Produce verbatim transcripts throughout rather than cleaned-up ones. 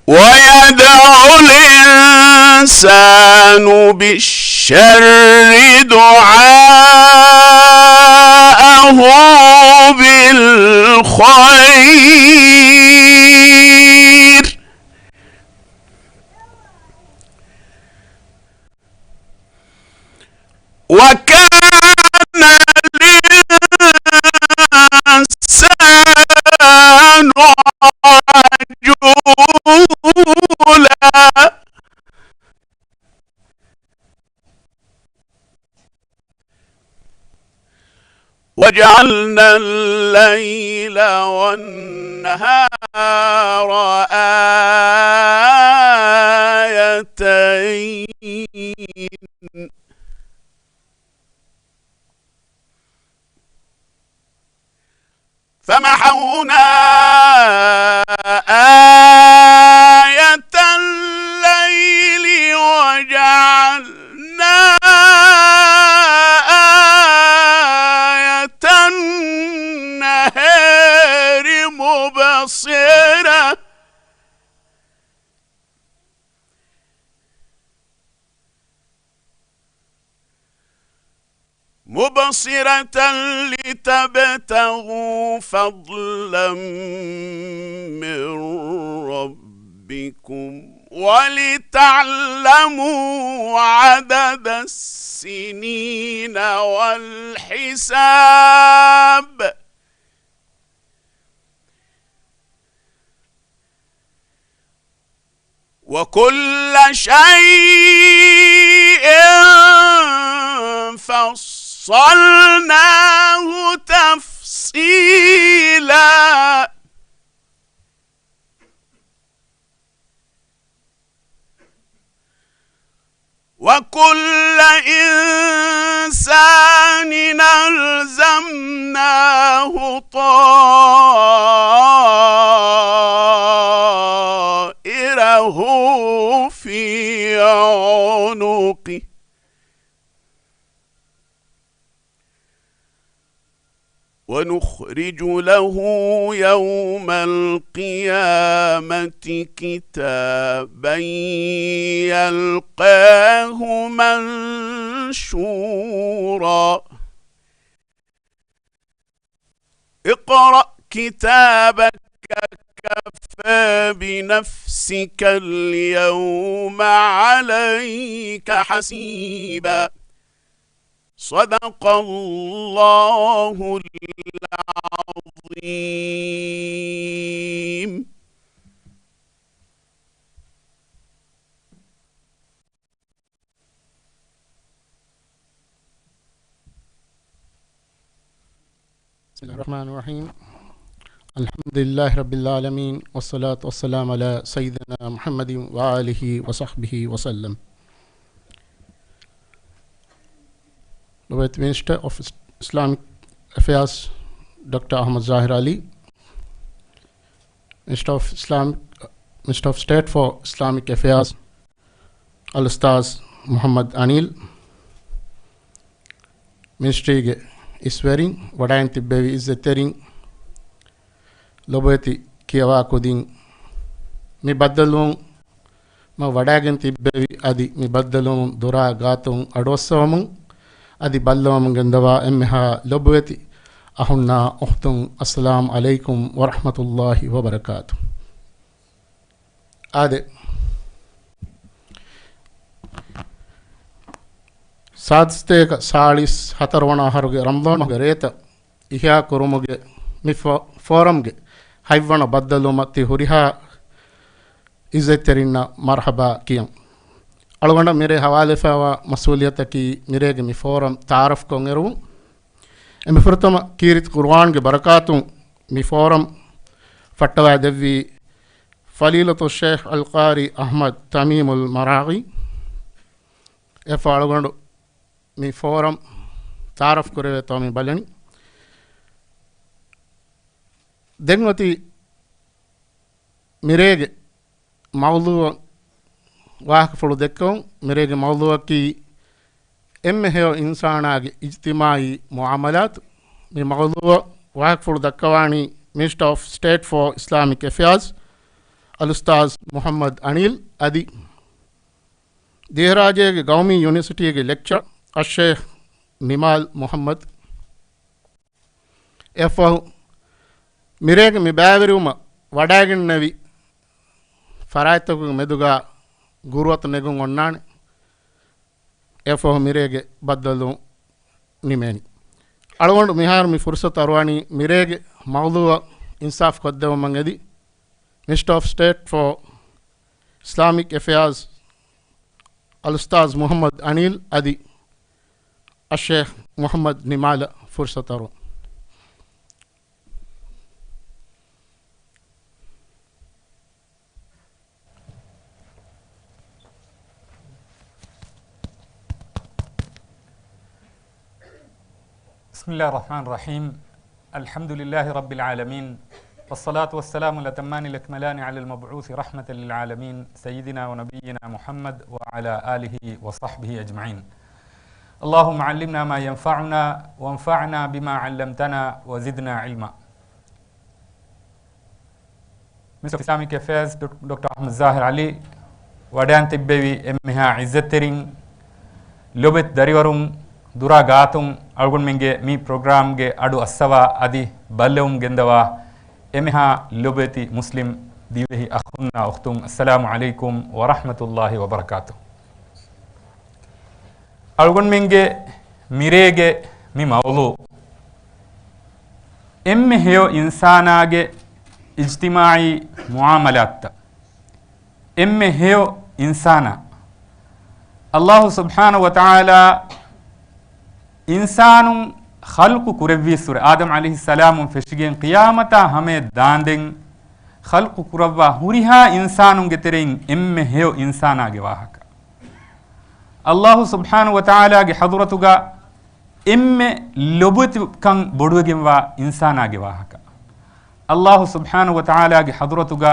ويدعو الإنسان بالشر دعاءه بالخير. وكان الإنسان عجولا. وجعلنا الليل والنهار آيتين. فمحونا آية الليل وجعلنا آية النهار مبصرة. مبصرة لتبتغوا فضلا من ربكم ولتعلموا عدد السنين والحساب. وكل شيء فصلناه تفصيلا. وكل إنسان ألزمناه طائره في عنقه. ونخرج له يوم القيامة كتابا يلقاه منشورا. اقرأ كتابك كفى بنفسك اليوم عليك حسيبا. صدق الله العظيم. بسم الله الرحمن الرحيم. الحمد لله رب العالمين، والصلاة والسلام على سيدنا محمد وآله وصحبه وسلم. ލޮބުވެތި މިނިސްޓަރ އޮފް އިސްލާމިކް އެފެއާޒް ޑޮކްޓަރ އަޙްމަދު ޒާހިރު ޢަލީ، މިނިސްޓަރ އޮފް އިސްލާމިކް، މިނިސްޓަރ އޮފް ސްޓޭޓް ފޯ އިސްލާމިކް އެފެއާޒް އަލްއުސްތާޛް މުޙައްމަދު އަނީލް، މިނިސްޓްރީގެ އިސްވެރިން، ވަޑައިން ތިއްބެވި އިއްޒަތްތެރިން، ލޮބުވެތި ކިޔަވާ ކުދިން، މި ބައްދަލުވުން މަ ވަޑައިގެން ތިއްބެވި އަދި މި ބައްދަލުވުން ދުރާ ގާތުން އަޑުއައްސަވަމުން އަދި ބައްލަވަމުން ގެންދަވާ އެންމެހާ ލޮބުވެތި އަޚުންނާ އުޚްތުން، އައްސަލާމު ޢަލައިކުމް ވަރަޙްމަތުﷲި ވަބަރަކާތު. އާދެ، ސާދަ ސަތޭކަ ސާޅީސް ހަތަރު ވަނަ އަހަރުގެ ރަމަޟާން މަހުގެ ރޭތައް އިޙްޔާ ކުރުމުގެ މި ފޯ-، ފޯރަމްގެ ހަތްވަނަ ބައްދަލުވުމަށް ތި ހުރިހާ އިއްޒަތްތެރިންނަށް މަރްޙަބާ ކިޔަން. އަޅުގަނޑަށް މިރޭ ހަވާލެވިފައިވާ މަސްއޫލިއްޔަތަކީ މިރޭގެ މި ފޯރަމް ތަޢާރަފްކޮށް އެރުވުން. އެންމެ ފުރަތަމަ ކީރިތި ޤުރުއާންގެ ބަރަކާތުން މި ފޯރަމް ފައްޓަވައިދެއްވީ ފަޟީލަތު ޝޭޚް އަލްޤާރީ އަޙްމަދު ތަމީމުލް މަރާޣީ. އެއަށްފަހު އަޅުގަނޑު މި ފޯރަމް ތަޢާރަފް ކުރެވޭތޯ މި ބަލަނީ. ދެން އޮތީ މިރޭގެ މައުޟޫޢަށް ވާހަކަފުޅު ދެއްކެވުން. މިރޭގެ މައުޟޫޢަކީ އެންމެ ހެޔޮ އިންސާނާގެ އިޖްތިމާޢީ މުޢާމަލާތު. މި މައުޟޫޢަށް ވާހަކަފުޅު ދައްކަވާނީ މިނިސްޓަރ އޮފް ސްޓޭޓް ފޯ އިސްލާމިކް އެފެއާޒް އަލްއުސްތާޛް މުޙައްމަދު އަނީލް އަދި ދޭހަރާޖޭގެ ގައުމީ ޔުނިވަރސިޓީގެ ލެކްޗަރ އައްޝޭޚް ނިމާލް މުޙައްމަދު، އެއަށްފަހު މިރޭގެ މި ބައިވެރިވުމަށް ވަޑައިގެންނެވި ފަރާތްތަކުގެ މެދުގަ ގުރުއަތު ނެގުން އޮންނާނެ. އެއަށްފަހު މިރޭގެ ބައްދަލުވުން ނިމޭނީ. އަޅުގަނޑު މިހާރު މި ފުރުސަތު އަރުވަނީ މިރޭގެ މައުޟޫޢަށް އިންސާފު ކޮށްދެއްވުމަށް އެދި، މިނިސްޓަރ އޮފް ސްޓޭޓް ފޯ އިސްލާމިކް އެފެއާޒް އަލްއުސްތާޛް މުޙައްމަދު އަނީލް އަދި އައްޝޭޚް މުޙައްމަދު ނިމާލަށް ފުރުސަތު އަރުވަން. بسم الله الرحمن الرحيم. الحمد لله رب العالمين. والصلاة والسلام الأتمان الأكملان على المبعوث رحمة للعالمين سيدنا ونبينا محمد وعلى آله وصحبه أجمعين. اللهم علمنا ما ينفعنا وانفعنا بما علمتنا وزدنا علما. މިނިސްޓަރ އޮފް އިސްލާމިކް އެފެއާޒް ޑޮކް-، ޑޮކްޓަރ އަޙްމަދު ޒާހިރު ޢަލީ ވަޑައިން ތިއްބެވި އެންމެހާ ޢިއްޒަތްތެރިން، ލޮބުވެތި ދަރިވަރުން، ދުރާ ގާތުން އަޅުގަނޑުމެންގެ މި ޕްރޮގްރާމްގެ އަޑު އައްސަވާ އަދި ބައްލަވުން ގެންދަވާ އެންމެހާ ލޮބުވެތި މުސްލިމް ދިވެހި އަޚުންނާ އުޚްތުން، އައްސަލާމު ޢަލައިކުމް ވަރަޙްމަތުﷲި ވަބަރަކާތުހު. އަޅުގަނޑުމެންގެ މިރޭގެ މި މައުޟޫޢު އެންމެ ހެޔޮ އިންސާނާގެ އިޖްތިމާޢީ މުޢާމަލާތްތައް. އެންމެ ހެޔޮ އިންސާނާ، އައްލާހު ސުބްޙާނަހު ވަތަޢާލާ އިންސާނުން ޚަލްޤު ކުރެއްވީއްސުރެ، އާދަމް ޢަލައިހިއްސަލާމުން ފެށިގެން ޤިޔާމަތާ ހަމަޔަށް ދާންދެން ޚަލްޤު ކުރައްވާ ހުރިހާ އިންސާނުންގެ ތެރެއިން އެންމެ ހެޔޮ އިންސާނާގެ ވާހަކަ. އައްލާހު ސުބްޙާނަހު ވަތަޢާލާގެ ޙަޟްރަތުގަ އެންމެ ލޮބުވެތިކަން ބޮޑުވެގެންވާ އިންސާނާގެ ވާހަކަ. އައްލާހު ސުބްޙާނަހު ވަތަޢާލާގެ ޙަޟްރަތުގަ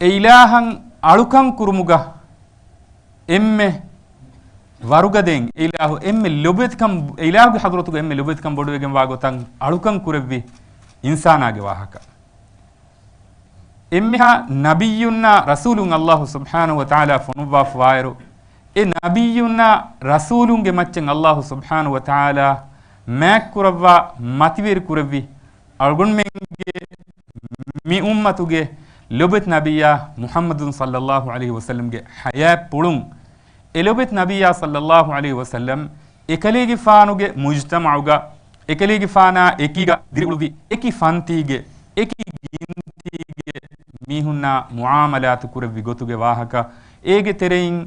އެ އިލާހަށް އަޅުކަން ކުރުމުގަ އެންމެ ވަރުގަދައިން، އެ އިލާހު އެންމެ ލޮބުވެތިކަން، އެ އިލާހުގެ ޙަޟްރަތުގަ އެންމެ ލޮބުވެތިކަން ބޮޑުވެގެންވާ ގޮތަށް އަޅުކަން ކުރެއްވި އިންސާނާގެ ވާހަކަ. އެންމެހާ ނަބިއްޔުންނާ ރަސޫލުން އައްލާހު ސުބްޙާނަހު ވަތަޢާލާ ފޮނުއްވާފަވާއިރު، އެ ނަބިއްޔުންނާ ރަސޫލުންގެ މައްޗަށް އައްލާހު ސުބްޙާނަހު ވަތަޢާލާ މާތްކުރައްވާ މަތިވެރި ކުރެއްވި އަޅުގަނޑުމެންގެ މި އުއްމަތުގެ ލޮބުވެތި ނަބިއްޔާ މުޙައްމަދު ޞައްލައްލާހު ޢަލައިހި ވަސައްލަމްގެ ޙަޔާތްޕުޅުން، އެ ލޮބުވެތި ނަބިއްޔާ ޞައްލައްލާހު ޢަލައިހި ވަސައްލަމް އެކަލޭގެފާނުގެ މުޖްތަމަޢުގަ، އެކަލޭގެފާނާ އެކީގަ ދިރިއުޅުއްވި، އެކި ފަންތީގެ، އެކި ގިންތީގެ މީހުންނާ މުޢާމަލާތު ކުރެއްވި ގޮތުގެ ވާހަކަ، އޭގެ ތެރެއިން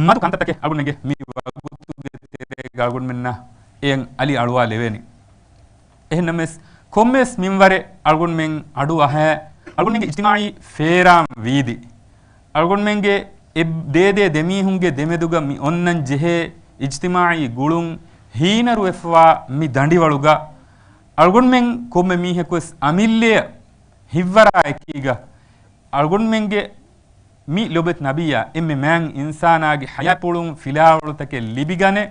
މަދު ކަންތައްތަކެއް އަޅުގަނޑުމެންގެ މި ވަގުތުގެ ތެރޭގަ އަޅުގަނޑުމެންނަށް އެއަށް އަލި އަޅުވާލެވޭނެ. އެހެންނަމަވެސް، ކޮންމެވެސް މިންވަރެއް އަޅުގަނޑުމެން އަޑު އަހާ، އަޅުގަނޑުމެންގެ އިޖްތިމާޢީ ފޭރާން ވީދި، އަޅުގަނޑުމެންގެ އެ ދޭ ދޭ ދެމީހުންގެ ދެމެދުގަ މި އޮންނަން ޖެހޭ އިޖްތިމާޢީ ގުޅުން ހީނަރުވެފަވާ މި ދަނޑިވަޅުގަ، އަޅުގަނޑުމެން ކޮންމެ މީހަކުވެސް އަމިއްލައަށް ހިތްވަރާ އެކީގަ، އަޅުގަނޑުމެންގެ މި ލޮބުވެތި ނަބިއްޔާ އެންމެ މާތް އިންސާނާގެ ޙަޔާތްޕުޅުން ފިލާވަޅުތަކެއް ލިބިގަނެ،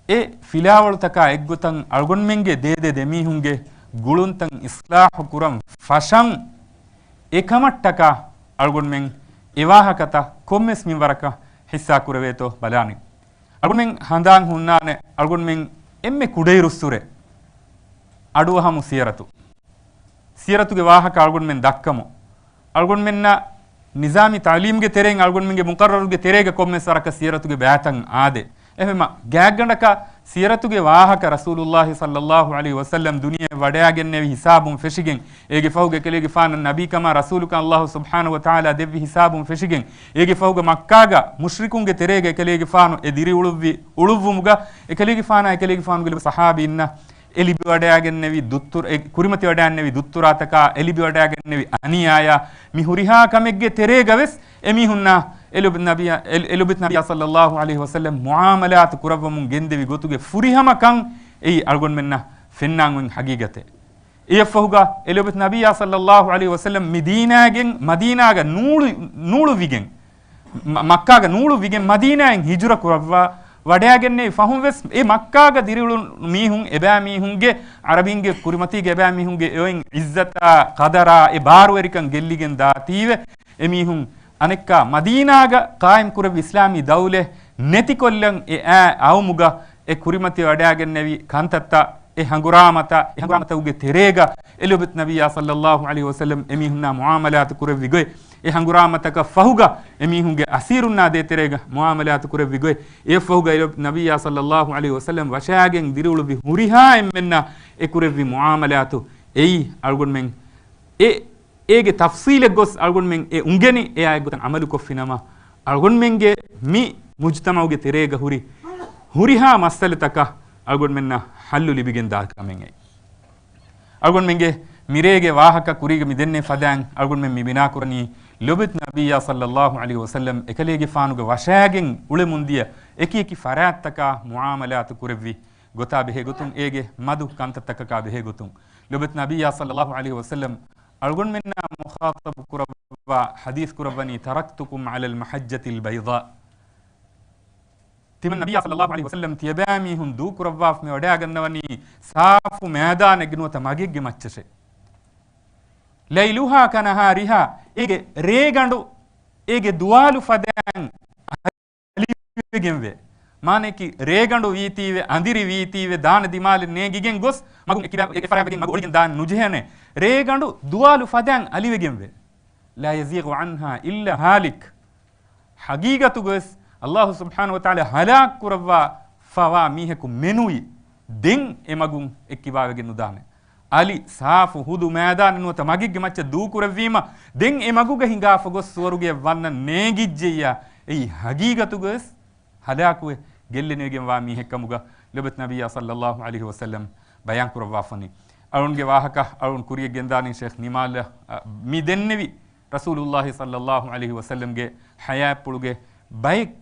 އެ ފިލާވަޅުތަކާ އެއްގޮތަށް އަޅުގަނޑުމެންގެ ދޭ ދޭ ދެމީހުންގެ ގުޅުންތައް އިޞްލާޙު ކުރަން ފަށަން، އެކަމަށްޓަކާ އަޅުގަނޑުމެން އެ ވާހަކަތައް ކޮންމެސް މިންވަރަކަށް ޙިއްޞާ ކުރެވޭތޯ ބަލާނެ. އަޅުގަނޑުމެން ހަނދާން ހުންނާނެ، އަޅުގަނޑުމެން އެންމެ ކުޑައިރުއްސުރެ އަޑުއަހަމު ސީރަތު. ސީރަތުގެ ވާހަކަ އަޅުގަނޑުމެން ދައްކަމު. އަޅުގަނޑުމެންނަށް ނިޒާމީ ތަޢުލީމްގެ ތެރެއިން އަޅުގަނޑުމެންގެ މުޤައްރަރުގެ ތެރޭގަ ކޮންމެސް ވަރަކަށް ސީރަތުގެ ބައިތައް އާދޭ. އެހެންވީމަ، ގާތްގަނޑަކަށް ސީރަތުގެ ވާހަކަ ރަސޫލުﷲ ޞައްލައްލާހު ޢަލައިހި ވަސައްލަމް ދުނިޔެ ވަޑައިގެންނެވި ހިސާބުން ފެށިގެން، އޭގެ ފަހުގަ އެކަލޭގެފާނަށް ނަބީކަމާ ރަސޫލުކަން ﷲ ސުބްޙާނަހު ވަތަޢާލާ ދެއްވި ހިސާބުން ފެށިގެން، އޭގެ ފަހުގަ މައްކާގަ މުޝްރިކުންގެ ތެރޭގަ އެކަލޭގެފާނު އެ ދިރިއުޅުއްވި، އުޅުއްވުމުގަ، އެކަލޭގެފާނާ އެކަލޭގެފާނުގެ ލޮބުވެތި ޞަޙާބީންނަށް އެ ލިބިވަޑައިގެންނެވި ދުއްތުރު، އެ ކުރިމަތިވަޑައިގެންނެވި ދުއްތުރާތަކާ، އެ ލިބިވަޑައިގެންނެވި އަނިޔާޔާ، މި ހުރިހާ ކަމެއްގެ ތެރޭގަވެސް އެމީހުންނާ އެ ލޮބުވެތި ނަބިއްޔާ، އެ، އެ ލޮބުވެތި ނަބިއްޔާ ޞައްލައްލާހު ޢަލައިހި ވަސައްލަމް މުޢާމަލާތު ކުރައްވަމުން ގެންދެވި ގޮތުގެ ފުރިހަމަކަން އެއީ އަޅުގަނޑުމެންނަށް ފެންނާން އޮތް ޙަޤީޤަތެއް. އެއަށްފަހުގަ އެ ލޮބުވެތި ނަބިއްޔާ ޞައްލައްލާހު ޢަލައިހި ވަސައްލަމް މިދީނާގެން މަދީނާގަ ނޫޅު، ނޫޅުވިގެން، މަ-، މައްކާގަ ނޫޅުވިގެން މަދީނާއިން ހިޖުރަ ކުރައްވާ ވަޑައިގެންނެވި ފަހުން ވެސް އެ މައްކާގަ ދިރިއުޅުނު މީހުން އެބައިމީހުންގެ، ޢަރަބީންގެ ކުރިމަތީގެ އެބައިމީހުންގެ އެއޮތް ޢިއްޒަތާ، ޤަދަރާ، އެ ބާރުވެރިކަން ގެއްލިގެން ދާތީވެ، އެމީހުން އަނެއްކާ މަދީނާގަ ޤާއިމް ކުރެއްވި އިސްލާމީ ދައުލަތް ނެތިކޮށްލަން އެ އާ އައުމުގަ އެ ކުރިމަތި ވަޑައިގެންނެވި ކަންތައްތައް، އެ ހަނގުރާމަތައް، އެ ހަނގުރާމަތަކުގެ ތެރޭގަ އެ ލޮބުވެތި ނަބިއްޔާ ޞައްލައްލާހު ޢަލައިހި ވަސައްލަމް އެމީހުންނާ މުޢާމަލާތު ކުރެއްވި ގޮތް، އެ ހަނގުރާމަތަކަށް ފަހުގަ އެމީހުންގެ އަސީރުންނާ ދޭތެރޭގަ މުޢާމަލާތު ކުރެއްވި ގޮތް، އެއަށްފަހުގަ އެ ލޮބުވެތި ނަބިއްޔާ ޞައްލައްލާހު ޢަލައިހި ވަސައްލަމް ވަށައިގެން ދިރިއުޅުއްވި ހުރިހާ އެންމެންނާ އެ ކުރެއްވި މުޢާމަލާތު އެއީ އަޅުގަނޑުމެން އެ އޭގެ ތަފްޞީލެއް ގޮސް އަޅުގަނޑުމެން އެ އުނގެނި އެއާއެއްގޮތަށް ޢަމަލުކޮށްފިނަމަ، އަޅުގަނޑުމެންގެ މި މުޖުތަމަޢުގެ ތެރޭގަ ހުރި ހުރިހާ މައްސަލަތަކަށް އަޅުގަނޑުމެންނަށް ޙައްލު ލިބިގެން ދާ ކަމެއް އެއީ. އަޅުގަނޑުމެންގެ މިރޭގެ ވާހަކަ ކުރީގަ މި ދެންނެވި ފަދައިން އަޅުގަނޑުމެން މި ބިނާކުރަނީ ލޮބުވެތި ނަބިއްޔާ ޞައްލައްލާހު ޢަލައިހި ވަސައްލަމް އެކަލޭގެފާނުގެ ވަށައިގެން އުޅެމުންދިޔަ އެކި އެކި ފަރާތްތަކާ މުޢާމަލާތު ކުރެއްވި ގޮތާ ބެހޭގޮތުން، އޭގެ މަދު ކަންތައްތަކަކާ ބެހޭގޮތުން، ލޮބުވެތި ނަބިއްޔާ ޞައްލައްލާހު ޢަލައިހި ވަސައްލަމް އަޅުގަނޑުމެންނާ މުޚާޠަބު ކުރައްވާ ޙަދީޘް ކުރައްވަނީ، "تركتكم على المحجة البيضاء." ތިމަން ނަބިއްޔާ ޞައްލައްލާހު ޢަލައިހި ވަސައްލަމް ތިޔަބައިމީހުން ދޫކުރައްވާފަ މި ވަޑައިގަންނަވަނީ ސާފު މައިދާނެއްގެ ނުވަތަ މަގެއްގެ މައްޗަށޭ. "ليلها كنهارها." އޭގެ ރޭގަނޑު އޭގެ ދުވާލު ފަދައިން އަލިވެގެންވޭ. މާނައަކީ، ރޭގަނޑު ވީތީވެ، އަނދިރި ވީތީވެ، ދާނެ ދިމާލެއް ނޭނގިގެން ގޮސް، މަގުން އެކިބާ-، އެ-، އެފަރާތްވެގެން މަގު އޮޅިގެން ދާން ނުޖެހޭނެ. ރޭގަނޑު ދުވާލު ފަދައިން އަލިވެގެންވޭ. "لا يزيغ عنها إلا هالك." ޙަޤީޤަތުގަވެސް ﷲ ސުބްޙާނަހޫ ވަތަޢާލާ ހަލާކު ކުރައްވާފަވާ މީހަކު މެނުވީ، ދެން އެ މަގުން އެއްކިބާވެގެން ނުދާނެ. އަލި ސާފު ހުދު މައިދާނެއް ނުވަތަ މަގެއްގެ މައްޗަށް ދޫކުރެއްވީމަ، ދެން އެ މަގުގަ ހިނގާފަ ގޮސް ސުވަރުގެއަށް ވަންނަން ނޭނގިއްޖެއްޔާ، އެއީ ޙަޤީޤަތުގަވެސް ހަލާކުވެ ގެއްލެނިވެގެންވާ މީހެއްކަމުގަ ލޮބުވެތި ނަބިއްޔާ ޞައްލައްލާހު ޢަލައިހި ވަސައްލަމް ބަޔާން ކުރައްވާފަނީ. އަޅުންގެ ވާހަކަ އަޅުން ކުރިޔަށް ގެންދާނީ ޝޭޚް ނިމާލަށް، އަ، މި ދެންނެވި ރަސޫލުﷲ ޞައްލައްލާހު ޢަލައިހި ވަސައްލަމްގެ ޙަޔާތްޕުޅުގެ ބައެއް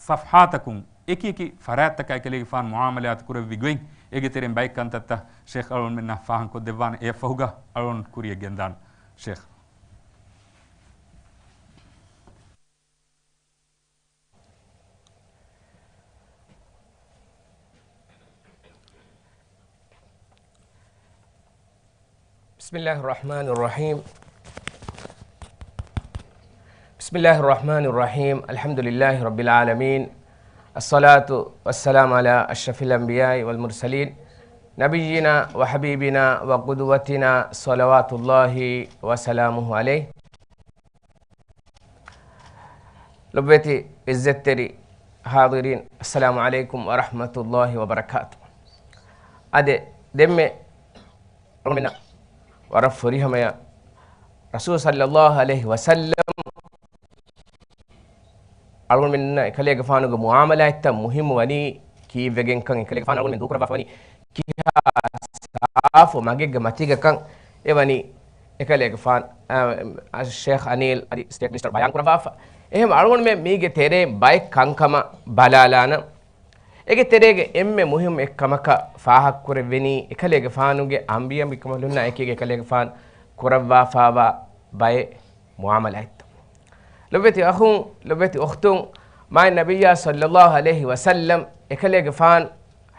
ޞަފްޙާތަކުން އެކި އެކި ފަރާތްތަކާ އެކަލޭގެފާނު މުޢާމަލާތު ކުރެއްވި ގޮތް، އޭގެ ތެރެއިން ބައެއް ކަންތައްތައް ޝޭޚް އަޅުންމެންނަށް ފާހަގަކޮށްދެއްވާނެ. އެއަށްފަހުގަ އަޅުން ކުރިޔަށް ގެންދާން ޝޭޚް. بسم الله الرحمن الرحيم. بسم الله الرحمن الرحيم. الحمد لله رب العالمين. الصلاة والسلام على أشرف الأنبياء والمرسلين. نبينا وحبيبنا وقدوتنا صلوات الله وسلامه عليه. ލޮބުވެތި ޢިއްޒަތްތެރި ޙާޟިރީން، އައްސަލާމު ޢަލައިކުމް ވަރަޙްމަތުﷲި ވަބަރަކާތު. އާދެ، ދެންމެ އަޅުގަނޑުމެންނަށް ވަރަށް ފުރިހަމަޔަށް ރަސޫލު ޞައްލައްލާހު ޢަލައިހި ވަސައްލަމް އަޅުގަނޑުމެންނަށް އެކަލޭގެފާނުގެ މުޢާމަލާތްތައް މުހިއްމު ވަނީ ކީއްވެގެންކަން، އެކަލޭގެފާނު އަޅުގަނޑުމެން ދޫކުރައްވާފަ ވަނީ ކިހާ ސާފު މަގެއްގެ މަތީގަކަން އެ ވަނީ އެކަލޭގެފާން، އަ، ޝޭޚް އަނީލް އަދި ސްޓޭޓް މިނިސްޓަރު ބަޔާން ކުރައްވާފަ. އެހެން އަޅުގަނޑުމެން މީގެ ތެރޭ ބައެއް ކަންކަމަށް ބަލާލާނަން. އޭގެ ތެރޭގެ އެންމެ މުހިއްމު އެއްކަމަކަށް ފާހަގަކުރެވެނީ އެކަލޭގެފާނުގެ އަނބިޔަނބިކަނބަލުންނާ އެކީގަ އެކަލޭގެފާނު ކުރައްވާފާވާ ބައެއް މުޢާމަލާތްތައް. ލޮބުވެތި އަޚުން، ލޮބުވެތި އުޚްތުން، މާތް ނަބިއްޔާ ޞައްލައްލާހު ޢަލައިހި ވަސައްލަމް އެކަލޭގެފާނު،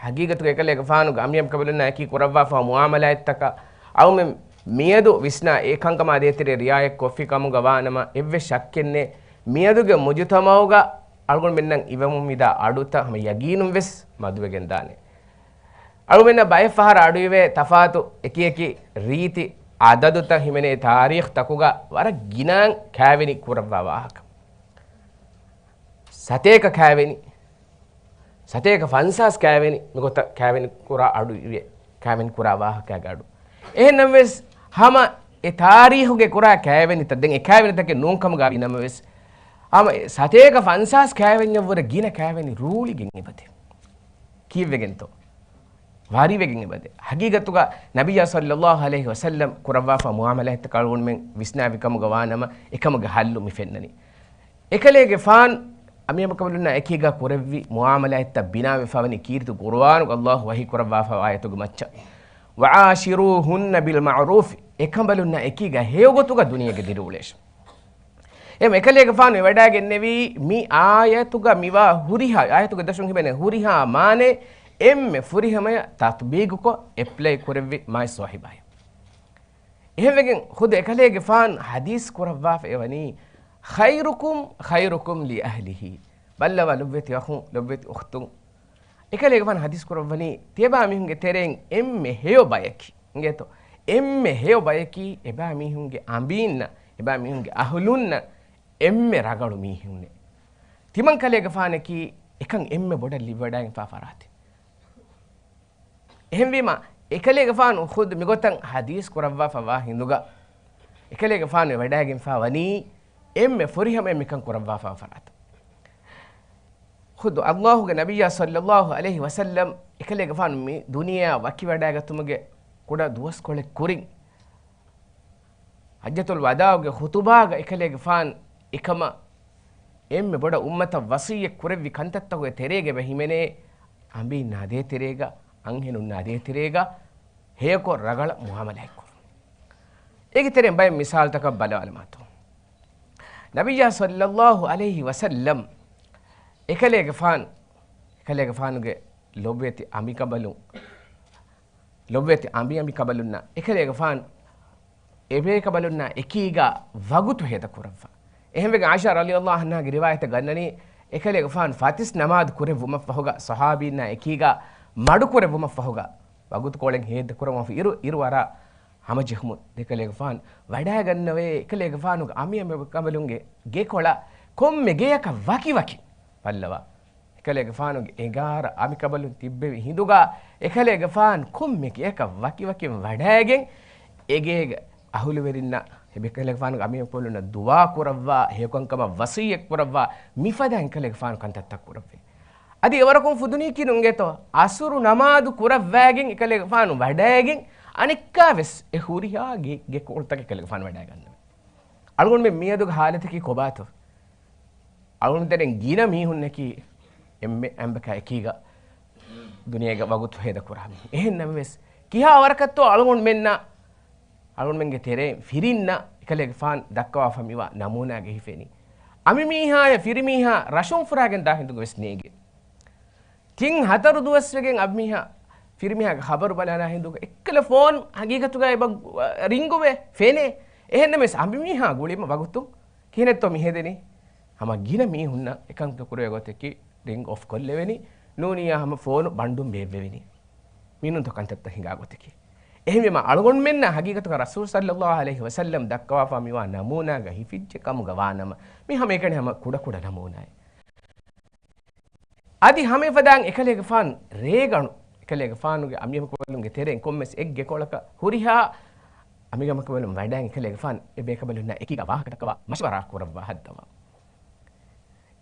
ޙަޤީޤަތުގަ އެކަލޭގެފާނުގެ އަނބިޔަނބިކަނބަލުންނާ އެކީ ކުރައްވާފާ މުޢާމަލާތްތަކަށް އަޅުމެން މިއަދު ވިސްނާ އެ ކަންކަމާ ދޭތެރޭ ރިޢާޔަތް ކޮށްފި ކަމުގަ ވާނަމަ، އެއްވެސް ޝައްކެއް ނެތް. މިއަދުގެ މުޖުތަމަޢުގަ އަޅުގަނޑުމެންނަށް އިވެމުން މިދާ އަޑުތައް ހަމަ ޔަގީނުން ވެސް މަދުވެގެން ދާނެ. އަޅުމެންނަށް ބައެއް ފަހަރަށް އަޑުއިވޭ ތަފާތު އެކި އެކި ރީތި އަދަދުތައް ހިމެނޭ ތާރީޚްތަކުގަ ވަރަށް ގިނައިން ކައިވެނި ކުރައްވާ ވާހަކަ. ސަތޭކަ ކައިވެނި، ސަތޭކަ ފަންސާސް ކައިވެނި، މިގޮތަށް ކައިވެނި ކުރާ އަޑު އިވޭ، ކައިވެނި ކުރާ ވާހަކައިގެ އަޑު. އެހެންނަމަވެސް، ހަމަ އެ ތާރީޚުގެ ކުރާ ކައިވެނިތައް ދެން އެ ކައިވެނިތަކެއް ނޫން ކަމުގަ ވީ ނަމަވެސް، ހަމަ އެ ސަތޭކަ ފަންސާސް ކައިވެންޏަށްވުރެ ގިނަ ކައިވެނި ރޫޅިގެން އެބަދޭ. ކީއްވެގެންތޯ؟ ވާރީވެގެން އެބަދޭ. ޙަޤީޤަތުގަ ނަބިއްޔާ ޞައްލައްލާހު ޢަލައިހި ވަސައްލަމް ކުރައްވާފާ މުޢާމަލާތްތަކަށް އަޅުގަނޑުމެން ވިސްނާވި ކަމުގަ ވާނަމަ، އެކަމުގެ ޙައްލު މި ފެންނަނީ. އެކަލޭގެފާނު އަނބިޔަނބިކަނބަލުންނާ އެކީގަ ކުރެއްވި މުޢާމަލާތްތައް ބިނާވެފަ ވަނީ ކީރިތި ޤުރުއާނުގަ ﷲ ވަޙީ ކުރައްވާފަ އާޔަތުގެ މައްޗަށް، "وعاشروهن بالمعروف." އެކަނބަލުންނާ އެކީގަ ހެޔޮގޮތުގަ ދުނިޔޭގަ ދިރިއުޅޭށި. އެ އެކަލޭގެފާނު ވަޑައިގެންނެވީ މި އާޔަތުގަ މިވާ ހުރިހާ، އާޔަތުގެ ދަށުން ހިމެނޭ ހުރިހާ މާނައެއް އެންމެ ފުރިހަމަޔަށް ތަޠްބީގުކޮށް އެޕްލައި ކުރެއްވި މާތް ސޯހިބާއެއް. އެހެންވެގެން ޚުދު އެކަލޭގެފާނު ޙަދީޘް ކުރައްވާފައި ވަނީ، "ޚައިރުކުމް ޚައިރުކުމް ލިއަހްލިހި." ބައްލަވާ ލޮބުވެތި އަޚުން، ލޮބުވެތި އުޚްތުން. އެކަލޭގެފާނު ޙަދީޘް ކުރައްވަނީ، ތިޔަބައިމީހުންގެ ތެރެއިން އެންމެ ހެޔޮ ބަޔަކީ، އިނގޭތޯ؟ އެންމެ ހެޔޮ ބަޔަކީ އެބައިމީހުންގެ އަނބީންނަށް، އެބައިމީހުންގެ އަހުލުންނަށް އެންމެ ރަގަޅު މީހުންނޭ. ތިމަން ކަލޭގެފާނަކީ އެކަން އެންމެ ބޮޑަށް ލިބިވަޑައިގެންފާ ފަރާތެއް. އެހެންވީމަ، އެކަލޭގެފާނު ޚުދު މިގޮތަށް ޙަދީޘް ކުރައްވާފަ ވާ ހިނދުގަ، އެކަލޭގެފާނު ވަޑައިގެންފާ ވަނީ އެންމެ ފުރިހަމައަށް މިކަން ކުރައްވާފަ ފަރާތަށް. ޚުދު ﷲ ގެ ނަބިއްޔާ ޞައްލައްލާހު ޢަލައިހި ވަސައްލަމް އެކަލޭގެފާނު މި ދުނިޔެއާ ވަކިވަޑައިގަތުމުގެ ކުޑަ ދުވަސްކޮޅެއް ކުރިން، ޙައްޖަތުލް ވަދާޢުގެ ޚުޠުބާގަ އެކަލޭގެފާނު އެކަމަށް އެންމެ ބޮޑަށް އުއްމަތަށް ވަޞިއްޔަތް ކުރެއްވި ކަންތައްތަކުގެ ތެރޭގަ އެބަ ހިމެނޭ، އަނބީންނާ ދޭތެރޭގަ، އަންހެނުންނާ ދޭތެރޭގަ ހެޔޮކޮށް ރަގަޅަށް މުޢާމަލާތްކުރުން. އޭގެ ތެރެއިން ބައެއް މިސާލުތަކަށް ބަލާލަމާތޯ. ނަބިއްޔާ ޞައްލައްލާހު ޢަލައިހި ވަސައްލަމް އެކަލޭގެފާނު، އެކަލޭގެފާނުގެ ލޮބުވެތި އަނބިކަނބަލުން، ލޮބުވެތި އަނބިއަނބިކަނބަލުންނާ އެކަލޭގެފާނު އެބޭކަނބަލުންނާ އެކީގަ ވަގުތު ހޭދަކުރައްވާ. އެހެންވެގެން ޢާއިޝާ ރަޟިޔައްލާހު ޢަންހާގެ ރިވާޔަތަށް ގަންނަނީ، އެކަލޭގެފާނު ފަތިސް ނަމާދު ކުރެއްވުމަށްފަހުގަ، ޞަޙާބީންނާ އެކީގަ މަޑުކުރެއްވުމަށްފަހުގަ، ވަގުތުކޮޅެއް ހޭދަކުރައްވުމަށް އިރު، އިރު އަރާ ހަމަޖެހުމުން އެކަލޭގެފާނު ވަޑައިގަންނަވައޭ، އެކަލޭގެފާނުގެ އަނބިއަނބިކަނބަލުންގެ ގެކޮޅަށް ކޮންމެ ގެޔަކަށް ވަކިވަކި ބައްލަވާ. އެކަލޭގެފާނުގެ އެނގާރަ އަނބިކަނބަލުން ތިއްބެވި ހިނދުގަ، އެކަލޭގެފާނު ކޮންމެ ގެޔަކަށް ވަކިވަކިން ވަޑައިގެން، އެގޭގެ އަހުލުވެރިންނަށް، އެކަލޭގެފާނުގެ އަނބިއަނބިކަނބަލުންނަށް ދުޢާ ކުރައްވާ، ހެޔޮކަންކަމަށް ވަޞިއްޔަތް ކުރައްވާ، މިފަދަ އެކަލޭގެފާނު ކަންތައްތައް ކުރައްވޭ. އަދި އެވަރަކުން ފުދުނީކީ ނުނގޭތޯ، އަސުރު ނަމާދު ކުރައްވައިގެން އެކަލޭގެފާނު ވަޑައިގެން، އަނެއްކާވެސް އެ ހުރިހާ ގެ، ގެކޮޅުތަކަށް އެކަލޭގެފާނު ވަޑައިގަންނަވަ. އަޅުގަނޑުމެން މިއަދުގެ ހާލަތަކީ ކޮބާތޯ؟ އަޅުގަނޑު ތެރެއިން ގިނަ މީހުންނަކީ އެންމެ އަނބަކާ އެކީގަ ދުނިޔޭގަ ވަގުތު ހޭދަކުރާ މީހުން. އެހެން ނަމަވެސް، ކިހާ ވަރަކަށްތޯ އަޅުގަނޑުމެންނަށް، އަޅުގަނޑުމެންގެ ތެރެއިން ފިރިންނަށް އެކަލޭގެފާނު ދައްކަވާފަ މިވާ ނަމޫނާގަ ހިފެނީ. އަނބިމީހާޔަށް ފިރިމީހާ ރަށުން ފުރާގެން ދާ ހިނދުގަވެސް ނޭނގެ. ތިން ހަތަރު ދުވަސްވެގެން އަނބިމީހާ ފިރިމީހާގެ ޚަބަރު ބަލާނާ ހިނދުގަ އެއްކަލަ ފޯން ހަގީގަތުގަ އެބަ ރިންގުވޭ ފެނޭ. އެހެންނަމަވެސް އަނބިމީހާ ގުޅިމަ ވަގުތުން ކިހިނެއްތޯ މި ހެދެނީ؟ ހަމަ ގިނަ މީހުންނަށް އެކަންތައް ކުރެވޭ ގޮތަކީ ރިންގް އޮފް ކޮށްލެވެނީ. ނޫނިއްޔާ ހަމަ ފޯނު ބަންޑުން ބޭއްވެވެނީ. މީނުންތޯ ކަންތައްތައް ހިނގާ ގޮތަކީ. އެހެންވީމަ އަޅުގަނޑުމެންނަށް ހަގީގަތުގަ ރަސޫލު ޞައްލައްލާހު ޢަލައިހި ވަސައްލަމް ދައްކަވާފަ މިވާ ނަމޫނާގަ ހިފިއްޖެ ކަމުގަ ވާނަމަ، މި ހަމައެކަނި ހަމަ ކުޑަކުޑަ ނަމޫނާއެއް. އަދި ހަމައެފަދައިން އެކަލޭގެފާނު ރޭގަނޑު، އެކަލޭގެފާނުގެ އަނބިއަނބިކަނބަލުންގެ ތެރެއިން ކޮންމެސް އެއްގެކޮޅަކަށް ހުރިހާ އަނބިއަނބިކަނބަލުން ވަޑައިގެން އެކަލޭގެފާނު އެބޭކަނބަލުންނާ އެކީގަ ވާހަކަ ދައްކަވާ، މަޝްވަރާ ކުރައްވާ ހައްދަވާ.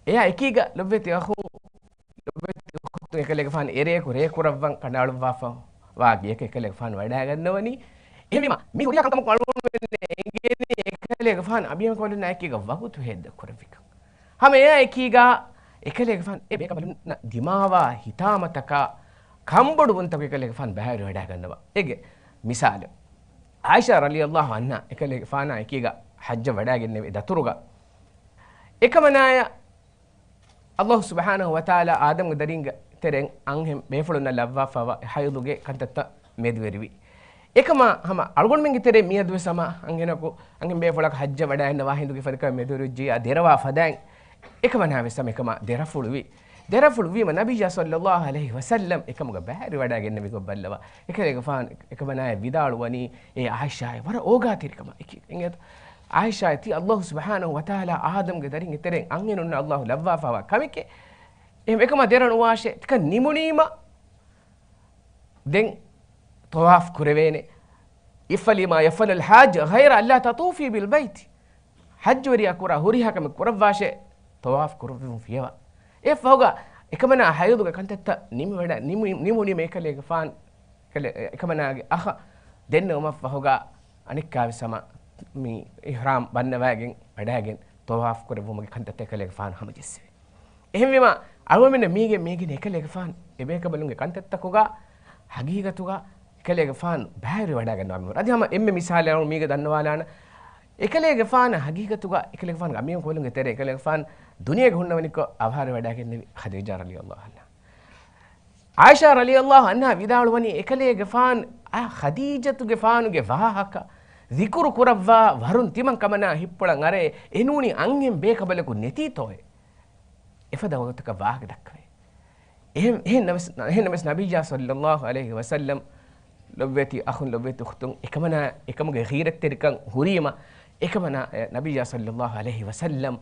އެއާ އެކީގަ ލޮބުވެތި އަޚު، ލޮބުވެތި އުޚްތު އެކަލޭގެފާނު އެރޭއަކު ރޭ ކުރައްވަން ކަނޑައަޅުއްވާފަ ވާ ގެޔަކަށް އެކަލޭގެފާނު ވަޑައިގަންނަވަނީ. އެހެންވީމަ، މި ހުރިހާ ކަންކަމަކު އަޅުގަނޑުމެން އެނގޭނީ އެކަލޭގެފާނު އަނބިއަނބިކަނބަލުންނާ އެކީގަ ވަގުތު ހޭދަ ކުރެއްވިކަން. ހަމަ އެއާ އެކީގަ އެކަލޭގެފާނު އެ ބޭކަނބަލުންނަށް ދިމާވާ ހިތާމަތަކާ ކަންބޮޑުވުންތަކުގެ އެކަލޭގެފާނު ބައިވެރިވަޑައިގަންނަވާ. އޭގެ މިސާލެއް، ޢާއިޝާ ރަޟިޔައްލާހު ޢަންހާ އެކަލޭގެފާނާ އެކީގަ ޙައްޖަށް ވަޑައިގެންނެވި ދަތުރުގަ އެކަމަނާޔަށް ﷲ ސުބްޙާނަހު ވަތަޢާލާ އާދަމްގެ ދަރިންގެ ތެރެއިން އަންހެން ބޭފުޅުންނަށް ލައްވާފައިވާ ޙައިޟުގެ ކަންތައްތައް މެދުވެރިވި. އެކަމާ ހަމަ އަޅުގަނޑުމެންގެ ތެރެއިން މިއަދުވެސް ހަމަ އަންހެނަކު، އަންހެން ބޭފުޅަކު ޙައްޖަށް ވަޑައިގަންނަވާ ހިނދުގެ ފަދަ ކަމެއް މެދުވެރިވެއްޖެއްޔާ ދެރަވާ ފަދައިން އެކަމަނާވެސް ހަމަ އެކަމާ ދެރަފުޅުވި. ދެރަފުޅުވީމަ ނަބިއްޔާ ޞައްލައްލާހު ޢަލައިހި ވަސައްލަމް އެކަމުގަ ބައިވެރިވަޑައިގެންނެވި ގޮތް ބައްލަވާ. އެކަލޭގެފާނު އެކަމަނާޔަށް ވިދާޅުވަނީ، އޭ ޢާއިޝާއޭ، ވަރަށް އޯގާތެރިކަމަށް އެކީ. އިނގޭތަ؟ ޢާއިޝާއޭ، ތީ ﷲ ސުބްޙާނަހު ވަތަޢާލާ އާދަމްގެ ދަރިންގެ ތެރެއިން އަންހެނުންނަށް ﷲ ލައްވާފައިވާ ކަމެކޭ. އެހެން އެކަމާ ދެރަ ނުވާށޭ، ތިކަން ނިމުނީމަ ދެން ޠަވާފް ކުރެވޭނެ. افعلي ما يفعل الحاج غير ألا تطوفي بالبيت. ޙައްޖުވެރިޔާ ކުރާ ހުރިހާ ކަމެއް ކުރައްވާށޭ، ޠަވާފް ކުރެއްވުން ފިޔަވާ. އެއަށްފަހުގަ އެކަމަނާ ޙައިޟުގެ ކަންތައްތައް ނިމިވަޑަ، ނިމު، ނިމުނީމަ އެކަލޭގެފާނު، އެކަލޭ، އެކަމަނާގެ އަޚަށް ދެންނެވުމަށްފަހުގަ އަނެއްކާވެސް ހަމަ މި އިޙްރާމް ބަންނަވައިގެން ވަޑައިގެން ޠަވާފް ކުރެއްވުމުގެ ކަންތައްތައް އެކަލޭގެފާނު ހަމަޖެއްސެވި. އެހެންވީމަ، އަޅުގަނޑުމެންނަށް މީގެ، މީގެ އެކަލޭގެފާނު އެބޭކަނބަލުންގެ ކަންތައްތަކުގަ ޙަޤީޤަތުގަ އެކަލޭގެފާނު ބައިވެރިވަޑައިގަންނަވާ މި އަދި ހަމަ އެންމެ މިސާލެއް އަޅުގަނޑު މީގަ ދަންނަވާލާނަ. އެކަލޭގެފާނަށް ހަގީގަތުގަ އެކަލޭގެފާނުގެ އަމީރުކޮށްލުމުގެ ތެރޭ އެކަލޭގެފާނު ދުނިޔޭގަ ހުންނަވަނިކޮށް އަވަހާރަވެވަޑައިގެންނެވި ޚަދީޖާ ރަޟިޔަﷲ ޢަންހާ. ޢާއިޝާ ރަޟިޔަﷲ ޢަންހާ ވިދާޅުވަނީ އެކަލޭގެފާނު އާ ޚަދީޖަތުގެފާނުގެ ވާހަކަ ޛިކުރު ކުރައްވާ ވަރުން ތިމަން ކަމަނާ ހިއްޕުޅަށް އަރޭ އެނޫނީ އަންހެން ބޭކަނބަލަކު ނެތީތޯއޭ؟ އެފަދަ ވަގުތަކަށް ވާހަކަ ދައްކަވޭ. އެހެން، އެހެން ނަމަސް، އެހެން ނަމަސް ނަބިއްޔާ ޞައްލަﷲ ޢަލައިހި ވަސައްލަމް ލޮބްވެތި އަޚުން، ލޮބްވެތި އުޚްތުން، އެކަމަނާ، އެކަމުގެ ޣީރަތްތެރިކަން ހުރީމަ، އެކަމަނާ، އެ، ނަބިއްޔާ ޞައްލަﷲ ޢަލައިހި ވަސައްލަމް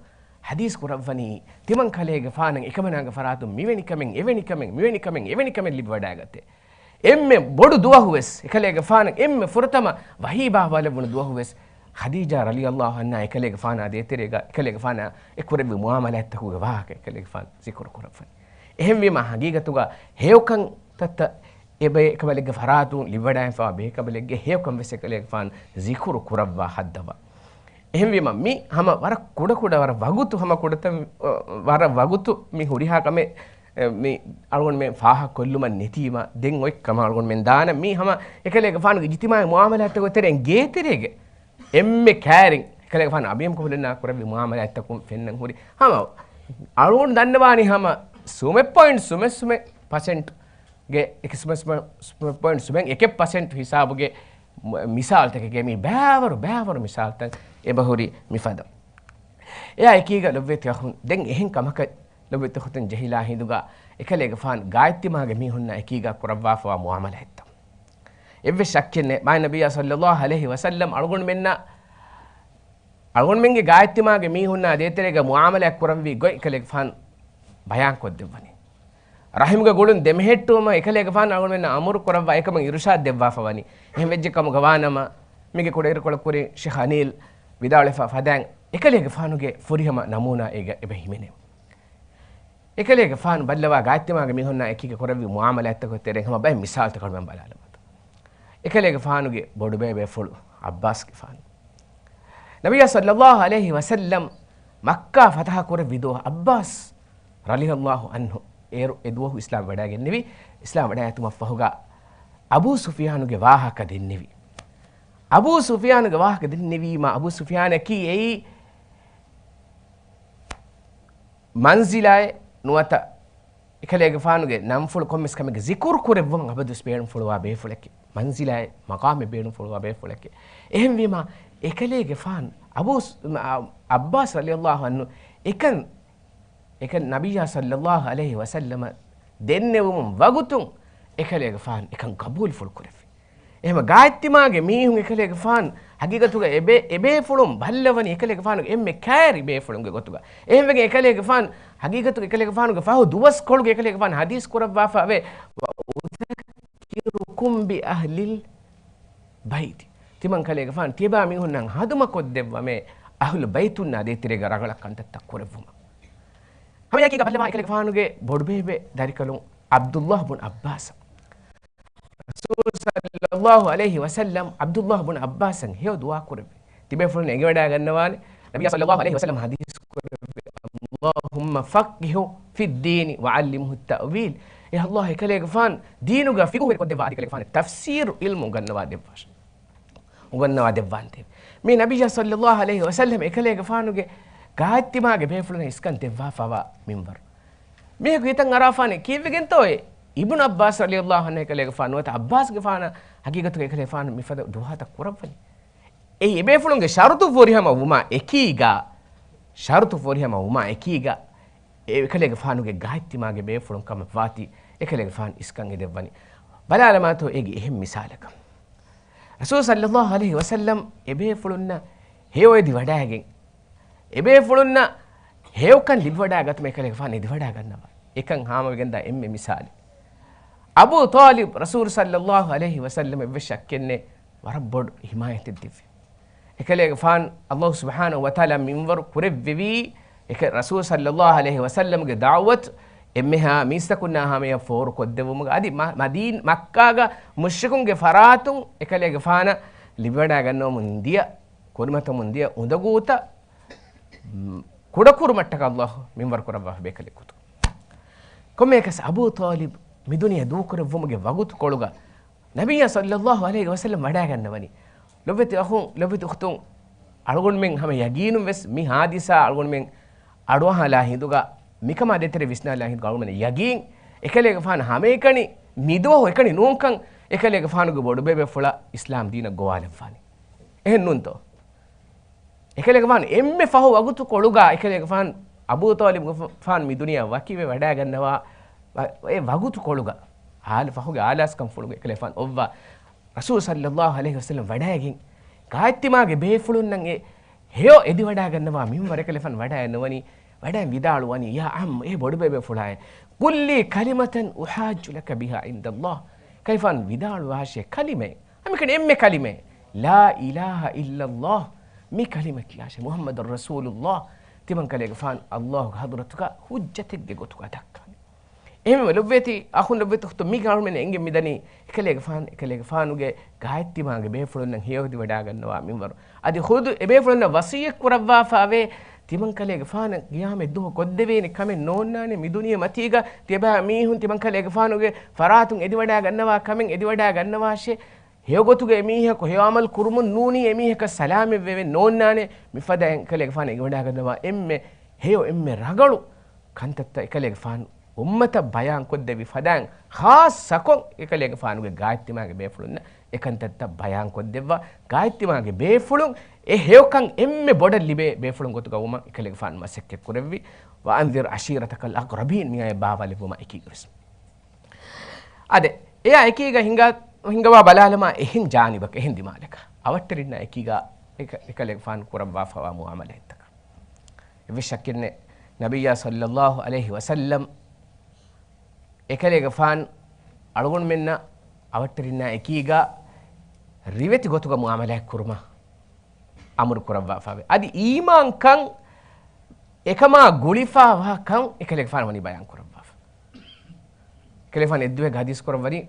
ޙަދީޘް ކުރައްވަނީ، ތިމަން ކަލޭގެފާނަށް އެކަމަނާގެ ފަރާތުން މިވެނި ކަމެއް، އެވެނި ކަމެއް، މިވެނި ކަމެއް، އެވެނި ކަމެއް ލިބިވަޑައިގަތޭ. އެންމެ ބޮޑު ދުވަހުވެސް، އެކަލޭގެފާނަށް އެންމެ ފުރަތަމަ ވަޙީ ބާއްވާލެއްވުނު ދުވަހުވެސް، ޚަދީޖާ ރަޟިޔަﷲ ޢަންހާ އެކަލޭގެފާނާ ދޭތެރޭގަ، އެކަލޭގެފާނާ އެ ކުރެއްވި މުޢާމަލާތްތަކުގެ ވާހަކަ އެކަލޭގެފާނު ޒިކުރު ކުރައްވަނީ. އެހެންވީމަ، ހަގީގަތުގަ ހެޔޮކަން ތައްތައް އެ ބޭކަނބަލެއްގެ ފަރާތުން ލިބިވަޑައިފާ ބޭކަނބަލެއްގެ ހެޔޮކަން ވެސް އެކަލޭގެފާނު ޒިކުރު ކުރައްވާ ހައްދަވާ. އެހެންވީމަ، މި ހަމަ ވަރަށް ކުޑަކުޑަ، ވަރަށް ވަގުތު، ހަމަ ކުޑަތަން، ވަރަށް ވަގުތު މި ހުރިހާ ކަމެއް، އެ، މި އަޅުގަނޑުމެން ފާހަގަކޮށްލުމަށް ނެތީމަ، ދެން އޮތް ކަމަށް އަޅުގަނޑުމެން ދާނަން. މީ ހަމަ އެކަލޭގެފާނުގެ އިޖްތިމާޢީ މުޢާމަލާތްތަކުގެ ތެރެއިން ގޭތެރޭގެ އެންމެ ކައިރިން އެކަލޭގެފާނު އަބިޔަމް ކުފުލެންނާ ކުރެއްވި މުޢާމަލާތްތަކުން ފެންނަން ހުރި. ހަމަ އަޅުގަނޑު ދަންނަވާނީ ހަމަ ސުމެއް ޕޮއިންޓް ސުމެއް ސުމެއް ޕަސެންޓް ގެ އެކެއް ސުމެ، ސުމެ، ސުމެ ޕޮއިންޓް ސުމެއް އެކެއް ޕަސެންޓް ހިސާބުގެ މު، މިސާލުތަކެއްގެ މި ބައިވަރު، ބައިވަރު މިސާލުތައް އެބަހުރި މިފަދަ. އެއާ އެކީގަ ލޮބްވެތި އަޚުން، ދެން އެހެން ކަމަކަށް ލޮބްވެތި އުޚްތުން ޖެހިލާ ހިނދުގަ އެކަލޭގެފާނު ގާތްތިމާގެ މީހުންނާ އެކީގަ ކުރައްވާފަވާ މުޢާމަލާތްތައް. އެއްވެސް ޝައްކެއް ނެތް، މާތް ނަބިއްޔާ ޞައްލަﷲ ޢަލައިހި ވަސައްލަމް އަޅުގަނޑުމެންނަށް އަޅުގަނޑުމެންގެ ގާތްތިމާގެ މީހުންނާ ދޭތެރޭގަ މުޢާމަލާތް ކުރަންވީ ގޮތް އެކަލޭގެފާނު ބަޔާންކޮށްދެއްވަނީ. ރަޙިމުގެ ގުޅުން ދެމެހެއްޓުވުމަށް އެކަލޭގެފާނު އަޅުގަނޑުމެންނަށް އަމުރު ކުރައްވާ އެކަމަށް އިރުޝާދް ދެއްވާފަވަނީ. އެހެން ވެއްޖެ ކަމުގަ ވާނަމަ، މީގެ ކުޑައިރުކޮޅަށް ކުރިން ޝޭޚް އަނީލް ވިދާޅުވެފަ ފަދައިން، އެކަލޭގެފާނުގެ ފުރިހަމަ ނަމޫނާ އޭގަ އެބަ ހިމެނޭ. އެކަލޭގެފާނު ބައްލަވާ ގާތްތިމާގެ މީހުންނާ އެކީގަ ކުރެއްވި މުޢާމަލާތްތަކުގެ ތެރެއިން ހަމަ ބައެއް މިސާލުތަކަށް މި ބަލާލަމާތޯ. އެކަލޭގެފާނުގެ ބޮޑުބޭބޭފުޅު ޢައްބާސްގެފާނު. ނަބިއްޔާ ޞައްލަﷲ ޢަލައިހި ވަސައްލަމް މައްކާ ފަތަޙަ ކުރެއްވި ދުވަހު ޢައްބާސް ރަޟިޔަﷲ ޢަންހު އޭރު އެ ދުވަހު އިސްލާމް ވަޑައިގެންނެވި. އިސްލާމް ވަޑައިގަތުމަށްފަހުގަ އަބޫ ސުފިޔާނުގެ ވާހަކަ ދެންނެވި. އަބޫ ސުފިޔާނުގެ ވާހަކަ ދެންނެވީމަ، އަބޫ ސުފިޔާނަކީ އެއީ މަންޒިލާއެއް ނުވަތަ އެކަލޭގެފާނުގެ ނަންފުޅު ކޮންމެސް ކަމެއްގެ ޒިކުރު ކުރެއްވުމަށް އަބަދުވެސް ބޭނުންފުޅުވާ ބޭފުޅެކޭ. މަންޒިލާއެއް މަޤާމެއް ބޭނުންފުޅުވާ ބޭފުޅެކޭ. އެހެންވީމަ، އެކަލޭގެފާނު އަބޫ ސް، އަ، ޢައްބާސް ރަޟިޔަﷲ ޢަންހު އެކަން، އެކަން ނަބިއްޔާ ޞައްލަﷲ ޢަލައިހި ވަސައްލަމަށް ދެންނެވުމުން ވަގުތުން އެކަލޭގެފާނު އެކަން ޤަބޫލުފުޅު ކުރެއްވި. އެހެމަ ގާތްތިމާގެ މީހުން އެކަލޭގެފާނު ހަގީގަތުގަ އެބޭ، އެބޭފުޅުން ބައްލަވަނީ އެކަލޭގެފާނުގެ އެންމެ ކައިރި ބޭފުޅުންގެ ގޮތުގަ. އެހެންވެގެން އެކަލޭގެފާނު ހަގީގަތުގަ އެކަލޭގެފާނުގެ ފަހު ދުވަސްކޮޅުގެ އެކަލޭގެފާނު ޙަދީޘް ކުރައްވާފަ އެވެ. وأذكركم بأهل البيت. ތިމަން ކަލޭގެފާނު ތިޔަބާ މީހުންނަށް ހަދުމަކޮށްދެއްވަމޭ އަހުލު ބައިތުންނާ ދޭތެރޭގަ ރަނގަޅަށް ކަންތައްތައް ކުރެއްވުމަށް. ހަމައެކީގަ ބައްލަވާ އެކަލޭގެފާނުގެ ބޮޑުބޭބެ ދަރިކަލުން ޢަބްދުﷲ ބުން ޢައްބާސް. ރަސޫލު ޞައްލަﷲ ޢަލައިހި ވަސައްލަމް ޢަބްދުﷲ ބުން ޢައްބާސަށް ހެޔޮ ދުޢާ ކުރެއްވި. ތިބޭފުޅުން އެނގިވަޑައިގަންނަވާނެ. ނަބިއްޔާ ޞައްލަﷲ ޢަލައިހި ވަސައްލަމް ޙަދީޘް ކުރެއްވި، اللهم فقهه في الدين وعلمه التأويل. އޭ ﷲ، އެކަލޭގެފާނު ދީނުގަ ފިޤުހު ކޮށްދެއްވާ، އަދި އެކަލޭގެފާނު ތަފްސީރު ޢިލްމު އުނގަންނަވާ ދެއްވާށި. އުނގަންނަވާ ދެއްވާންތެވެ. މީ ނަބިއްޔާ ޞައްލަﷲ ޢަލައިހި ވަސައްލަމް އެކަލޭގެފާނުގެ ގާތްތިމާގެ ބޭފުޅުން އިސްކަން ދެއްވާފަވާ މިންވަރު. މީހަކު ހިތަށް އަރާފާނެ ކީއްވެގެންތޯއޭ އިބްނު ޢައްބާސް ރަޟިޔަﷲ ޢަންހު އެކަލޭގެފާނު ނުވަތަ ޢައްބާސްގެފާނަށް ހަގީގަތުގަ އެކަލޭގެފާނު މިފަދަ ދުޢާތައް ކުރައްވަނީ. އެއީ އެބޭފުޅުންގެ ޝަރުޠު ފުރިހަމަ ވުމާ އެކީގަ، ޝަރުޠު ފުރިހަމަ ވުމާ އެކީގަ، އެ އެކަލޭގެފާނުގެ ގާތްތިމާގެ ބޭފުޅުން ކަމަށް ވާތީ، އެކަލޭގެފާނު އިސްކަން އެދެއްވަނީ. ބަލާލަމާތޯ އޭގެ އެހެން މިސާލަކަށް. ރަސޫލު ޞައްލަﷲ ޢަލައިހި ވަސައްލަމް އެބޭފުޅުންނަށް ހެޔޮ އެދިވަޑައިގެން، އެބޭފުޅުންނަށް ހެޔޮކަން ލިބިވަޑައިގަތުމަށް އެކަލޭގެފާނު އެދިވަޑައިގަންނަވާ. އެކަން ހާމަވެގެންދާ އެންމެ މިސާލެއް. އަބޫ ޠާލިބް ރަސޫލު ޞައްލަﷲ ޢަލައިހި ވަސައްލަމް އެއްވެސް ޝައްކެއްނެތް ވަރަށް ބޮޑު ޙިމާޔަތެއް ދެއްވި. އެކަލޭގެފާނު ﷲ ސުބްޙާނަހޫ ވަތަޢާލާ މިންވަރު ކުރެއްވެވީ، އެކަ، ރަސޫލު ޞައްލަﷲ ޢަލައިހި ވަސައްލަމްގެ ދަޢުވަތު އެންމެހާ މީސްތަކުންނާ ހަމަޔަށް ފޯރުކޮށްދެއްވުމުގަ އަދި މަ، މަދީން، މައްކާގަ މުޝްރިކުންގެ ފަރާތުން އެކަލޭގެފާނަށް ލިބިވަޑައިގަންނަވަމުން ދިޔަ، ކުރިމަތަމުން ދިޔަ އުނދަގޫތައް ކުޑަކުރުމަށްޓަކައި ﷲ މިންވަރު ކުރައްވާފަ ބޭކަލެއް ގޮތުގަ. ކޮންމެއަކަސް އަބޫ ޠާލިބް މި ދުނިޔެ ދޫކުރެއްވުމުގެ ވަގުތުކޮޅުގަ ނަބިއްޔާ ޞައްލަﷲ ޢަލައިހި ވަސައްލަމް ވަޑައިގަންނަވަނީ. ލޮބްވެތި އަޚުން، ލޮބްވެތި އުޚްތުން، އަޅުގަނޑުމެން ހަމަ ޔަގީނުން ވެސް މި ހާދިސާ އަޅުގަނޑުމެން އަޑުއަހާލާ ހިނދުގަ، މިކަމާ ދޭތެރޭ ވިސްނާލާ ހިނދުގަ އަޅުގަނޑުމެން ޔަގީން އެކަލޭގެފާނު ހަމައެކަނި މިދުވަހު އެކަނި ނޫންކަން އެކަލޭގެފާނުގެ ބޮޑުބޭބެފުޅަށް އިސްލާމް ދީނަށް ގޮވާލައްވާނެ. އެހެން ނޫންތޯ؟ އެކަލޭގެފާނު އެންމެ ފަހު ވަގުތުކޮޅުގަ އެކަލޭގެފާނު އަބޫ ޠާލިބުގެފާނު މި ދުނިޔެއަށް ވަކިވެ ވަޑައިގަންނަވާ ވަ-، އެ ވަގުތުކޮޅުގަ އާލު ފަހުގެ އާލާސްކަންފުޅުގަ އެކަލޭގެފާނު އޮއްވާ ރަސޫލު ޞައްލައްލާހު ޢަލައިހި ވަސައްލަމް ވަޑައިގެން ގާތްތިމާގެ ބޭފުޅުންނަށް އެ ހެޔޮ އެދިވަޑައިގަންނަވާ މިންވަރު އެކަލޭގެފާނު ވަޑައިނުވަނީ، ވަޑައި ވިދާޅުވަނީ، "يا عم، އޭ ބޮޑުބޭބެފުޅާއޭ، قل لي كلمة أحاج لك بها عند الله." ކަލޭގެފާނު ވިދާޅުވާށޭ ކަލިމައެއް. ހަމައެކަނި އެންމެ ކަލިމައެއް. "لا إله إلا الله." މި ކަލިމަ ކިޔާށޭ. "محمد رسول الله." ތިމަން ކަލޭގެފާނު ﷲގެ ޙަޟްރަތުގަ ޙުއްޖަތެއްގެ ގޮތުގަ ދައްކާނެ. އެހެންވެ ލޮބްވެތި އަޚުން، ލޮބްވެތި އުޚްތުން، މީގަ އަޅުމެން އެނގެން މިދަނީ އެކަލޭގެފާނު، އެކަލޭގެފާނުގެ ގާތްތިމާގެ ބޭފުޅުންނަށް ހެޔޮ އެދިވަޑައިގަންނަވާ މިންވަރު. އަދި ޚުދު އެބޭފުޅުންނަށް ވަޞިއްޔަތް ކުރައްވާފައިވޭ، ތިމަން ކަލޭގެފާނަށް ޤިޔާމަތް ދުވަހު ކޮށްދެވޭނެ ކަމެއް ނޯންނާނެ، މި ދުނިޔެ މަތީގަ ތިޔަބައި މީހުން ތިމަން ކަލޭގެފާނުގެ ފަރާތުން އެދިވަޑައިގަންނަވާ ކަމެއް އެދިވަޑައިގަންނަވާށޭ. ހެޔޮގޮތުގަ އެމީހަކު ހެޔޮ ޢަމަލު ކުރުމުން ނޫނީ އެމީހަކަށް ސަލާމަތްވެވެ ނޯންނާނެ، މިފަދައިން އެކަލޭގެފާނު އެދިވަޑައިގަންނަވާ އެންމެ ހެޔޮ އެންމެ ރަނގަޅު ކަންތައްތައް އެކަލޭގެފާނު އުއްމަތަށް ބަޔާންކޮށްދެއްވި ފަދައިން، ޚާއްޞަކޮށް އެކަލޭގެފާނުގެ ގާތްތިމާގެ ބޭފުޅުންނަށް އެކަންތައްތައް ބަޔާންކޮށްދެއްވާ، ގާތްތިމާގެ ބޭފުޅުން އެ ހެޔޮކަން އެންމެ ބޮޑަށް ލިބޭ ބޭފުޅުން ގޮތުގަ ވުމަށް އެކަލޭގެފާނު މަސައްކަތް ކުރެއްވި. "وأنذر عشيرتك الأقربين" މިއާޔަތް ބާވާލެއްވުމާ އެކީގަވެސް. އާދެ، އެއާ އެކީގަ ހިނގާ، ހިނގަވާ ބަލާލަމާ އެހެން ޖާނިބަކަށް، އެހެން ދިމާލަކަށް އަވަށްޓެރިންނާ އެކީގަ އެކަ-، އެކަލޭގެފާނު ކުރައްވާފަވާ މުޢާމަލާތްތަކަށް. އެއްވެސް ޝައްކެއްނެތް، ނަބިއްޔާ ޞައްލައްލާހު ޢަލައިހި ވަސައްލަމް އެކަލޭގެފާނު އަޅުގަނޑުމެންނަށް އަވަށްޓެރިންނާ އެކީގަ ރިވެތި ގޮތުގަ މުޢާމަލާތް ކުރުމަށް އަމުރު ކުރައްވާފަވޭ. އަދި އީމާންކަން އެކަމާ ގުޅިފަވާ ކަން އެކަލޭގެފާނު ވަނީ ބަޔާން ކުރައްވާފަ. އެކަލޭގެފާނު އެއްދުވަހެއްގަ ޙަދީޘް ކުރައްވަނީ،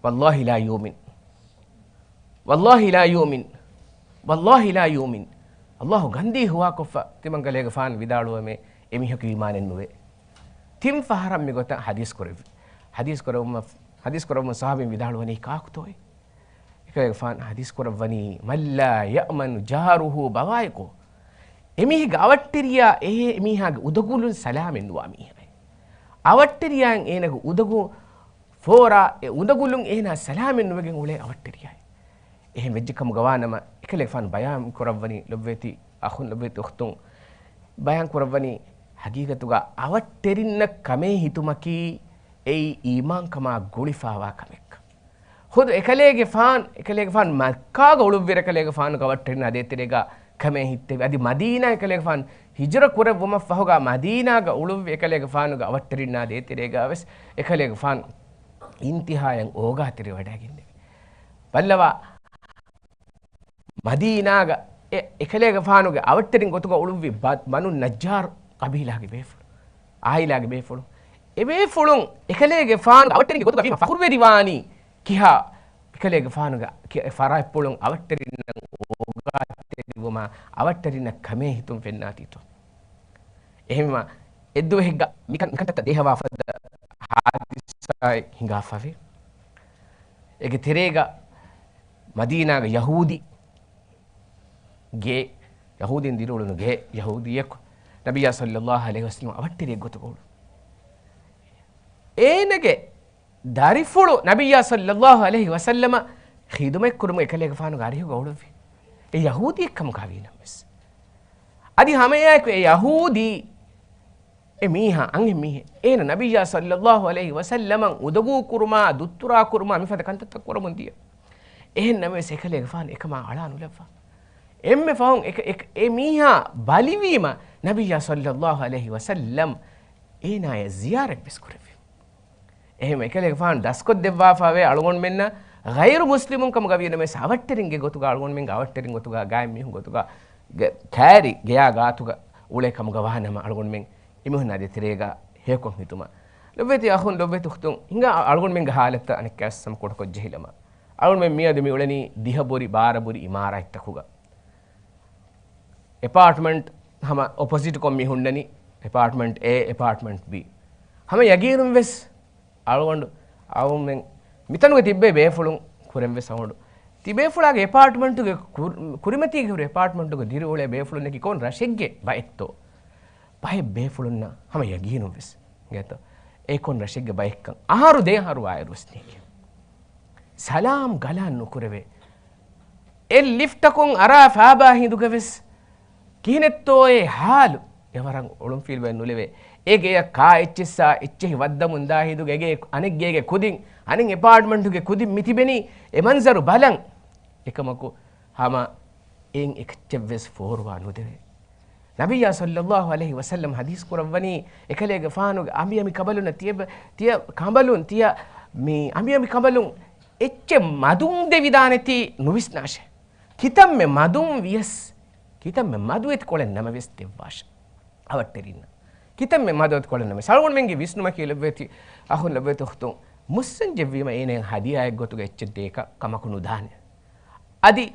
"والله لا يؤمن، والله لا يؤمن، والله لا يؤمن." ﷲ ގަންދީ ހުވާކޮށްފަ ތިމަން ކަލޭގެފާނު ވިދާޅުވަމޭ، އެމީހަކު އީމާނެއް ނުވޭ. ތިން ފަހަރަށް މިގޮތަށް ޙަދީޘް ކުރެއްވި. ޙަދީޘް ކުރެއްވުމަށް، ޙަދީޘް ކުރެއްވުމުން ޞަޙާބީން ވިދާޅުވަނީ، ކާކުތޯއޭ؟ އެކަލޭގެފާނު ޙަދީޘް ކުރައްވަނީ، "من لا يأمن جاره بوائقه." އެމީހެއްގެ އަވަށްޓެރިޔާ އެ މީހާގެ އުދަގުލުން ސަލާމަތް ނުވާ މީހާއެއް. އަވަށްޓެރިޔާއިން އޭނަގެ އުދަގޫ ފޯރާ، އެ އުދަގުލުން އޭނާ ސަލާމަތް ނުވެގެން އުޅޭ އަވަށްޓެރިޔާއެއް. އެހެން ވެއްޖެ ކަމުގަ ވާނަމަ، އެކަލޭގެފާނު ބަޔާން ކުރައްވަނީ، ލޮބްވެތި އަޚުން، ލޮބްވެތި އުޚްތުން، ބަޔާން ކުރައްވަނީ، ޙަޤީޤަތުގަ އަވަށްޓެރިންނަށް ކަމޭ ހިތުމަކީ އެއީ އީމާންކަމާ ގުޅިފަވާ ކަމެއްކަން. ޚުދު އެކަލޭގެފާނު، އެކަލޭގެފާނު މައްކާގަ އުޅުއްވި އެކަލޭގެފާނުގެ އަވަށްޓެރިންނާ ދޭތެރޭގަ ކަމޭ ހިތެވި. އަދި މަދީނާ އެކަލޭގެފާނު ހިޖުރަ ކުރެއްވުމަށްފަހުގަ މަދީނާގަ އުޅުއްވި އެކަލޭގެފާނުގެ އަވަށްޓެރިންނާ ދޭތެރޭގަ ވެސް އެކަލޭގެފާނު އިންތިހާޔަށް އޯގާތެރިވެވަޑައިގެންނެވި. ބައްލަވާ، މަދީނާގަ އެ އެކަލޭގެފާނުގެ އަވަށްޓެރިން ގޮތުގަ އުޅުއްވި ބަ-، ބަނު ނައްޖާރު ޤަބީލާގެ ބޭފުޅުން، އާއިލާގެ ބޭފުޅުން. އެ ބޭފުޅުން އެކަލޭގެފާނުގެ އަވަށްޓެރިންގެ ގޮތުގަ ވީމަ ފަޚުރުވެރިވާނީ ކިހާ؟ އެކަލޭގެފާނުގެ ކި-، ފަރާތްޕުޅުން އަވަށްޓެރިންނަށް އޯގާތެރިވުމާ އަވަށްޓެރިންނަށް ކަމޭ ހިތުން ފެންނާތީތޯ؟ އެހެންވީމަ، އެއްދުވަހެއްގަ މިކަން، މިކަންތައްތައް ދޭހަވާ ފަދަ ހާދިސާއެއް ހިނގާފަވޭ. އޭގެ ތެރޭގަ މަދީނާގަ ޔަހޫދީ ގޭ، ޔަހޫދީން ދިރިއުޅުނު ގޭ، ޔަހޫދީއަކު ނަބިއްޔާ ޞައްލައްލާހު ޢަލައިހި ވަސައްލަމަ އަވަށްޓެރިއެއް ގޮތުގަ އުޅުނު. އޭނަގެ ދަރިފުޅު ނަބިއްޔާ ޞައްލައްލާހު ޢަލައިހި ވަސައްލަމަ ޚިދުމަތްކުރުމުގެ އެކަލޭގެފާނުގެ އަރިހުގަ އުޅުއްވި. އެ ޔަހޫދީއެއް ކަމުގަ ވީނަމަވެސް، އަދި ހަމައެއާއެކު އެ ޔަހޫދީ އެ މީހާ، އަންހެން މީހެއް، އޭނަ ނަބިއްޔާ ޞައްލައްލާހު ޢަލައިހި ވަސައްލަމަށް އުދަގޫ ކުރުމާ، ދުއްތުރާ ކުރުމާ، މިފަދަ ކަންތައްތައް ކުރަމުން ދިޔަ. އެހެން ނަމަވެސް، އެކަލޭގެފާނު އެކަމާ އަޅާ ނުލައްވާ. އެންމެ ފަހުން އެ، އެ، އެ މީހާ ބަލިވީމަ، ނަބިއްޔާ ޞައްލައްލާހު ޢަލައިހި ވަސައްލަމް އޭނާޔަށް ޒިޔާރަތްވެސް ކުރެއްވި. އެހެން އެކަލޭގެފާނު ދަސްކޮށްދެއްވާފަވޭ އަޅުގަނޑުމެންނަށް ޣައިރު މުސްލިމުން ކަމުގަ ވީނަމަވެސް، އަވަށްޓެރިންގެ ގޮތުގަ، އަޅުގަނޑުމެންގެ އަވަށްޓެރިން ގޮތުގަ، ގާތް މީހުން ގޮތުގަ، ގެ-، ކައިރި ގެޔާ ގާތުގަ އުޅޭ ކަމުގަ ވާނަމަ، އަޅުގަނޑުމެން އެމީހުންނާ ދޭތެރޭގަ ހެޔޮކޮށް ހިތުމަށް. ލޮބްވެތި އަޚުން، ލޮބްވެތި އުޚްތުން، ހިނގާ އަޅުގަނޑުމެންގެ ހާލަތަށް އަނެއްކާވެސް ހަމަ ކުޑަކޮށް ޖެހިލަމާ. އަޅުގަނޑުމެން މިއަދު މި އުޅެނީ ދިހަ ބުރި، ބާރަ ބުރި އިމާރާތްތަކުގަ. އެޕާޓްމަންޓް ހަމަ އޮޕޮޒިޓްކޮށް މި ހުންނަނީ، އެޕާޓްމަންޓް އޭ، އެޕާޓްމަންޓް ބީ. ހަމަ ޔަގީނުން ވެސް އަޅުގަނޑު އަޅުމެން މިތަނުގަ ތިއްބޭ ބޭފުޅުން ކުރެން ވެސް އަޅުގަނޑު ތިބޭފުޅާގެ އެޕާޓްމަންޓުގެ ކުރި-، ކުރިމަތީގެ ހުރި އެޕާޓްމަންޓުގެ ދިރިއުޅޭ ބޭފުޅުންނަކީ ކޮން ރަށެއްގެ ބައެއްތޯ؟ ބައެއް ބޭފުޅުންނަށް ހަމަ ޔަގީނުން ވެސް ގެތޯ އެ ކޮން ރަށެއްގެ ބައެއްކަން. އަހަރު ދެ އަހަރު އާއިރު ވެސް ނޭނގެ. ސަލާމް ގަލާން ނުކުރެވޭ. އެ ލިފްޓަކުން އަރާ ފާބާ ހިނދުގަ ވެސް ކިހިނެއްތޯއޭ ހާލު؟ އެ ވަރަށް އޮޅުންފިލްވެ ނުލެވޭ. އޭގެ އެއަށް ކާ އެއްޗިއްސާ އެއްޗެހި ވައްދަމުން ދާ ހިނދުގެ އެގޭ އަނެއްގޭގެ ކުދިން، އަނެއް އެޕާޓްމަންޓުގެ ކުދިން މި ތިބެނީ އެ މަންޒަރު ބަލަން. އެކަމަކު ހަމަ އެއިން އެކައްޗެއްވެސް ފޯރުވާ ނުދެވޭ. ނަބިއްޔާ ޞައްލައްލާހު ޢަލައިހި ވަސައްލަމް ޙަދީޘް ކުރައްވަނީ، އެކަލޭގެފާނުގެ އަނބިއަނބި ކަނބަލުންނަށް ތިޔަ، ތިޔަ ކަނބަލުން، ތިޔަ މި އަނބިއަނބި ކަނބަލުން އެއްޗެއް މަދުން ދެވިދާނެތީ ނުވިސްނާށޭ. ކިތަންމެ މަދުން ވިޔަސް، ކިތަންމެ މަދުވެތި ކޮޅެއް ނަމަވެސް ދެއްވާށޭ އަވަށްޓެރިންނަށް. ކިތަންމެ މަދުވެތި ކޮޅެއް ނަމަވެސް. އަޅުގަނޑުމެންގެ ވިސްނުމަކީ ލޮބުވެތި އަޚުން، ލޮބުވެތި އުޚްތުން، މުއްސަން ޖެއްވީމަ އޭނައަށް ހަދިޔާއެއް ގޮތުގަ އެއްޗެއް ދޭކަށް ކަމަކު ނުދާނެ. އަދި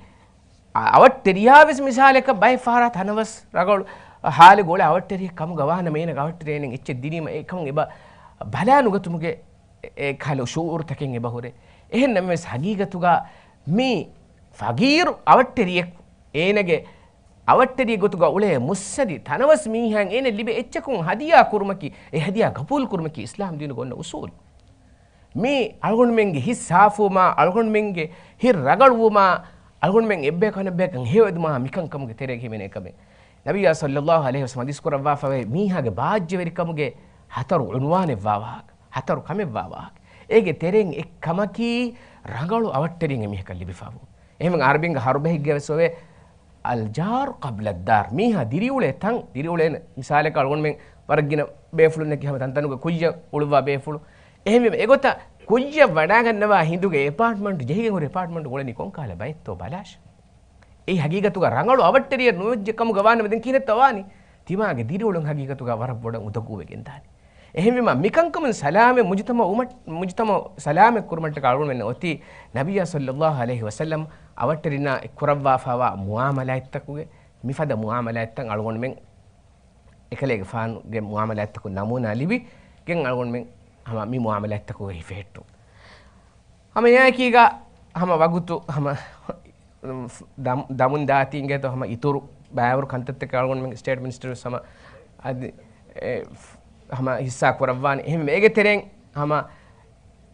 އަ-، އަވަށްޓެރިޔާ ވެސް މިސާލަކަށް ބައެއް ފަހަރާ ތަނަވަސް ރަގަޅު ހާލެއް އުޅޭ އަވަށްޓެރިއެއް ކަމުގަ ވާނަމަ އޭނަގެ އަވަށްޓެރި އޭނައަށް އެއްޗެއް ދިނީމަ އެ ކަމުން އެބަ ބަލާ ނުގަތުމުގެ އެ ކަހަލަ ޝުޢޫރުތަކެއް އެބަ ހުރޭ. އެހެން ނަމަވެސް ހަގީގަތުގަ މި ފަގީރު އަވަށްޓެރިއެއް އޭނަގެ އަވަށްޓެރި ގޮތުގަ އުޅޭ މުއްސަނދި ތަނަވަސް މީހާއަށް އޭނަ ލިބޭ އެއްޗަކުން ހަދިޔާ ކުރުމަކީ، އެ ހަދިޔާ ގަބޫލު ކުރުމަކީ އިސްލާމް ދީނުގަ އޮންނަ އުސޫލު. މީ އަޅުގަނޑުމެންގެ ހިތް ސާފުވުމާ، އަޅުގަނޑުމެންގެ ހިތް ރަގަޅުވުމާ، އަޅުގަނޑުމެން އެއްބަޔަކު އަނެއްބަޔަކަށް ހެޔޮއެދުމާ މިކަންކަމުގެ ތެރޭގަ ހިމެނޭ ކަމެއް. ނަބިއްޔާ ޞައްލައްލާހު ޢަލައިހި ވަސައްލަމް ޙަދީޘް ކުރައްވާފަވޭ، މީހާގެ ބާއްޖަވެރިކަމުގެ ހަތަރު އުންވާނެއްވާ ވާހަކަ، ހަތަރު ކަމެއްވާ ވާހަކަ. އޭގެ ތެރެއިން އެއް ކަމަކީ ރަނގަޅު އަވަށްޓެރިން އެމީހަކަށް ލިބިފަ ވުން. އެހެންވެ އަރަބިންގެ ހަރުބަހެއްގަ ވެސް އޮވޭ، އަލްޖާރު ޤަބްލައްދާރު. މީހާ ދިރިއުޅޭ ތަން، ދިރިއުޅޭނެ. މިސާލަކަށް އަޅުގަނޑުމެން ވަރަށް ގިނަ ބޭފުޅުންނަކީ ހަމަ ތަންތަނުގަ ކުއްޔަށް އުޅުއްވާ ބޭފުޅުން. އެހެންވީމަ އެގޮތަށް ކުއްޔަށް ވަޑާގަންނަވާ ހިނދުގެ އެޕާޓްމަންޓު ޖެހިގެން ހުރި އެޕާޓްމަންޓު އުޅެނީ ކޮންކަހަލަ ބައެއްތޯ ބަލާށޭ. އެއީ ހަގީގަތުގަ ރަނގަޅު އަވަށްޓެރިއެއް ނުވެއްޖެ ކަމުގަ ވާނަމަ ދެން ކިހިނެއްތޯ ވާނީ؟ ތިމާގެ ދިރިއުޅުން ހަގީގަތުގަ ވަރަށް ބޮޑަށް އުނދަގޫވެގެން ދާނީ. އެހެންވީމަ މިކަންކަމުން ސަލާމަތް މުޖުތަމަޢު އުމަ-، މުޖުތަމަޢު ސަލާމަތް ކުރުމަށްޓަކާ އަޅުގަނޑުމެންނަށް އޮތީ ނަބިއްޔާ ޞައްލައްލާހު ޢަލައިހި ވަސައްލަމް އަވަށްޓެރިންނާ އެއްކުރައްވާފައިވާ މުޢާމަލާތްތަކުގެ މިފަދަ މުޢާމަލާތްތައް އަޅުގަނޑުމެން އެކަލޭގެފާނުގެ މުޢާމަލާތްތަކުން ނަމޫނާ ލިބިގެން އަޅުގަނޑުމެން ހަމަ މި މުޢާމަލާތްތަކުގައި ހިފެހެއްޓުން. ހަމަ އެއާއެކީގަ ހަމަ ވަގުތު ހަމަ ދަމް-، ދަމުން ދާތީ އިނގޭތޯ ހަމަ އިތުރު ބައިވަރު ކަންތައްތަކެއް އަޅުގަނޑުމެން ސްޓޭޓް މިނިސްޓަރު ވެސް ހަމަ އަދި އެ ހަމަ ހިއްސާ ކުރައްވާނެ. އެހެންވެ އޭގެ ތެރެއިން ހަމަ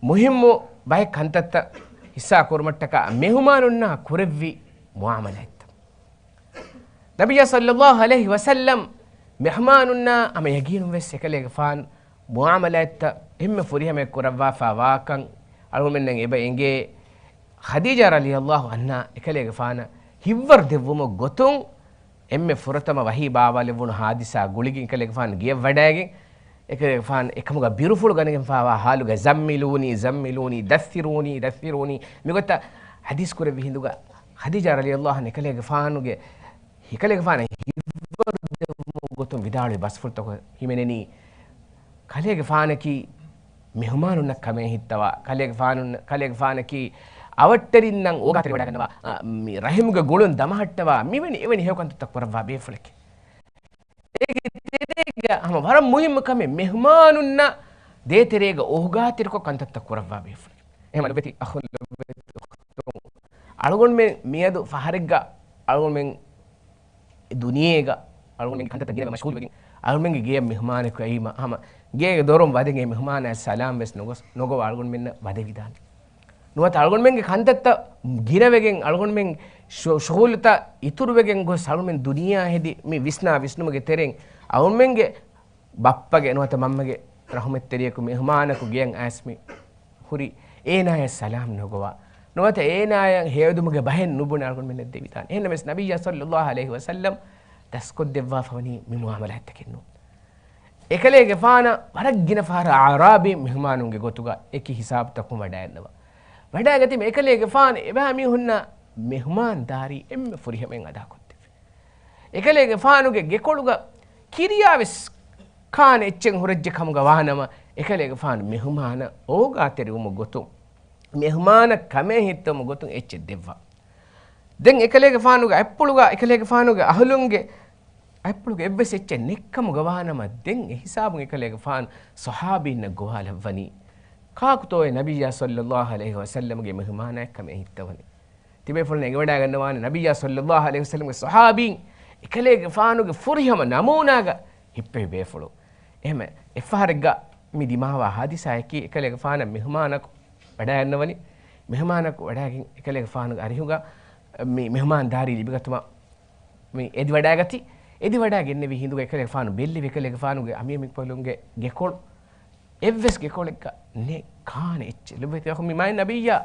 މުހިއްމު ބައެއް ކަންތައްތައް ހިއްސާ ކުރުމަށްޓަކާ މެހުމާނުންނާ ކުރެއްވި މުޢާމަލާތްތައް. ނަބިއްޔާ ޞައްލައްލާހު ޢަލައިހި ވަސައްލަމް މެހުމާނުންނާ ހަމަ ޔަގީނުން ވެސް އެކަލޭގެފާނު މުޢާމަލާތްތައް އެންމެ ފުރިހަމަޔަށް ކުރައްވާފަ ވާކަން އަޅުގަނޑުމެންނަށް އެބަ އެނގޭ. ޚަދީޖާ ރަޟިޔައްލާހު ޢަންހާ އެކަލޭގެފާނަށް ހިތްވަރު ދެއްވުމުގެ ގޮތުން އެންމެ ފުރަތަމަ ވަޙީ ބާވާލެއްވުނު ޙާދިސާ ގުޅިގެން އެކަލޭގެފާނު ގެޔަށް ވަޑައިގެން އެކަލޭގެފާނު އެކަމުގަ ބިރުފުޅު ގަނެގެންފައިވާ ޙާލުގަ ޒައްމިލޫނީ، ޒައްމިލޫނީ، ދައްސިރޫނީ، ދައްސިރޫނީ މިގޮތަށް ޙަދީޘް ކުރެއްވި ހިނދުގަ ޚަދީޖާ ރަޟިޔައްލާހު ޢަންހާ އެކަލޭގެފާނުގެ އެކަލޭގެފާނަށް ހިތްވަރު ދެއްވުމުގެ ގޮތުން ވިދާޅުވި ބަސްފުޅުތަކުން ހިމެނެނީ، ކަލޭގެފާނަކީ މެހުމާނުންނަށް ކަމޭ ހިއްތަވާ، ކަލޭގެފާނުން-، ކަލޭގެފާނަކީ އަވަށްޓެރިންނަށް އޯގާތެރިވެވަޑައިގަންނަވާ، އަ، މި ރަޙިމުގެ ގުޅުން ދަމަހައްޓަވާ، މިވެނި އެވެނި ހެޔޮ ކަންތައްތައް ކުރައްވާ ބޭފުޅެކޭ. އޭގެ ތެރޭގަ ހަމަ ވަރަށް މުހިއްމު ކަމެއް މެހުމާނުންނަށް ދޭތެރޭގަ އޯގާތެރިކޮށް ކަންތައްތައް ކުރައްވާ ބޭފުޅެކޭ. އެހެންވީމަ ލޮބުވެތި އަޚުން، ލޮބުވެތި އުޚްތުން، އަޅުގަނޑުމެން މިއަދު ފަހަރެއްގަ އަޅުގަނޑުމެން ދުނިޔޭގަ އަޅުގަނޑުމެންގެ ކަންތައްތައް ގިނަވެ މަޝްޣޫލުވެގެން، އަޅުގަނޑުމެންގެ ގެޔަށް މެހުމާނެކު އައީމަ، ހަމަ ގޭގެ ދޮރުން ވަދެގެން މެހުމާނާއަށް ސަލާމް ވެސް ނުގޮސް، ނުގޮވާ އަޅުގަނޑުމެންނަށް ވަދެވިދާނެ. ނުވަތަ އަޅުގަނޑުމެންގެ ކަންތައްތައް ގިނަވެގެން، އަޅުގަނޑުމެން ޝު-، ޝުޣުލުތައް އިތުރުވެގެން ގޮސް، އަޅުގަނޑުމެން ދުނިޔެއާ ހެދި މި ވިސްނާ ވިސްނުމުގެ ތެރެއިން އަޅުގަނޑުމެންގެ ބައްޕަގެ ނުވަތަ މަންމަގެ ރަޙުމަތްތެރިޔަކު މެހުމާނަކު ގެޔަށް އައިސް މި ހުރި އޭނާޔަށް ސަލާމް ނުގޮވާ، ނުވަތަ އޭނާޔަށް ހެޔޮއެދުމުގެ ބަހެއް ނުބުނެ އަޅުގަނޑުމެންނަށް ދެވިދާނެ. އެހެންނަމަވެސް ނަބިއްޔާ ޞައްލައްލާހު ޢަލައިހި ވަސައްލަމް ދަސްކޮށްދެއްވާފަވަނީ މި މުޢާމަލާތްތަކެއް ނޫން. އެކަލޭގެފާނަށް ވަރަށް ގިނަ ފަހަރަށް އަޢުރާބީ މެހުމާނުންގެ ގޮތުގަ އެކި ހިސާބުތަކުން ވަޑައިގަންނަވާ. ވަޑައިގަތީމަ އެކަލޭގެފާނު އެބައި މީހުންނަށް މެހުމާންދާރީ އެންމެ ފުރިހަމައިން އަދާކޮށްދެއްވި. އެކަލޭގެފާނުގެ ގެކޮޅުގަ ކިރިޔާވެސް ކާނެ އެއްޗެއް ހުރެއްޖެ ކަމުގަ ވާނަމަ، އެކަލޭގެފާނު މެހުމާނަށް އޯގާތެރިވުމުގެ ގޮތުން، މެހުމާނަށް ކަމޭހިއްތަވުމުގެ ގޮތުން އެއްޗެއް ދެއްވާ. ދެން އެކަލޭގެފާނުގެ އަތްޕުޅުގަ، އެކަލޭގެފާނުގެ އަހުލުންގެ އަތްޕުޅުގަ އެއްވެސް އެއްޗެއް ނެތްކަމުގަ ވާނަމަ، ދެން އެހިސާބުން އެކަލޭގެފާނު ޞަޙާބީންނަށް ގޮވާލައްވަނީ، ކާކުތޯއޭ ނަބިއްޔާ ޞައްލައްލާހު ޢަލައިހި ވަސައްލަމްގެ މެހުމާނާއަށް ކަމޭހިއްތަވަނީ؟ ތިބޭފުޅުން އެނގިވަޑައިގަންނަވާނެ ނަބިއްޔާ ޞައްލައްލާހު ޢަލައިހި ވަސައްލަމްގެ ޞަޙާބީން އެކަލޭގެފާނުގެ ފުރިހަމަ ނަމޫނާގަ ހިއްޕެވި ބޭފުޅުން. އެހެން އެއްފަހަރެއްގަ މި ދިމާވާ ހާދިސާއަކީ އެކަލޭގެފާނަށް މެހުމާނަކު ވަޑައިގަންނަވަނީ. މެހުމާނަކު ވަޑައިގެން އެކަލޭގެފާނުގެ އަރިހުގަ މި މެހުމާންދާރީ ލިބިގަތުމަށް މި އެދިވަޑައިގަތީ. އެދިވަޑައިގެންނެވި ހިނދުގަ އެކަލޭގެފާނު ބެއްލެވި އެކަލޭގެފާނުގެ އަމީރު މިކަނބަލުންގެ ގެކޮޅު އެއްވެސް ގެކޮޅެއްގަ ނެތް ކާނެ އެއްޗެއް. ލޮބުވެތި އަޚުން، މި މާތް ނަބިއްޔާ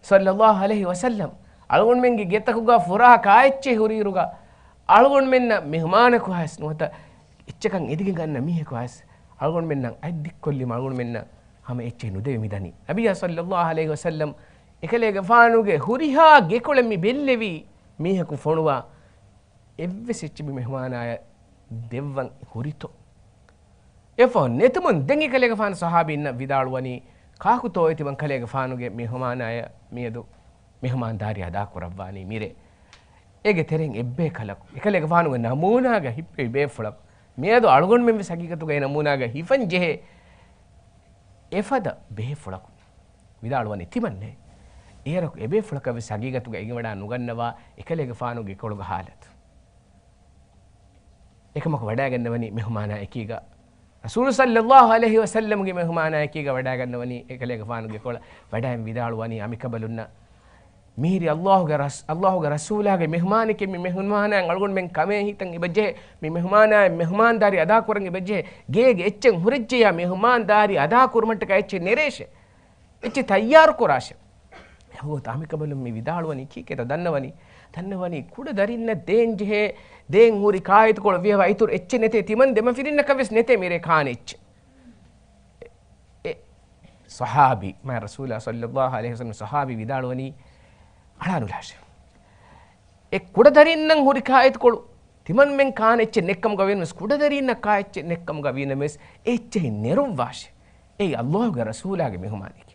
ޞައްލައްލާހު ޢަލައިހި ވަސައްލަމް އަޅުގަނޑުމެންގެ ގެތަކުގަ ފުރާ ކާއެއްޗެއް ހުރިއިރުގަ އަޅުގަނޑުމެންނަށް މެހުމާނަކު ހާސް ނުވަތަ އެއްޗަކަށް އެދިގެން ގަންނަ މީހަކު ހާސް އަޅުގަނޑުމެންނަށް އަތް ދިއްކޮށްލީމަ އަޅުގަނޑުމެންނަށް ހަމަ އެއްޗެއް ނުދެވި މިދަނީ. ނަބިއްޔާ ޞައްލައްލާހު ޢަލައިހި ވަސައްލަމް އެކަލޭގެފާނުގެ ހުރިހާ ގެކޮޅެއް މި ބެއްލެވީ މީހަކު ފޮނުވާ އެއްވެސް އެއްޗެއް މި މެހުމާނާޔަށް ދެއްވަން ހުރިތޯ؟ އެފަހު ނެތުމުން ދެން އެކަލޭގެފާނު ޞަޙާބީންނަށް ވިދާޅުވަނީ، ކާކުތޯ އޮތި ތިމަން ކަލޭގެފާނުގެ މެހުމާނާޔަށް މިއަދު މެހުމާންދާރީ އަދާކުރައްވާނީ މިރޭ؟ އޭގެ ތެރެއިން އެއްބޭކަލަކު، އެކަލޭގެފާނުގެ ނަމޫނާގަ ހިއްޕެވި ބޭފުޅަކު، މިއަދު އަޅުގަނޑުމެން ވެސް ހަގީގަތުގައި ނަމޫނާގަ ހިފަން ޖެހޭ އެފަދަ ބޭފުޅަކު ވިދާޅުވަނީ ތިމަންނޭ. އޭރަކު އެބޭފުޅަކަށް ވެސް ހަގީގަތުގަ އެނގިވަޑާ ނުގަންނަވާ އެކަލޭގެފާނުގެ ގެކޮޅުގެ ހާލަތު. އެކަމަކު ވަޑައިގަންނަވަނީ މެހުމާނާ އެކީގަ، ރަސޫލު ޞައްލައްލާހު ޢަލައިހި ވަސައްލަމްގެ މެހުމާނާ އެކީގަ ވަޑައިގަންނަވަނީ އެކަލޭގެފާނުގެ ގެކޮޅަށް ވަޑައިން ވިދާޅުވަނީ އަނބިކަނބަލުންނަށް، މިހިރީ ﷲ ގެ ރަސް-، ﷲ ގެ ރަސޫލާގެ މެހުމާނެކޭ، މި މެހުމާނާއަށް އަޅުގަނޑުމެން ކަމޭ ހިތަށް އެބަޖެހޭ، މި މެހުމާނާއަށް މެހުމާންދާރީ އަދާކުރަން އެބަޖެހޭ، ގޭގެ އެއްޗެއް ހުރެއްޖެޔާ މެހުމާންދާރީ އަދާކުރުމަށްޓަކާ އެއްޗެއް ނެރޭށޭ، އެއްޗެއް ތައްޔާރު ކުރާށޭ. އެހުގަ އަނބިކަނބަލުން މި ވިދާޅުވަނީ ކީކޭތަ ދަންނަވަނީ؟ ދަންނަވަނީ ކުޑަ ދަރިންނަށް ދޭން ޖެހޭ، ދޭން ހުރި ކާއެތިކޮޅު ވިޔަވާ އިތުރު އެއްޗެއް ނެތޭ، ތިމަން ދެމަފިރިންނަކަށް ވެސް ނެތޭ މިރޭ ކާނެ އެއްޗެއް. އެ ޞަޙާބީ، މާތް ރަސޫލާ ޞައްލައްލާހު ޢަލައިހި ވަސައްލަމް ޞަޙާބީ ވިދާޅުވަނީ، އަޅާނުލާށޭ. އެ ކުޑަދަރިންނަށް ހުރި ކާއެތިކޮޅު ތިމަންމެން ކާނެ އެއްޗެއް ނެއްކަމުގަ ވީނަމަވެސް، ކުޑަދަރިންނަށް ކާ އެއްޗެއް ނެއްކަމުގަ ވީނަމަވެސް، އެ އެއްޗެހި ނެރުއްވާށޭ. އެއީ ﷲ ގެ ރަސޫލާގެ މެހުމާނެކޭ.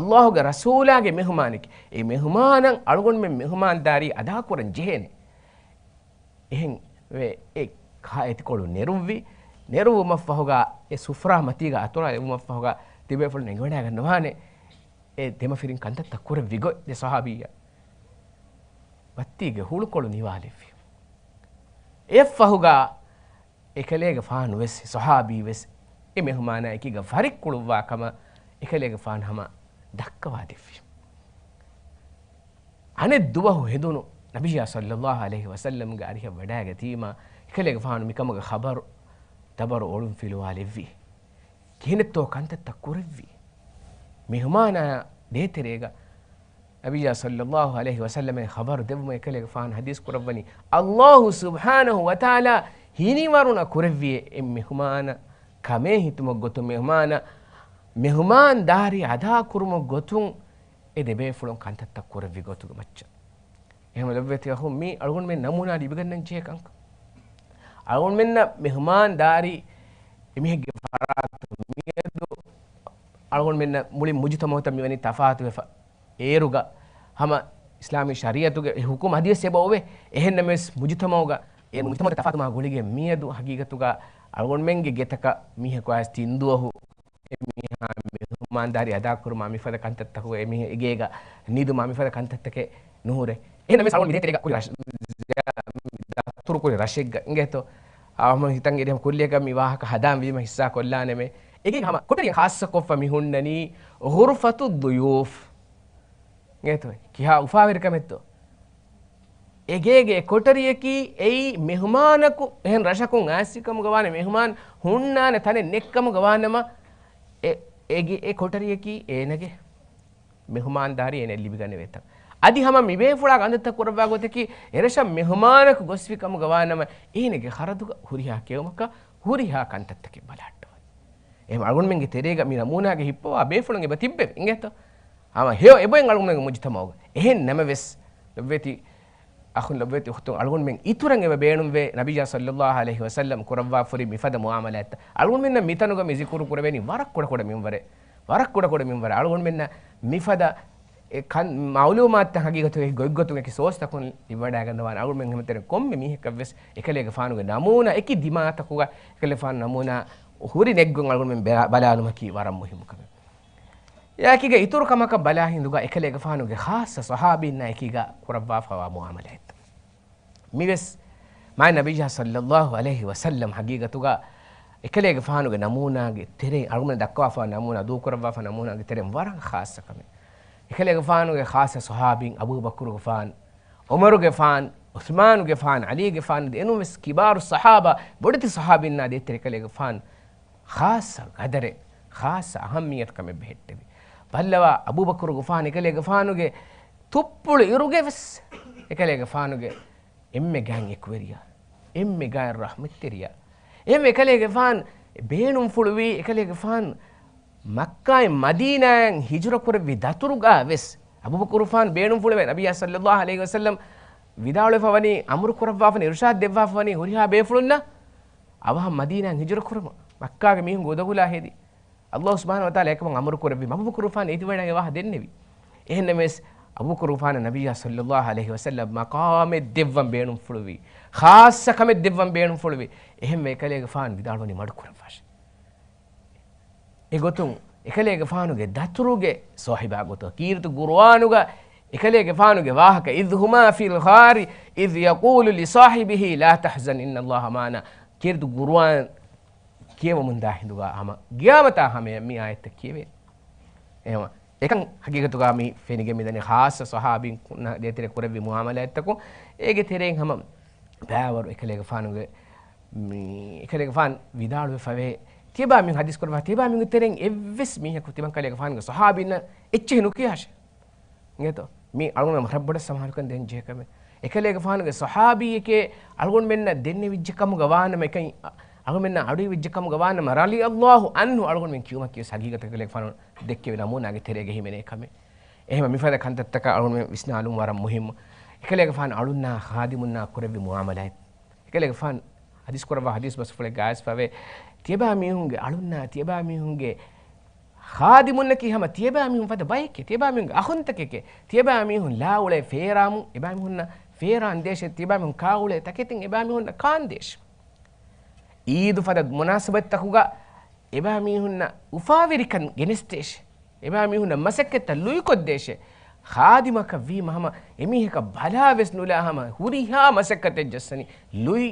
ﷲ ގެ ރަސޫލާގެ މެހުމާނެކޭ. އެ މެހުމާނަށް އަޅުގަނޑުމެން މެހުމާންދާރީ އަދާކުރަން ޖެހޭނެ. އެހެންވެ، އެ ކާއެތިކޮޅު ނެރުއްވި، ނެރުއްވުމަށްފަހުގަ، އެ ސުފްރާ މަތީގަ އަތޮޅާ އެއްވުމަށްފަހުގަ، ތިބޭފުޅުން އެނގިވަޑައިގަންނަވާނެ، އެ ދެމަފިރިން ކަންތައްތައް ކުރެއްވި ގޮތް، ދެ ޞަޙާބީއަށް. މަތީގެ ހުޅުކޮޅު ނިވާލެއްވި. އެއަށްފަހުގަ، އެކަލޭގެފާނު ވެސް، ޞަޙާބީ ވެސް، އެ މެހުމާނާ އެކީގަ ފަރިއްކުޅުއްވާ ކަމަށް އެކަލޭގެފާނު ހަމަ ދައްކަވާ ދެއްވި. އަނެއް ދުވަހު ހެދުނު ނަބިއްޔާ ޞައްލައްލާހު ޢަލައިހި ވަސައްލަމްގެ އަރިހަށް ވަޑައިގަތީމާ، އެކަލޭގެފާނު މިކަމުގެ ޚަބަރު ދަބަރު އޮޅުންފިލުވާލެއްވި. ކިހިނެއްތޯ ކަންތައްތައް ކުރެއްވީ؟ މެހުމާނާ ދޭތެރޭގަ ނަބިއްޔާ ޞައްލައްލާހު ޢަލައިހި ވަސައްލަމަށް ޚަބަރު ދެއްވުމަށް އެކަލޭގެފާނު ޙަދީޘް ކުރައްވަނީ، ﷲ ސުބްޙާނަހު ވަތަޢާލާ ހިނިވަރުނަ ކުރެއްވިއޭ އެ މެހުމާނަށް ކަމޭ ހިތުމަށް ގޮތުން، މެހުމާނަށް މެހުމާންދާރީ އަދާކުރުމަށް ގޮތުން އެ ދެބޭފުޅުން ކަންތައްތައް ކުރެއްވި ގޮތުގެ މައްޗަށް. އެހެންވެ ލޮބުވެތި އަޚުން، މީ އަޅުގަނޑުމެން ނަމޫނާ ލިބިގަންނަން ޖެހޭ ކަންކަން. އަޅުގަނޑުމެންނަށް މެހުމާންދާރީ އެމީހެއްގެ ފަރާތުން މިއަދު އަޅުގަނޑުމެންނަށް މުޅި މުޖުތަމަޢުތައް މިވަނީ ތަފާތުވެފަ. އޭރުގަ ހަމަ އިސްލާމީ ޝަރީޢަތުގެ އެ ޙުކުމް އަދިވެސް އެބަ އޮވޭ. އެހެންނަމަވެސް މުޖުތަމަޢުގަ އެ މުޖުތަމަޢުގެ ތަފާތު މާ ގުޅިގެން މިއަދު ހަގީގަތުގަ އަޅުގަނޑުމެންގެ ގެތަކަށް މީހަކު އައިސް ތިން ދުވަހު އެމީހާ މެހުމާންދާރީ އަދާކުރުމާ މިފަދަ ކަންތައްތަކުގަ އެމީހާ އެގޭގަ ނިދުމާ މިފަދަ ކަންތައްތަކެއް ނުހުރޭ. އެހެންނަމަވެސް އަޅުގަނޑު މިދޭތެރޭގަ ކުރި ރަށް-، ދަތުރުކުރި ރަށެއްގަ އިނގޭތޯ. އާ، ހަމަ ހިތަށް އެރި ހަމަ ކުއްލިއަކަށް މި ވާހަކަ ހަދާން ވީމަ ހިއްސާ ކޮށްލާނަމޭ. އެގޭގަ ހަމަ ކޮޓަރިއަށް ޚާއްޞަކޮށްފަ މި ހުންނަނީ ޣުރުފަތު ދުޔޫފް. އިނގޭތޯ. ކިހާ އުފާވެރިކަމެއްތޯ. އެގޭގެ ކޮޓަރިއަކީ އެއީ މެހުމާނަކު އެހެން ރަށަކުން އައިސްފިކަމުގަ ވާނަމަ، މެހުމާން ހުންނާނެ ތަނެއް ނެއްކަމުގަ ވާނަމަ، އެ، އޭގެ އެ ކޮޓަރިއަކީ އޭނަގެ މެހުމާންދާރީ އޭނަ ލިބިގަނެވޭތަން. އަދި ހަމަ މިބޭފުޅާ ކަންތައްތައް ކުރައްވާ ގޮތަކީ، އެރަށަށް މެހުމާނަކު ގޮސްފިކަމުގަ ވާނަމަ، އޭނަގެ ޚަރަދުގަ ހުރިހާ ކެއުމަކަށް ހުރިހާ ކަންތައްތަކެއް ބަލަހައްޓަވަން. އެހެން އަޅުގަނޑުމެންގެ ތެރޭގަ މި ނަމޫނާގެ ހިއްޕަވާ ބޭފުޅުން އެބަ ތިއްބެވި އިނގޭތޯ. ހަމަ ހެޔޮ އެބައިން އަޅުގަނޑުމެންގެ މުޖުތަމަޢުގަ. އެހެން ނަމަވެސް، ލޮބުވެތި އަޚުން، ލޮބުވެތި އުޚްތުން، އަޅުގަނޑުމެން އިތުރަށް އެބަ ބޭނުންވޭ، ނަބިއްޔާ ޞައްލައްލާހު ޢަލައިހި ވަސައްލަމް ކުރައްވާފަ ހުރި މިފަދަ މުޢާމަލާތްތައް. އަޅުގަނޑުމެންނަށް މިތަނުގަ މި ޒިކުރު ކުރެވެނީ ވަރަށް ކުޑަކުޑަ މިންވަރެއް، ވަރަށް ކުޑަކުޑަ މިންވަރެއް. އަޅުގަނޑުމެންނަށް މިފަދަ އެ ކަން މަޢުލޫމާތުތައް ހަގީގަތުގައި ގޮތްގޮތުން އެކި ސޯސްތަކުން ލިބިވަޑައިގަންނަވާނެ. އަޅުގަނޑުމެން ހަމަތެރެ ކޮންމެ މީހަކަށްވެސް އެކަލޭގެފާނުގެ ނަމޫނާ އެކި ދިމާތަކުގަ އެކަލޭގެފާނު ނަމޫނާ ހުރި ނެތްގޮތް އަޅުގަނޑުމެން ބަ-، ބަލާލުމަކީ ވަރަށް މުހިއްމު ކަމެއް. އެއާއެކީގަ އިތުރު ކަމަކަށް ބަލާ ހިނދުގަ އެކަލޭގެފާނުގެ ޚާއްޞަ ޞަޙާބީންނާ އެކީގަ ކުރައްވާފަވާ މުޢާމަލާތްތައް. މިވެސް މާތް ނަބިއްޔާ ޞައްލައްލާހު ޢަލައިހި ވަސައްލަމް ޙަޤީޤަތުގަ އެކަލޭގެފާނުގެ ނަމޫނާގެ ތެރެއިން، އަޅުގަނޑު ދައްކަވާފަ ނަމޫނާ، ދޫކުރައްވާފަ ނަމޫނާގެ ތެރެއިން ވަރަށް ޚާއްޞަ ކަމެއް. އެކަލޭގެފާނުގެ ޚާއްޞަ ޞަޙާބީން އަބޫބަކުރުގެފާން، ޢުމަރުގެފާން، ޢުޘްމާނުގެފާން، ޢަލީގެފާން އެނޫންވެސް ކިބާރު ޞަޙާބާ، ބޮޑެތި ޞަޙާބީންނާ ދޭތެރެ އެކަލޭގެފާން ޚާއްޞަ ގަދަރެއް، ޚާއްޞަ އަހައްމިއްޔަތު ކަމެއް ބެހެއްޓެވި. ބައްލަވާ އަބޫބަކުރުގެފާން އެކަލޭގެފާނުގެ ތުއްޕުޅު އިރުގެ ވެސް އެކަލޭގެފާނުގެ އެންމެ ގާތް އެކުވެރިޔާ، އެންމެ ގާތް ރަޙްމަތްތެރިޔާ. އެހެންވެ އެކަލޭގެފާން ބޭނުންފުޅުވީ، އެކަލޭގެފާން މައްކާއިން މަދީނާއަށް ހިޖުރަ ކުރެއްވި ދަތުރުގަ ވެސް އަބޫބަކުރުފާން ބޭނުންފުޅުވެ ނަބިއްޔާ ޞައްލައްލާހު ޢަލައިހި ވަސައްލަމް ވިދާޅުވެފަ ވަނީ، އަމުރު ކުރައްވާފަ ވަނީ، އިރުޝާދު ދެއްވާފަ ވަނީ ހުރިހާ ބޭފުޅުންނަށް އަވަހަށް މަދީނާއަށް ހިޖުރަ ކުރުމަށް، މައްކާގެ މީހުންގެ އުދަގުލާ ހެދި. ﷲ ސުބްޙާނަހޫ ވަތަޢާލާ އެކަމަށް އަމުރު ކުރެއްވީމަ، އަބޫބަކުރުފާން އެތި ވަޑައިގެން އަވަހަށް ދެންނެވި. އެހެންނަމަވެސް، އަބޫބަކުރުފާނަށް ނަބިއްޔާ ޞައްލައްލާހު ޢަލައިހި ވަސައްލަމް މަޤާމެއް ދެއްވަން ބޭނުންފުޅުވި، ޚާއްޞަ ކަމެއް ދެއްވަން ބޭނުންފުޅުވި. އެހެންވެ އެކަލޭގެފާނު ވިދާޅުވަނީ މަޑުކުރައްވާށޭ. އެގޮތުން އެކަލޭގެފާނުގެ ދަތުރުގެ ޞާޙިބާ ގޮތަށް ކީރިތި ޤުރުއާނުގަ އެކަލޭގެފާނުގެ ވާހަކަ، إذ هما في الغار إذ يقول لصاحبه لا تحزن إن الله معنا. ކީރިތި ޤުރުއާން ކިޔެވަމުންދާ ހިނދުގަ ހަމަ ޤިޔާމަތާ ހަމަޔަށް މި އާޔަތްތައް ކިޔެވޭ. އެހެންވީމަ، އެކަން ޙަޤީޤަތުގަ މި ފެނިގެން މިދަނީ ޚާއްޞަ ޞަޙާބީން ދޭތެރެ ކުރެއްވި މުޢާމަލާތްތަކުން. އޭގެ ތެރެއިން ހަމަ ބައިވަރު އެކަލޭގެފާނުގެ، މި، އެކަލޭގެފާނު ވިދާޅުވެފަވޭ، ތިޔަބާ މި ޙަދީޘް ކުރައްވާ، ތިޔަބާ މީހުންގެ ތެރެއިން އެއްވެސް މީހަކު ތިމަން ކަލޭގެފާނުގެ ޞަޙާބީންނަށް އެއްޗެހި ނުކިޔާށޭ. އިނގޭތޯ؟ މީ އަޅުގަނޑު ވަރަށް ބޮޑަށް ސަމާލުކަން ދޭން ޖެހޭ ކަމެއް. އެކަލޭގެފާނުގެ ޞަޙާބީއެކޭ އަޅުގަނޑުމެންނަށް ދެންނެވިއްޖެ ކަމުގަ ވާނަމަ، އެކަން އަޅުގަނޑުމެންނަށް އަޑުއިވިއްޖެ ކަމުގަ ވާނަމަ، ރަޟިޔަﷲ ޢަންހު އަޅުގަނޑުމެން ކިޔުމަކީ ވެސް ޙަޤީޤަތަށް އެކަލޭގެފާނު ދެއްކެވި ނަމޫނާގެ ތެރޭގަ ހިމެނޭ ކަމެއް. އެހެންވީމަ މިފަދަ ކަންތައްތަކަށް އަޅުގަނޑުމެން ވިސްނާލުން ވަރަށް މުހިއްމު. އެކަލޭގެފާނު އަޅުންނާ ޚާދިމުންނާ ކުރެއްވި މުޢާމަލާތް. އެކަލޭގެފާނު ޙަދީޘް ކުރައްވާ ޙަދީޘްބަސްފުޅެއްގައިވެސް ފަވޭ، ތިޔަބާ މީހުންގެ އަޅުންނާ، ތިޔަބާ މީހުންގެ ޚާދިމުންނަކީ ހަމަ ތިޔަބާ މީހުން ފަދަ ބައެކޭ، ތިޔަބާ މީހުންގެ އަޚުންތަކެކޭ، ތިޔަބާ މީހުން ލާ އުޅޭ ފޭރާމު، އެބާ މީހުންނަށް ފޭރާން ދޭށޭ، ތިޔަބާ މީހުން ކާ އުޅޭ ތަކެތިން އެބާ މީހުންނަށް ކާން ދޭށޭ. އީދު ފަދަ މުނާސަބަތްތަކުގަ އެބާ މީހުންނަށް އުފާވެރިކަން ގެނެސްދޭށޭ. އެބާ މީހުންނަށް މަސައްކަތްތައް ލުއިކޮށްދޭށޭ. ޚާދިމަކަށް ވީމަ ހަމަ އެމީހަކަށް ބަލާވެސް ނުލާ ހަމަ ހުރިހާ މަސައްކަތެއް ޖައްސަނީ. ލުއި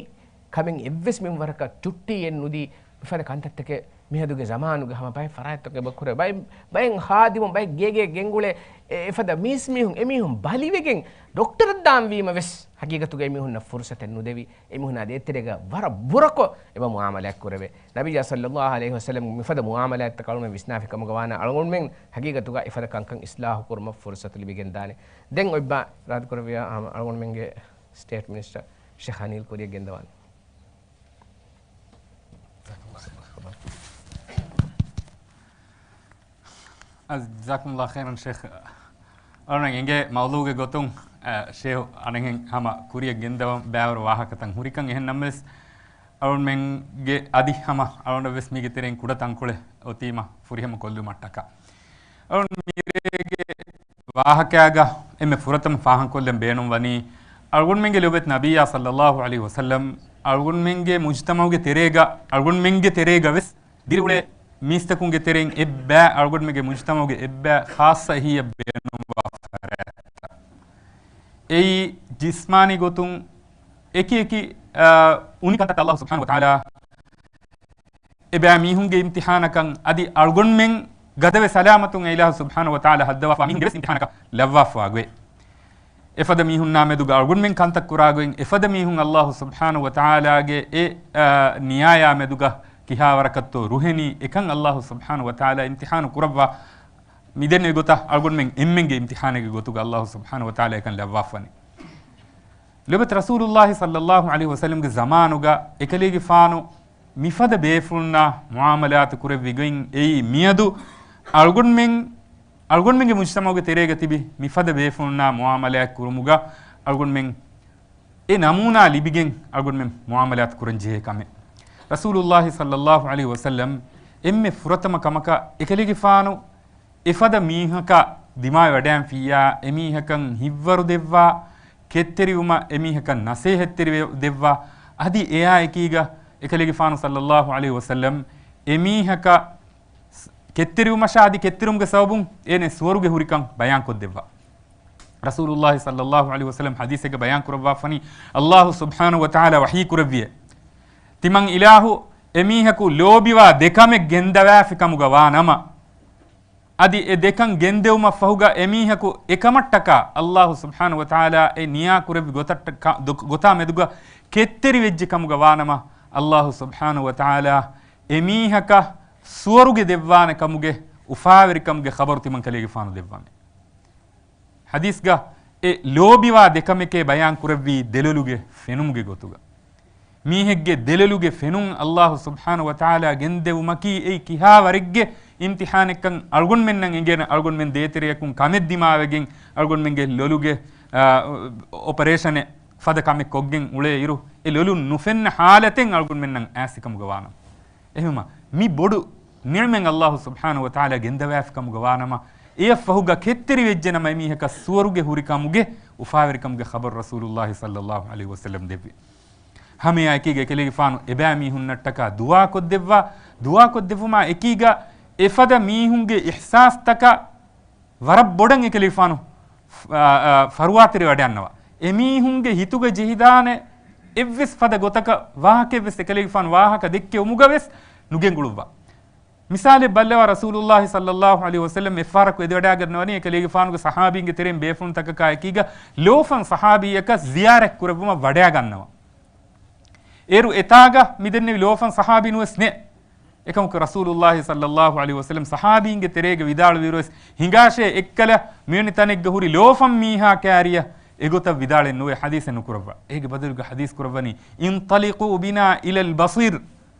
ކަމެއް އެއްވެސް މިންވަރަކަށް ޗުއްޓީއެއް ނުދީ، މިފަދަ ކަންތައްތަކެއް މިއަދުގެ ޒަމާނުގެ ހަމަ ބައެއް ފަރާތްތަކުގަ އެބަ ކުރޭ. ބައެއް، ބައެއް ޚާދިމުން ބައެއް ގޭގޭ ގެންގުޅޭ އެ، އެފަދަ މީސްމީހުން އެމީހުން ބަލިވެގެން ޑޮކްޓަރަށް ދާން ވީމަ ވެސް ޙަޤީޤަތުގަ އެމީހުންނަށް ފުރުޞަތެއް ނުދެވި، އެމީހުންނާ ދޭތެރޭގަ ވަރަށް ބުރަކޮށް އެބަ މުޢާމަލާތް ކުރެވޭ. ނަބިއްޔާ ޞައްލައްލާހު ޢަލައިހި ވަސައްލަމް މިފަދަ މުޢާމަލާތްތައް އަޅުގަނޑުމެން ވިސްނާފި ކަމުގަ ވާނަމަ، އަޅުގަނޑުމެން ޙަޤީޤަތުގަ އެފަދަ ކަންކަން އިޞްލާޙު ކުރުމަށް ފުރުޞަތު ލިބިގެން ދާނެ. ދެން އޮތްބާ އިރާދަ ކުރެއްވިޔާ، އަޅުގަނޑުމެންގެ ސްޓޭޓް މިނިސްޓަރ ޝޭޚް އަނީލް ކުރިއަށް ގެންދަވާނެ. ޖަޒާކުމުﷲ ޚައިރަން ޝޭޚް. އަޅުގަނޑު އެނގޭ މައުޟޫގެ ގޮތުން، އަ، ޝޭޚް އަނެއްހެން ހަމަ ކުރިއަށް ގެންދަވަން ބައިވަރު ވާހަކަތައް ހުރިކަން. އެހެން ނަމަވެސް، އަޅުގަނޑުމެންގެ އަދި ހަމަ އަޅުގަނޑަށް ވެސް މީގެ ތެރެއިން ކުޑަ ތަންކޮޅެއް އޮތީމަ ފުރިހަމަ ކޮށްލުމަށްޓަކާ. އަޅުގަނޑު މިރޭގެ ވާހަކައިގަ އެންމެ ފުރަތަމަ ފާހަގަކޮށްލަން ބޭނުން ވަނީ، އަޅުގަނޑުމެންގެ ލޯބިވެތި ނަބިއްޔާ ޞައްލައްލާހު ޢަލައިހި ވަސައްލަމް އަޅުގަނޑުމެންގެ މުޖްތަމަޢުގެ ތެރޭގަ، އަޅުގަނޑުމެންގެ ތެރޭގަ ވެސް ދިރިއުޅޭ މީސްތަކުންގެ ތެރެއިން އެއްބައި، އަޅުގަނޑުމެންގެ މުޖްތަމަޢުގެ އެއްބައި ޚާއްޞަ އެހީއަށް ބޭނުންވާ ފަރާތްތައް. އެއީ ޖިސްމާނީ ގޮތުން އެކި އެކި، އާ، އުނިކަންތައް ﷲ ސުބްޙާނަހޫ ވަތަޢާލާ އެބައި މީހުންގެ އިމްތިޙާނަކަށް އަދި އަޅުގަނޑުމެން ގަދަވެ ސަލާމަތުން އެ އިލާހު ސުބްޙާނަހޫ ވަތަޢާލާ ހައްދަވާފާ މީހުންގެ ވެސް އިމްތިޙާނަކަށް ލައްވާފާ ގޮތް. އެފަދަ މީހުންނާ މެދުގަ އަޅުގަނޑުމެން ކަންތައް ކުރާ ގޮތް، އެފަދަ މީހުން ﷲ ސުބްޙާނަހޫ ވަތަޢާލާގެ އެ، އާ، ނިޔާޔާ މެދުގަ ކިހާވަރަކަށްތޯ ރުހެނީ، އެކަން ﷲ ސުބްޙާނަހޫ ވަތަޢާލާ އިމްތިޙާނު ކުރައްވާ. މިދެންނެވި ގޮތަށް އަޅުގަނޑުމެން އެންމެންގެ އިމްތިޙާނެއްގެ ގޮތުގަ ﷲ ސުބްޙާނަހޫ ވަތަޢާލާ އެކަން ލައްވާފަވަނީ. ލޯބިވެތި ރަސޫލުﷲ ޞައްލައްލާހު ޢަލައިހި ވަސައްލަމްގެ ޒަމާނުގަ އެކަލޭގެފާނު މިފަދަ ބޭފުޅުންނާ މުޢާމަލާތު ކުރެއްވި ގޮތް އެއީ މިއަދު އަޅުގަނޑުމެން، އަޅުގަނޑުމެންގެ މުޖްތަމަޢުގެ ތެރޭގަ ތިބި މިފަދަ ބޭފުޅުންނާ މުޢާމަލާތް ކުރުމުގަ އަޅުގަނޑުމެން އެ ނަމޫނާ ލިބިގެން އަޅުގަނޑުމެން މުޢާމަލާތު ކުރަން ޖެހޭ ކަމެއް. ރަސޫލުﷲ ޞައްލައްލާހު ޢަލައިހި ވަސައްލަމް އެންމެ ފުރަތަމަ ކަމަކަށް އެކަލޭގެފާނު އެފަދަ މީހަކަށް ދިމާވެ ވަޑައިން ފިއްޔާ، އެމީހަކަށް ހިތްވަރު ދެއްވާ، ކެތްތެރިވުމަށް އެމީހަކަށް ނަސޭހަތްތެރިވެ ދެއްވާ، އަދި އެއާ އެކީގަ އެކަލޭގެފާނު ޞައްލައްލާހު ޢަލައިހި ވަސައްލަމް އެމީހަކަށް ސް-، ކެތްތެރިވުމަށާ އަދި ކެތްތެރިވުމުގެ ސަބަބުން އޭނަ ސުވަރުގެ ހުރިކަން ބަޔާންކޮށްދެއްވާ. ރަސޫލުﷲ ޞައްލައްލާހު ޢަލައިހި ވަސައްލަމް ޙަދީޘެއްގަ ބަޔާން ކުރައްވާފަނީ، ﷲ ސުބްޙާނަހޫ ވަތަޢާލާ ވަޙީ ކުރެއްވިއޭ، ތިމަން އިލާހު އެމީހަކު ލޯބިވާ ދެކަމެއް ގެންދަވާފި ކަމުގަ ވާ ނަމަ، އަދި އެ ދެކަން ގެންދެވުމަށްފަހުގަ އެމީހަކު އެކަމަށްޓަކާ ﷲ ސުބްޙާނަހޫ ވަތަޢާލާ އެ ނިޔާ ކުރެއްވި ގޮތަށްޓަކާ، ދޮ-، ގޮތާ މެދުގަ ކެތްތެރިވެއްޖެ ކަމުގަ ވާ ނަމަ، ﷲ ސުބްޙާނަހޫ ވަތަޢާލާ އެމީހަކަށް ސުވަރުގެ ދެއްވާނެ ކަމުގެ އުފާވެރިކަމުގެ ޚަބަރު ތިމަން ކަލޭގެފާނު ދެއްވަމޭ. ޙަދީޘްގަ އެ ލޯބިވާ ދެކަމެކޭ ބަޔާން ކުރެއްވީ ދެލޮލުގެ ފެނުމުގެ ގޮތުގަ. މީހެއްގެ ދެލޮލުގެ ފެނުން ﷲ ސުބްޙާނަހޫ ވަތަޢާލާ ގެންދެވުމަކީ އެއީ ކިހާ ވަރެއްގެ އިމްތިޙާނެއްކަން އަޅުގަނޑުމެންނަށް އެނގޭނެ، އަޅުގަނޑުމެން ދޭތެރެޔަކުން ކަމެއް ދިމާވެގެން އަޅުގަނޑުމެންގެ ލޮލުގެ، އާ، އޮޕަރޭޝަނެއް ފަދަ ކަމެއް ކޮށްގެން އުޅޭ އިރު، އެ ލޮލުން ނުފެންނަ ޙާލަތެއް އަޅުގަނޑުމެންނަށް އައިސް ކަމުގަ ވާނަމަ. އެހެންވީމަ، މި ބޮޑު ނިޢުމަތް ﷲ ސުބްޙާނަހޫ ވަތަޢާލާ ގެންދަވާފި ކަމުގަ ވާނަމަ، އެއަށްފަހުގަ ކެތްތެރިވެއްޖެނަމަ އެމީހަކަށް ސުވަރުގެ ހުރި ކަމުގެ އުފާވެރިކަމުގެ ޚަބަރު ރަސޫލުﷲ ޞައްލައްލާހު ޢަލައިހި ވަސައްލަމް ދެއްވި. ހަމައެއާއެކީގަ އެކަލޭގެފާނު އެބައިމީހުންނަށްޓަކާ ދުޢާކޮށްދެއްވާ، ދުޢާކޮށްދެއްވުމާ އެކީގަ އެފަދަ މީހުންގެ އިޙްސާސްތަކަށް ވަރަށް ބޮޑަށް އެކަލޭގެފާނު، އާ، އާ، ފަރުވާތެރިވެވަޑައިގަންނަވާ. އެމީހުންގެ ހިތުގަ ޖެހިދާނެ އެއްވެސް ފަދަ ގޮތަކަށް ވާހަކައެއްވެސް އެކަލޭގެފާނު ވާހަކަ ދެއްކެވުމުގަވެސް ނުގެންގުޅުއްވާ. މިސާލެއް ބައްލަވާ، ރަސޫލުﷲ ޞައްލައްލާހު ޢަލައިހި ވަސައްލަމް އެއްފަހަރަކު އެދިވަޑައިގަންނަވަނީ އެކަލޭގެފާނުގެ ޞަޙާބީންގެ ތެރެއިން ބޭފުޅުންތަކަކާ އެކީގަ ލޯފަން ޞަޙާބީއަކަށް ޒިޔާރަތް ކުރެއްވުމަށް ވަޑައިގަންނަވާ. އޭރު އެތާގަ މިދެންނެވި ލޯފަން ޞަޙާބީނުވެސް ނެތް. އެކަމަކު ރަސޫލުﷲ ޞައްލައްލާހު ޢަލައިހި ވަސައްލަމް ޞަޙާބީންގެ ތެރޭގަ ވިދާޅުވިއިރުވެސް ހިނގާށޭ އެއްކަލަ މިވެނި ތަނެއްގަ ހުރި ލޯފަން މީހާ ކާރިޔަށް އެގޮތަށް ވިދާޅެއް ނުވެ ޙަދީޘެއް ނުކުރައްވާ. އޭގެ ބަދަލުގަ ޙަދީޘް ކުރައްވަނީ، انطلقوا بنا إلى البصير.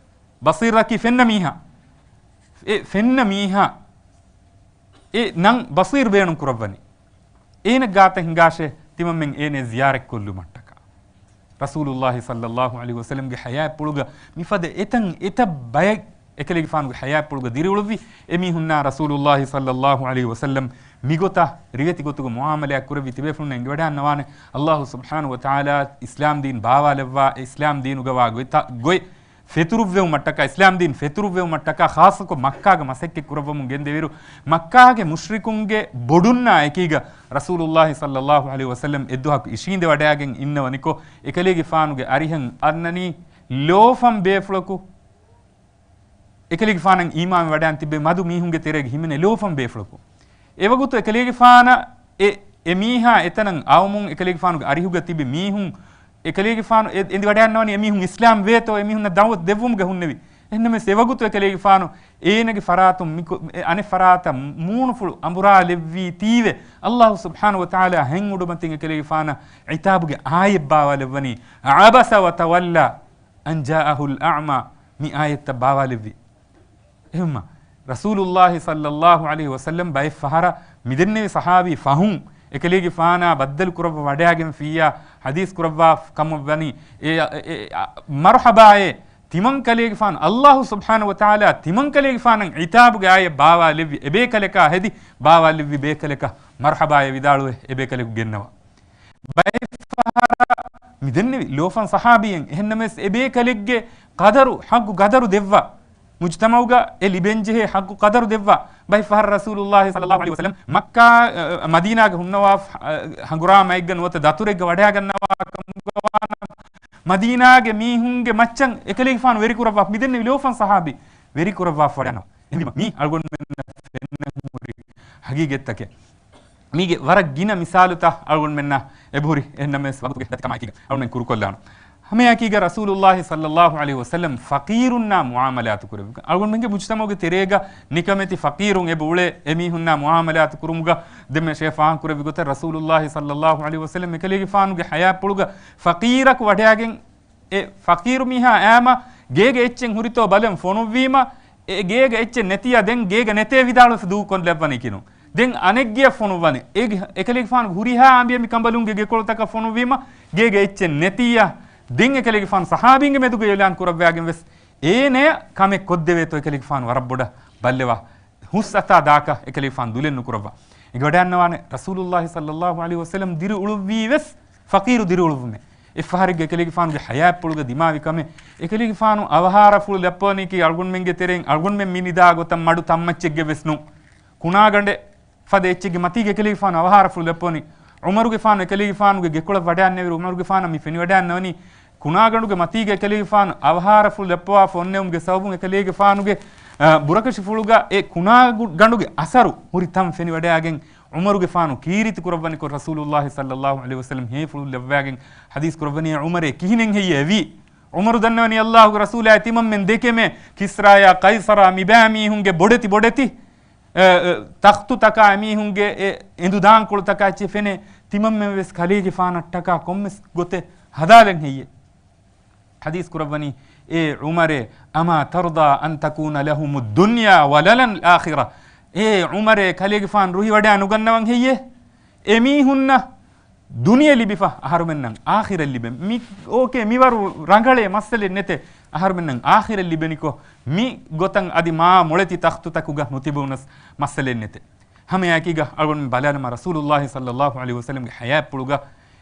ބަޞީރަކީ ފެންނަ މީހާ. އެ ފެންނަ މީހާ. އެ ނަން ބަޞީރް ބޭނުން ކުރައްވަނީ. އޭނަ ގާތަށް ހިނގާށޭ، ތިމަންމެން އޭނަ ޒިޔާރަތް ކޮށްލުމަށްޓަކާ. ރަސޫލުﷲ ޞައްލައްލާހު ޢަލައިހި ވަސައްލަމްގެ ޙަޔާތްޕުޅުގަ މިފަދަ އެތަން އެތައް ބަޔަށް އެކަލޭގެފާނުގެ ޙަޔާތްޕުޅުގަ ދިރިއުޅުއްވި އެމީހުންނާ ރަސޫލުﷲ ޞައްލައްލާހު ޢަލައިހި ވަސައްލަމް މިގޮތަށް ރިވެތި ގޮތުގަ މުޢާމަލާތް ކުރެއްވި ތިބޭފުޅުންނަށް އެނގިވަޑައިގަންނަވާނެ، ﷲ ސުބްޙާނަހޫ ވަތަޢާލާ އިސްލާމްދީން ބާވާލެއްވާ، އެ އިސްލާމްދީނުގަ ވާ ގޮތް، ގޮތް ފެތުރުއްވެވުމަށްޓަކާ، އިސްލާމްދީން ފެތުރުއްވެވުމަށްޓަކާ، ޚާއްޞަކޮށް މައްކާގަ މަސައްކަތް ކުރައްވަމުން ގެންދެވިއިރު، މައްކާގެ މުޝްރިކުންގެ ބޮޑުންނާ އެކީގަ ރަސޫލުﷲ ޞައްލައްލާހު ޢަލައިހި ވަސައްލަމް އެއްދުވަހަކު އިށީނދެވަޑައިގެން އިންނަވަނިކޮށް، އެކަލޭގެފާނުގެ އަރިހަށް އަންނަނީ ލޯފަން ބޭފުޅަކު. އެކަލޭގެފާނަށް އީމާން ވަޑައިގެން ތިބެ މަދު މީހުންގެ ތެރޭގަ ހިމެނޭ ލޯފަން ބޭފުޅަކު. އެވަގުތު އެކަލޭގެފާނަށް އެ، އެ މީހާ އެތަނަށް އައުމުން އެކަލޭގެފާނުގެ އަރިހުގަ ތިބި މީހުން އެކަލޭގެފާނު އެ-، އެނދިވަޑައިގަންނަވަނީ އެމީހުން އިސްލާމް ވޭތޯ އެމީހުންނަށް ދަޢުވަތު ދެއްވުމުގެ ހުންނެވި. އެހެންނަމަވެސް އެވަގުތު އެކަލޭގެފާނު އޭނަގެ ފަރާތުން މިކު-، އެ އަނެއް ފަރާތަށް މޫނުފުޅު އަނބުރާލެއްވީތީވެ، ﷲ ސުބްޙާނަހޫ ވަތަޢާލާ ހެން އުޑުމަތިން އެކަލޭގެފާނަށް ޢިތާބުގެ އާޔަތް ބާވާލެއްވަނީ، عبس وتولى أن جاءه الأعمى، މި އާޔަތްތައް ބާވާލެއްވި. އެހެންމަ، ރަސޫލުﷲ ޞައްލައްލާހު ޢަލައިހި ވަސައްލަމް ބައެއް ފަހަރަށް މިދެންނެވި ޞަޙާބީ ފަހުން އެކަލޭގެފާނާ ބައްދަލު ކުރައްވަ ވަޑައިގެންފިއްޔާ ޙަދީޘް ކުރައްވާ ކަމަށް ވަނީ، އެ، އެ، އެ، އަ، މަރުޙަބާއޭ، ތިމަން ކަލޭގެފާނު، ﷲ ސުބްޙާނަހޫ ވަތަޢާލާ ތިމަން ކަލޭގެފާނަށް ޢިތާބުގެ އާޔަތް ބާވާލެއްވި އެބޭކަލަކާ ހެދި، ބާވާލެއްވި ބޭކަލަކަށް މަރުޙަބާއޭ ވިދާޅުވެ އެބޭކަލަކު ގެންނަވާ. ބައެއް ފަހަރަށް މިދެންނެވި ލޯފަން ޞަޙާބީއެއް، އެހެންނަމަވެސް އެބޭކަލެއްގެ ޤަދަރު، ޙައްޤު ޤަދަރު ދެއްވާ. މުޖްތަމަޢުގަ އެ ލިބެންޖެހޭ ޙައްޤު ޤަދަރު ދެއްވާ. ބައެއް ފަހަރަށް ރަސޫލުﷲ ޞައްލައްލާހު ޢަލައިހި ވަސައްލަމް މައްކާ، އަ، މަދީނާގަ ހުންނަވާ، އަ، ހަނގުރާމައެއްގަ ނުވަތަ ދަތުރެއްގަ ވަޑައިގަންނަވާ ކަމުގަ ވާނަމަ، މަދީނާގެ މީހުންގެ މައްޗަށް އެކަލޭގެފާނު ވެރިކުރައްވާ، މިދެންނެވި ލޯފަން ޞަޙާބީ ވެރިކުރައްވާފަ ވަޑައިގަންނަވާ. އެހެންވީމަ، މީ އަޅުގަނޑުމެންނަށް ފެންނަން ހުރި ހަގީގަތްތަކެއް. މީގެ ވަރަށް ގިނަ މިސާލުތައް އަޅުގަނޑުމެންނަށް އެބަހުރި، އެހެންނަމަވެސް ވަގުތުގެ ދަތިކަމާއެކީގަ އަޅުގަނޑުމެން ކުރުކޮށްލާނަން. ހަމައެއާއެކީގަ ރަސޫލުﷲ ޞައްލައްލާހު ޢަލައިހި ވަސައްލަމް ފަޤީރުންނާ މުޢާމަލާތު ކުރެއްވި، އަޅުގަނޑުމެންގެ މުޖްތަމަޢުގެ ތެރޭގަ ނިކަމެތި ފަޤީރުން އެބަ އުޅޭ، އެމީހުންނާ މުޢާމަލާތު ކުރުމުގަ ދެންމެ ޝޭޚް ފާހަގަކުރެއްވި ގޮތަށް ރަސޫލުﷲ ޞައްލައްލާހު ޢަލައިހި ވަސައްލަމް އެކަލޭގެފާނުގެ ޙަޔާތްޕުޅުގަ ފަޤީރަކު ވަޑައިގެން އެ ފަޤީރު މީހާ އައިމަ ގޭގަ އެއްޗެއް ހުރިތޯ ބަލަން ފޮނުއްވީމަ، އެ ގޭގަ އެއްޗެއް ނެތިއްޔާ ދެން ގޭގަ ނެތޭ ވިދާޅުވެފަ ދޫކޮށްލައްވަނީ ކިނުން. ދެން އަނެއްގެއަށް ފޮނުއްވަނީ. އެ އެކަލޭގެފާނުގެ ހުރިހާ އަނބިޔަ މި ކަނބަލުންގެ ގެކޮޅުތަކަށް ފޮނުއްވީމަ ގޭގަ އެއްޗެއް ނެތިއްޔާ ދެން އެކަލޭގެފާނު ޞަޙާބީންގެ މެދުގަ އިޢުލާން ކުރައްވާގެން ވެސް އޭނަޔަށް ކަމެއް ކޮށްދެވޭތޯ އެކަލޭގެފާނު ވަރަށް ބޮޑަށް ބައްލަވާ. ހުސް އަތާ ދާކަށް އެކަލޭގެފާނު ދުލެއް ނުކުރައްވާ. އެނގިވަޑައިގަންނަވާނެ ރަސޫލުﷲ ޞައްލައްލާހު ޢަލައިހި ވަސައްލަމް ދިރިއުޅުއްވީ ވެސް ފަޤީރު ދިރިއުޅުއްވުމޭ. އެއްފަހަރެއްގަ އެކަލޭގެފާނުގެ ހަޔާތްޕުޅުގަ ދިމާވި ކަމެއް. އެކަލޭގެފާނު އަވަހާރަފުޅު ލައްޕަވަނީކީ އަޅުގަނޑުމެންގެ ތެރެއިން އަޅުގަނޑުމެން މި ނިދާ ގޮތަށް މަޑު ތަންމައްޗެއްގެ ވެސް ނޫން. ކުނާގަނޑެއް ފަދަ އެއްޗެއްގެ މަތީގަ އެކަލޭގެފާނު އަވަހާރަފުޅު ލައްޕަވަނީ. ޢުމަރުގެފާނު އެކަލޭގެފާނުގެ ގެކޮޅަށް ވަޑައިންނެވިރު ޢުމަރުގެފާނަށް މި ފެނިވަޑައިންނަވަނީ. ކުނާގަނޑުގެ މަތީގަ އެކަލޭގެފާނު އަވަހާރަފުޅު ލައްޕަވާފަ އޮންނެވުމުގެ ސަބަބުން އެކަލޭގެފާނުގެ، އަ، ބުރަކަށިފުޅުގަ އެ ކުނާގަނޑުގެ އަސަރު ހުރި ތަން ފެނިވަޑައިގެން ޢުމަރުގެފާނު ކީރިތި ކުރައްވަނިކޮށް ރަސޫލުﷲ ޞައްލަﷲ ޢަލައިހި ވަސައްލަމް ހޭފުޅު ލައްވާގެން ޙަދީޘް ކުރައްވަނީ ޢުމަރޭ ކިހިނެއް ހެއްޔޭ ވީ؟ ޢުމަރު ދަންނަވަނީ ﷲގެ ރަސޫލާއި ތިމަންމެން ދެކެމޭ ކިސްރާޔާ ޤައިޞަރާ މިބާ މީހުންގެ ބޮޑެތި ބޮޑެތި، އެ، އެ، ތަޚްތުތަކާ މީހުންގެ އެ އެނދު ދާންކޮޅުތަކާ އެއްޗެއް ފެނޭ ތިމަންމެން ވެސް ކަލޭގެފާނަށްޓަކާ ކޮންމެސް ގޮތެއް ހަދާލަން ހެއްޔޭ؟ ޙަދީޘް ކުރައްވަނީ، އޭ ޢުމަރޭ، أما ترضى أن تكون لهم الدنيا ولنا الآخرة؟ އޭ ޢުމަރޭ، ކަލޭގެފާނު ރުހިވަޑައި ނުގަންނަވަން ހެއްޔޭ؟ އެމީހުންނަށް ދުނިޔެ ލިބިފަ އަހަރުމެންނަށް އާޚިރަތް ލިބެން. މި، އޯކޭ، މިވަރު ރަނގަޅޭ، މައްސަލެއް ނެތޭ. އަހަރުމެންނަށް އާޚިރަތް ލިބެނިކޮށް، މި ގޮތަށް އަދި މާ މޮޅެތި ތަޚްތުތަކުގަ ނުތިބުނަސް މައްސަލެއް ނެތޭ. ހަމައެކީގަ އަޅުގަނޑު ބަލާލަމާ، ރަސޫލުﷲ ޞައްލަﷲ ޢަލައިހި ވަސައްލަމްގެ ޙަޔާތްޕުޅުގަ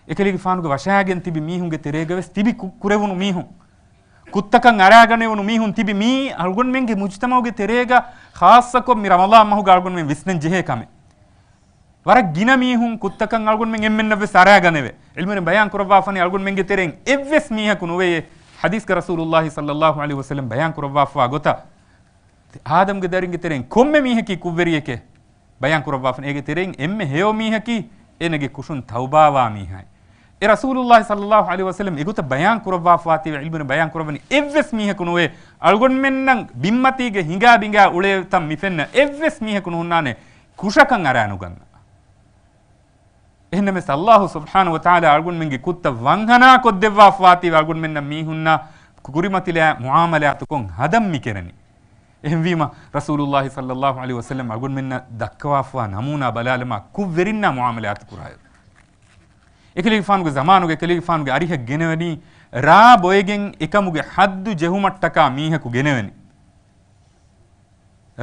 އެކަލޭގެފާނުގެ ވަށާގެން ތިބި މީހުންގެ ތެރޭގަ ވެސް ތިބި ކު-، ކުރެވުނު މީހުން، ކުށްތަކަށް އަރާގަނެވުނު މީހުން ތިބި މީ އަޅުގަނޑުމެންގެ މުޖުތަމަޢުގެ ތެރޭގަ ޚާއްޞަކޮށް މި ރަމަޟާން މަހުގަ އަޅުގަނޑުމެން ވިސްނަން ޖެހޭ ކަމެއް. ވަރަށް ގިނަ މީހުން ކުށްތަކަށް އަޅުގަނޑުމެން އެންމެންނަށް ވެސް އަރާގަނެވޭ. ޢިލްމުވެރިން ބަޔާން ކުރައްވާފަނީ އަޅުގަނޑުމެންގެ ތެރެއިން އެއްވެސް މީހަކު ނުވެޔޭ. ޙަދީޘްގަ ރަސޫލުﷲ ޞައްލަﷲ ޢަލައިހި ވަސައްލަމް ބަޔާން ކުރައްވާފަވާ ގޮތަށް، އާދަމްގެ ދަރިންގެ ތެރެއިން ކޮންމެ މީހަކީ ކުށްވެރިއެކޭ ބަޔާން ކުރައްވާފަނީ. އޭގެ ތެރެއިން އެންމެ ހެޔޮ މީހަކީ އޭނަގެ ކުށުން ތައުބާވާ މީހާއި. އެ ރަސޫލުﷲ ޞައްލަﷲ ޢަލައިހި ވަސައްލަމް އެގޮތަށް ބަޔާން ކުރައްވާފަވާތީވެ ޢިލްމުވެރިން ބަޔާން ކުރައްވަނީ އެއްވެސް މީހަކު ނުވޭ އަޅުގަނޑުމެންނަށް ބިންމަތީގެ ހިނގާ ބިނގާ އުޅޭ ތަން މި ފެންނަ އެއްވެސް މީހަކު ނުހުންނާނެ ކުށަކަށް އަރާ ނުގަންނަ. އެހެންނަމަވެސް ﷲ ސުބްޙާނަހޫ ވަތަޢާލާ އަޅުގަނޑުމެންގެ ކުށްތައް ވަންހަނާ ކޮށްދެއްވާފަވާތީވެ އަޅުގަނޑުމެންނަށް މީހުންނާ ކުރިމަތިލާ މުޢާމަލާތުކޮށް ހަދަން މި ކެރެނީ. އެހެންވީމަ، ރަސޫލުﷲ ޞައްލަﷲ ޢަލައިހި ވަސައްލަމް އަޅުގަނޑުމެންނަށް ދައްކަވާފަވާ ނަމޫނާ ބަލާލަމާ، ކުށްވެރިންނާ މުޢާމަލާތު ކުރާއިރު. އެކަލޭގެފާނުގެ ޒަމާނުގަ އެކަލޭގެފާނުގެ އަރިހަށް ގެނެވެނީ، ރާ ބޮއެގެން އެކަމުގެ ޙައްދު ޖެހުމަށްޓަކާ މީހަކު ގެނެވެނީ.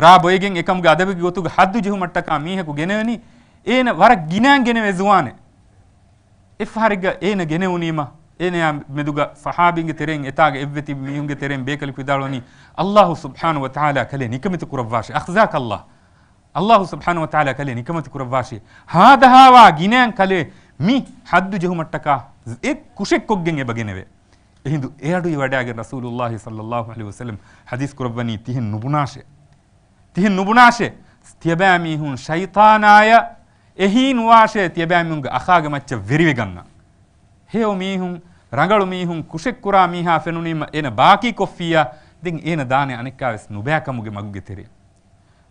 ރާ ބޮއެގެން އެކަމުގެ އަދަބުގެ ގޮތުގަ ޙައްދު ޖެހުމަށްޓަކާ މީހަކު ގެނެވެނީ، އޭނަ ވަރަށް ގިނައިން ގެނެވޭ ޒުވާނެއް. އެއްފަހަރެއްގަ އޭނަ ގެނެވުނީމަ، އޭނަޔާ މެދުގަ ޞަޙާބީންގެ ތެރެއިން އެތާގަ އެއްވެ ތިބި މީހުންގެ ތެރެއިން ބޭކަލަކު ވިދާޅުވަނީ، ﷲ ސުބްޙާނަހޫ ވަތަޢާލާ ކަލޭ ނިކަމެތި ކުރައްވާށޭ، أخزاك الله. ﷲ ސުބްޙާނަހޫ ވަތަޢާލާ ކަލޭ ނިކަމެތި ކުރައްވާށޭ. ހާދަހާވާ ގިނައިން ކަލޭ މި ޙައްދު ޖެހުމަށްޓަކާ އެ ކުށެއްކޮށްގެން އެބަ ގެނެވޭ. އެހިނދު އެ އަޑު އިވަޑައިގެން ރަސޫލުﷲ ޞައްލަﷲ ޢަލައިހި ވަސައްލަމް ޙަދީޘް ކުރައްވަނީ ތިހެން ނުބުނާށޭ. ތިހެން ނުބުނާށޭ. ތިޔަބައިމީހުން ޝައިޠާނާޔަށް އެހީ ނުވާށޭ، ތިޔަބައިމީހުންގެ އަޚާގެ މައްޗަށް ވެރިވެގަންނަ. ހެޔޮ މީހުން، ރަނގަޅު މީހުން، ކުށެއްކުރާ މީހާ ފެނުނީމަ އޭނަ ބާކީ ކޮށްފިއްޔާ، ދެން އޭނަ ދާނެ އަނެއްކާވެސް ނުބައިކަމުގެ މަގުގެ ތެރެއަށް.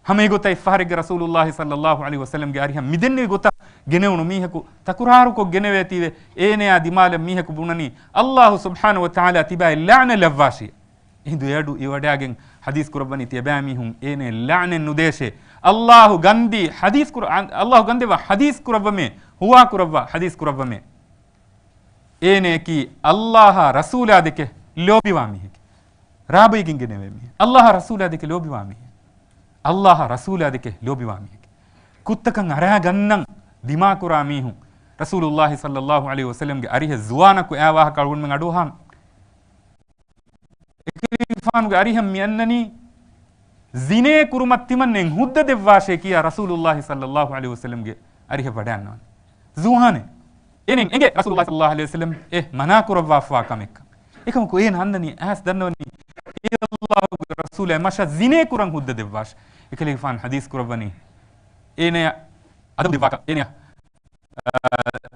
ހަމަ އެގޮތަށް އެއްފަހަރެއްގަ ރަސޫލުﷲ ޞައްލަﷲ ޢަލައިހި ވަސައްލަމްގެ އަރިހަށް މިދެންނެވި ގޮތަށް ގެނެވުނު މީހަކު ތަކުރާރުކޮށް ގެނެވޭތީވެ، އޭނަޔާ ދިމާލަށް މީހަކު ބުނަނީ، ﷲ ސުބްޙާނަހޫ ވަތަޢާލާ ތިބާއަށް ލަޢުނަތް ލައްވާށި. އެހިނދު އެއަޑު އިވަޑައިގެން ޙަދީޘް ކުރައްވަނީ ތިޔަބައިމީހުން އޭނައަށް ލަޢުނަތް ނުދޭށޭ. ﷲ ގަންދީ ޙަދީޘް ކުރ-، އަ-، ﷲ ގަންދެވާ ޙަދީޘް ކުރައްވަމޭ، ހުވާ ކުރައްވާ ޙަދީޘް ކުރައްވަމޭ. އޭނަޔަކީ ﷲއާ ރަސޫލާ ދެކެ ލޯބިވާ މީހެކޭ. ރާ ބޮއެގެން ގެނެވޭ މީހެއް. ﷲއާ ރަސޫލާ ދެކެ ލޯބިވާ މީހެއް. ﷲއާ ރަސޫލާ ދެކެ ލޯބިވާ މީހެކޭ. ކުށްތަކަށް އަރާ ގަންނަން ދިމާކުރާ މީހުން. ރަސޫލުﷲ ޞައްލަﷲ ޢަލައިހި ވަސައްލަމްގެ އަރިހަށް ޒުވާނަކު އައިވާހަކަ އަޅުގަނޑުމެން އަޑުއަހާން. އެކަލޭގެފާނުގެ އަރިހަށް މި އަންނަނީ، ޒިނޭ ކުރުމަށް ތިމަންނެން ހުއްދަ ދެއްވާށޭ ކިޔާ ރަސޫލުﷲ ޞައްލަﷲ ޢަލައިހި ވަސައްލަމްގެ އަރިހަށް ވަޑައިންނަވަނީ. ޒުވާނެއް. އޭނަ އެނގޭ ރަސޫލުﷲ ޞައްލަﷲ ޢަލައިހި ވަސައްލަމް އެ މަނާ ކުރައްވާފަވާ ކަމެއްކަން. އެކަމަކު އޭނަ އަންނަނީ އައިސް ދަންނަވަނީ، އޭ ﷲގެ ރަސޫލާ، މަށަށް ޒިނޭ ކުރަން ހުއްދަ ދެއްވާށޭ. އެކަލޭގެފާނު ޙަދީޘް ކުރައްވަނީ، އޭނަޔަށް އަދަބު ދެއްވާކަށް، އޭނަޔަށް އާ،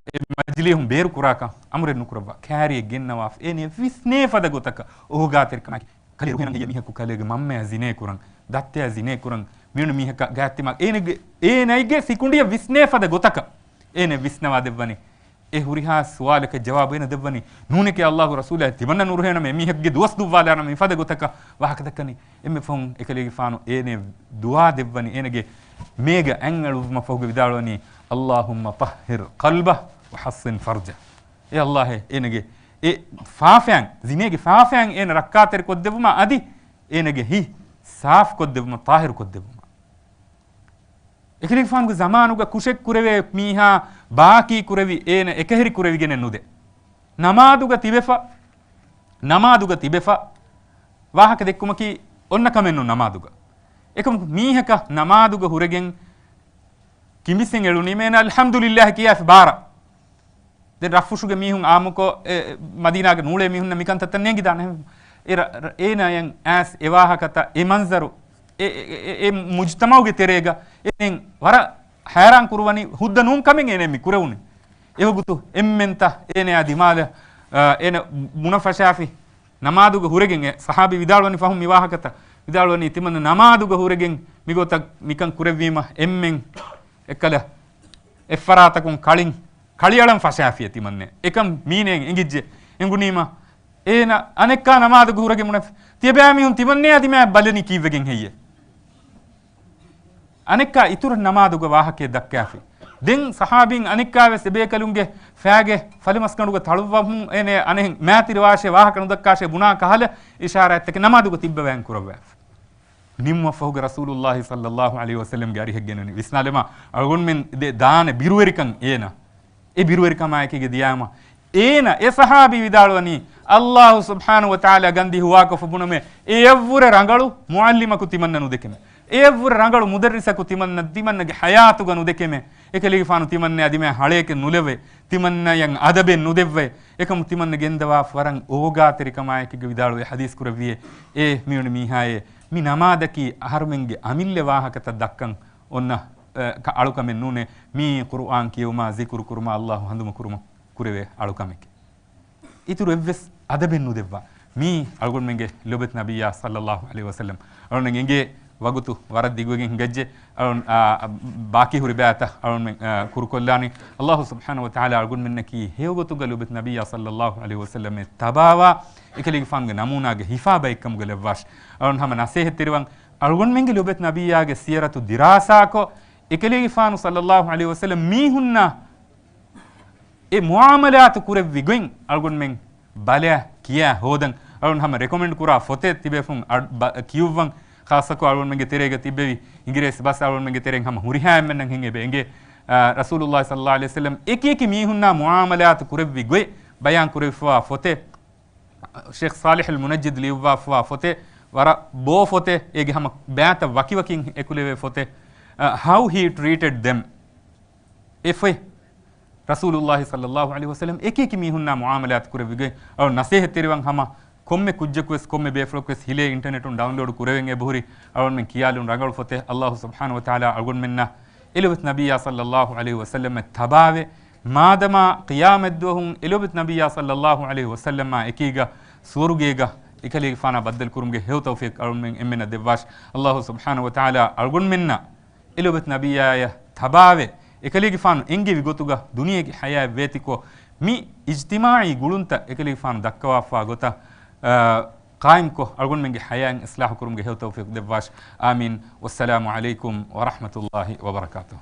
އެ މަޖިލީހުން ބޭރު ކުރާކަށް އަމުރެއް ނުކުރައްވާ. ކާރިއެއް ގެންނަވާފަ އޭނަ ވިސްނޭ ފަދަ ގޮތަކަށް އޯގާތެރިކަމާއެކީ، ކަލޭ ރުހޭނަން ހެއްޔޭ މީހަކު ކަލޭގެ މަންމަޔާ ޒިނޭ ކުރަން، ދައްތަޔާ ޒިނޭ ކުރަން، މިވެނި މީހަކާ ގާތްތިމާ އޭނަގެ، އޭނައިގެ ސިކުނޑިއަށް ވިސްނޭ ފަދަ ގޮތަކަށް އޭނަ ވިސްނަވާ ދެއްވަނީ. އެ ހުރިހާ ސުވާލަކަށް ޖަވާބު އޭނަ ދެއްވަނީ. ނޫނެކޭ އައްލާހު ރަސޫލާ ތިމަންނަ ނުރުހޭނަމޭ މީހެއްގެ ދުވަސް ދުއްވާލާނަމޭ މިފަދަ ގޮތަކަށް ވާހަކަ ދައްކަނީ. އެންމެ ފަހުން އެކަލޭގެފާނު އޭނަ ދުޢާ ދެއްވަނީ އޭނަގެ މޭގަ އަތް އެޅުއްވުމަށް ފަހުގަ ވިދާޅުވަނީ، اللهم طهر قلبه وحصن فرجه. އޭ އައްލާހޭ، އޭނަގެ އެ ފާފައިން، ޒިނޭގެ ފާފައިން އޭނަ ރައްކާތެރި ކޮށްދެއްވުމަށް އަދި އޭނަގެ ހިތް ސާފު ކޮށްދެއްވުމަށް، ޠާހިރު ކޮށްދެއްވުމަށް. އެކަލޭގެފާނުގެ ޒަމާނުގަ ކުށެއް ކުރެވޭ މީހާ ބާކީ ކުރެވި އޭނަ އެކަހެރި ކުރެވިގެނެއް ނުދޭ. ނަމާދުގަ ތިބެފަ، ނަމާދުގަ ތިބެފަ، ވާހަކަ ދެއްކުމަކީ އޮންނަ ކަމެއް ނޫން ނަމާދުގަ. އެކަމަކު މީހަކަށް ނަމާދުގަ ހުރެގެން ކިނބިސްއެއް އެޅުނީމަ އޭނަ އަލްޙަމްދުލިއްލާހި ކިޔާފި ބާރަށް. ދެން ރަށްފުށުގެ މީހުން އާއްމުކޮށް، އެ، މަދީނާގެ ނޫޅޭ މީހުންނަށް މިކަންތައްތައް ނޭނގިދާނެ. އެ ރަ-، ރަ-، އޭނަޔަށް އައިސް އެ ވާހަކަތައް، އެ މަންޒަރު، އެ، އެ، އެ، އެ މުޖްތަމައުގެ ތެރޭގަ އޭނަ ވަރަށް ހައިރާން ކުރުވަނީ ހުއްދަ ނޫން ކަމެއް އޭނަ މި ކުރެވުނީ. އެވަގުތު އެންމެންތައް އޭނަޔާ ދިމާލަށް، އާ، އޭނަ ބުނަ ފަށާފި ނަމާދުގަ ހުރެގެން އެ ޞަޙާބީ ވިދާޅުވަނީ ފަހުން މި ވާހަކަތައް ވިދާޅުވަނީ ތިމަންނަ ނަމާދުގަ ހުރެގެން މިގޮތަށް މިކަން ކުރެއްވީމަ އެންމެން އެއްކަލަ އެއްފަރާތަކުން ކަޅިން ކަޅިއަޅަން ފަށާފިޔަ ތިމަންނެ. އެކަން މީނޭން އެނގިއްޖެ. އެނގުނީމަ އޭނަ އަނެއްކާ ނަމާދުގަ ހުރެގެން ބުނެފި. ތިޔަބައިމީހުން ތިމަންނެ އަދި މާ ބަލަނީ ކީއްވެގެން ހެއްޔޭ؟ އަނެއްކާ އިތުރަށް ނަމާދުގަ ވާހަކައެއް ދައްކާފި. ދެން ޞަޙާބީން އަނެއްކާވެސް އެބޭކަލުންގެ ފައިގެ ފަލުމަސްގަނޑުގަ ތަޅުއްވަމުން އޭނެ އަނެއް މާތިރިވާށޭ ވާހަކަ ނުދައްކާށޭ ބުނާ ކަހަލަ އިޝާރާތްތަކެއް ނަމާދުގަ ތިއްބަވާން ކުރައްވާފި. ނިމުމަށްފަހުގަ ރަސޫލުއްލާހި ޞައްލައްލާހު ޢަލައިހި ވަސައްލަމްގެ އަރިހަށް ގެންނަނީ ވިސްނާލަމާ، އަޅުގަނޑުމެން ދެ ދާނެ ބިރުވެރިކަން އޭނަ. އެ ބިރުވެރިކަމާއެކީގެ ދިޔާމަ އޭނަ އެ ޞަޙާބީ ވިދާޅުވަނީ، ﷲ ސުބްޙާނަހު ވަތަޢާލާ ގަންދީ ހުވާކޮށްފަ ބުނަމޭ، އެއަށްވުރެ ރަނގަޅު މުޢައްލިމަކު ތިމަންނަ ނުދެކެމެ. އެއަށްވުރެ ރަނގަޅު މުދައްރިސަކު ތިމަންނަ، ތިމަންނަގެ ޙަޔާތުގަ ނުދެކެމެ. އެކަލޭގެފާނު ތިމަންނަ އަދިމާ ހަޅޭކެއް ނުލެވޭ. ތިމަންނަޔަށް އަދަބެއް ނުދެއްވޭ. އެކަމު ތިމަންނަ ގެންދަވާފަ ވަރަށް އޯގާތެރިކަމާއެކީގެ ވިދާޅުވެ ޙަދީޘް ކުރެއްވިޔޭ، އޭ މިވެނި މީހާއޭ، މި ނަމާދަކީ އަހަރުމެންގެ އަމިއްލަ ވާހަކަތައް ދައްކަން އޮންނަ، އެ، ކަ-، އަޅުކަމެއް ނޫނޭ. މީ ޤުރުއާން ކިޔެވުމާ، ޒިކުރު ކުރުމާ، ﷲ ހަނދުމަ ކުރުމަށް ކުރެވޭ އަޅުކަމެކޭ. އިތުރު އެއްވެސް އަދަބެއް ނުދެއްވާ. މީ އަޅުގަނޑުމެންގެ ލޮބެތި ނަބިއްޔާ ޞައްލައްލާހު ޢަލައިހި ވަސައްލަމް. އަޅުގަނޑުމެން އެނގޭ ވަގުތު ވަރަށް ދިގުވެގެން ހިނގައްޖެ. އަޅު-، އާ، ބާކީ ހުރި ބައިތައް އަޅުގަނޑުމެން، އާ، ކުރުކޮށްލާނީ. ﷲ ސުބްޙާނަހު ވަތަޢާލާ އަޅުގަނޑުމެންނަކީ ހެޔޮގޮތުގަ ލޮބެތި ނަބިއްޔާ ޞައްލައްލާހު ޢަލައިހި ވަސައްލަމް އެ ތަބާވާ އެކަލޭގެފާނުގެ ނަމޫނާގެ ހިފާ ބައެއްކަމުގަ ލައްވާށި. އަޅުގަނޑު ހަމަ ނަސޭހަތްތެރިވަން، އަޅުގަނޑުމެންގެ ލޮބެތި ނަބިއްޔާގެ ސިޔަރަތު ދިރާސާކޮށް، އެކަލޭގެފާނު ޞައްލައްލާހު ޢަލައިހި ވަސައްލަމް މީހުންނާ އެ މުޢާމަލާތު ކުރެއްވި ގޮތް އަޅުގަނޑުމެން ބަލާ ކިޔާ ހޯދަން. އަޅުގަނޑު ހަމަ ރެކޮމެންޑް ކުރާ ފޮތެއް ތިބޭފުން އަ-، ބަ-، ކިޔުއްވަން. ޚާއްޞަކޮށް އަޅުގަނޑުމެންގެ ތެރޭގަ ތިއްބެވި އިނގިރޭސި ބަސް އަޅުގަނޑުމެންގެ ތެރެއިން ހަމަ ހުރިހާ އެންމެންނަށް ހިނގޭ އެބަ އެނގޭ. އާ، ރަސޫލުއްލާހި ޞައްލައްލާހު ޢަލައިހި ވަސައްލަމް އެކި އެކި މީހުންނާ މުޢާމަލާތު ކުރެއްވި ގޮތް ބަޔާން ކުރެވިފަވާ ފޮތެއް، ޝޭޚް ޞާލިޙުލް މުނައްޖިދު ލިޔުއްވާފަވާ ފޮތެއް، ވަރަށް ބޯ ފޮތެއް، އޭގެ ހަމަ ބައިތައް ވަކިވަކިން އެކުލެވޭ ފޮތެއް، އަ، How He Treated Them. އެ ފޮތް ރަސޫލުއްލާހި ޞައްލައްލާހު ޢަލައިހި ވަސައްލަމް އެކި އެކި މީހުންނާ މުޢާމަލާތު ކުރެއްވި ގޮތް އަޅު ނަސޭހަތްތެރިވަން ހަމަ ކޮންމެ ކުއްޖަކުވެސް ކޮންމެ ބޭފުޅަކުވެސް ހިލޭ އިންޓަރނެޓުން ޑައުންލޯޑް ކުރެވެން އެބަހުރި އަޅުގަނޑުމެން ކިޔާލުން ރަނގަޅު ފޮތެއް. ﷲ ސުބްޙާނަހު ވަތަޢާލާ އަޅުގަނޑުމެންނަށް އެ ލޮބެތި ނަބިއްޔާ ޞައްލައްލާހު ޢަލައިހި ވަސައްލަމަށް ތަބާވެ، މާދަމާ ޤިޔާމަތްދުވަހުން އެ ލޮބެތި ނަބިއްޔާ ޞައްލައްލާހު ޢަލައިހި ވަސައްލަމާ އެކީގަ ސުވަރުގޭގަ އެކަލޭގެފާނާ ބައްދަލުކުރުމުގެ ހެޔޮ ތައުފީޤް އަޅުގަނޑުމެން އެންމެންނަށް ދެއްވާށި. ﷲ ސުބްޙާނަހު ވަތަޢާލާ އަޅުގަނޑުމެންނަށް އެ ލޮބެތި ނަބިއްޔާޔަށް ތަބާވެ، އެކަލޭގެފާނު އެންގެވި ގޮތުގަ ދުނިޔޭގެ ޙަޔާތް ވޭތިކޮށް، މި އިޖްތިމާޢީ ގުޅުންތައް އެކަލޭގެފާނު ދައްކަވާފަވާ ގޮތަށް، އާ، ޤާއިމްކޮށް، އަޅުގަނޑުމެންގެ ޙަޔާތް އިޞްލާޙު ކުރުމުގެ ހެޔޮ ތައުފީޤް ދެއްވާށި. އާމީން. ވައްސަލާމު ޢަލައިކުމް ވަރަޙްމަތުﷲި ވަބަރަކާތުހު.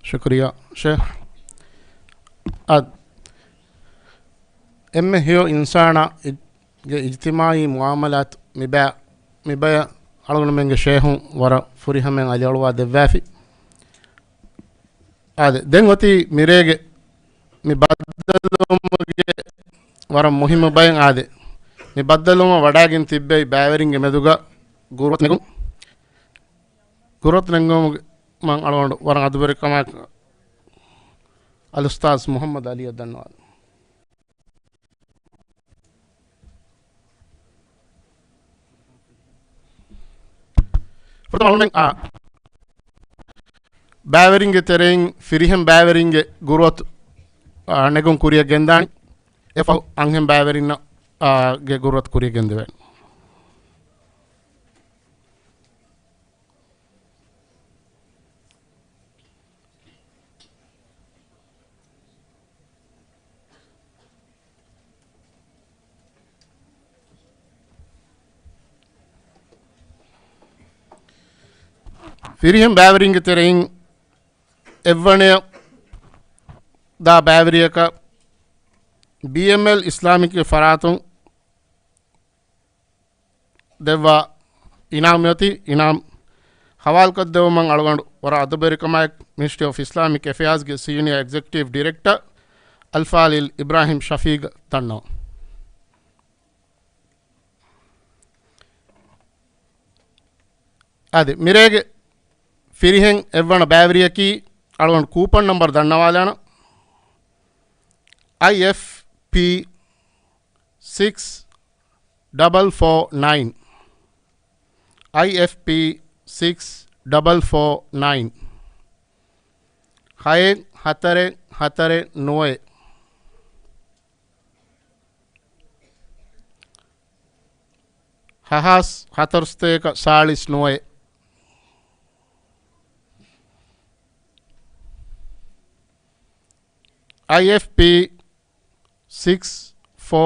ޝުކުރިއްޔާ ޝޭޚް. އާދެ، އެންމެ ހެޔޮ އިންސާނާ އި-، ގެ އިޖްތިމާޢީ މުޢާމަލާތު މިބަ-، މިބަޔަށް އަޅުގަނޑުމެންގެ ޝޭޚުން ވަރަށް ފުރިހަމައިން އަލިއަޅުވާ ދެއްވާފި. އާދެ، ދެން އޮތީ މިރޭގެ މި ބައްދަލުވުމުގެ ވަރަށް މުހިއްމު ބައެއް. އާދެ، މި ބައްދަލުވުމަށް ވަޑައިގެން ތިއްބެވި ބައިވެރިންގެ މެދުގަ ގުރުއަތު ނެގުން، ގުރުއަތު ނެންގުމުގެ މަން އަޅުގަނޑު ވަރަށް އަދުބެރިކަމާއެކު އަލްއުސްތާޛް މުޙައްމަދު ޢަލީއަށް ދަންނަވާލަން. ފުރަތަމަ އަޅުމެން، އާ، ބައިވެރިންގެ ތެރެއިން ފިރިހެން ބައިވެރިންގެ ގުރުއަތު، އާ، ނެގުން ކުރިއަށް ގެންދާނީ. އެފަހު އަންހެން ބައިވެރިންނަށް، އާ، ގެ ގުރުއަތު ކުރިއަށް ގެންދެވޭނެ. ފިރިހެން ބައިވެރިންގެ ތެރެއިން އެއްވަނަޔަށް ދާ ބައިވެރިޔަކަށް ބީއެމްއެލް އިސްލާމިކްގެ ފަރާތުން ދެއްވާ އިނާމް އޮތީ، އިނާމް ހަވާލުކޮށްދެވުމަށް އަޅުގަނޑު ވަރަށް އަދަބުވެރިކަމާއެކު މިނިސްޓްރީ އޮފް އިސްލާމިކް އެފެއާޒްގެ ސީނިއާ އެގްޒެކެޓިވް ޑިރެކްޓަރ އަލްފާޟިލް އިބްރާހިމް ޝަފީޤަށް ދަންނަވަން. އާދެ، މިރޭގެ ފިރިހެން އެއްވަނަ ބައިވެރިޔަކީ އަޅުގަނޑު ކޫޕަން ނަންބަރު ދަންނަވާލާނަން. އައި އެފް ޕީ ސިކްސް ޑަބަލް ފޯ ނައިން. އައި އެފް ޕީ ސިކްސް ޑަބަލް ފޯ ނައިން. ހައެއް ހަތަރެއް ހަތަރެއް ނުވައެއް. ހަހާސް ހަތަރުސަތޭކަ ސާޅީސް ނުވައެއް. އައި އެފް ޕީ ސިކްސް ފޯ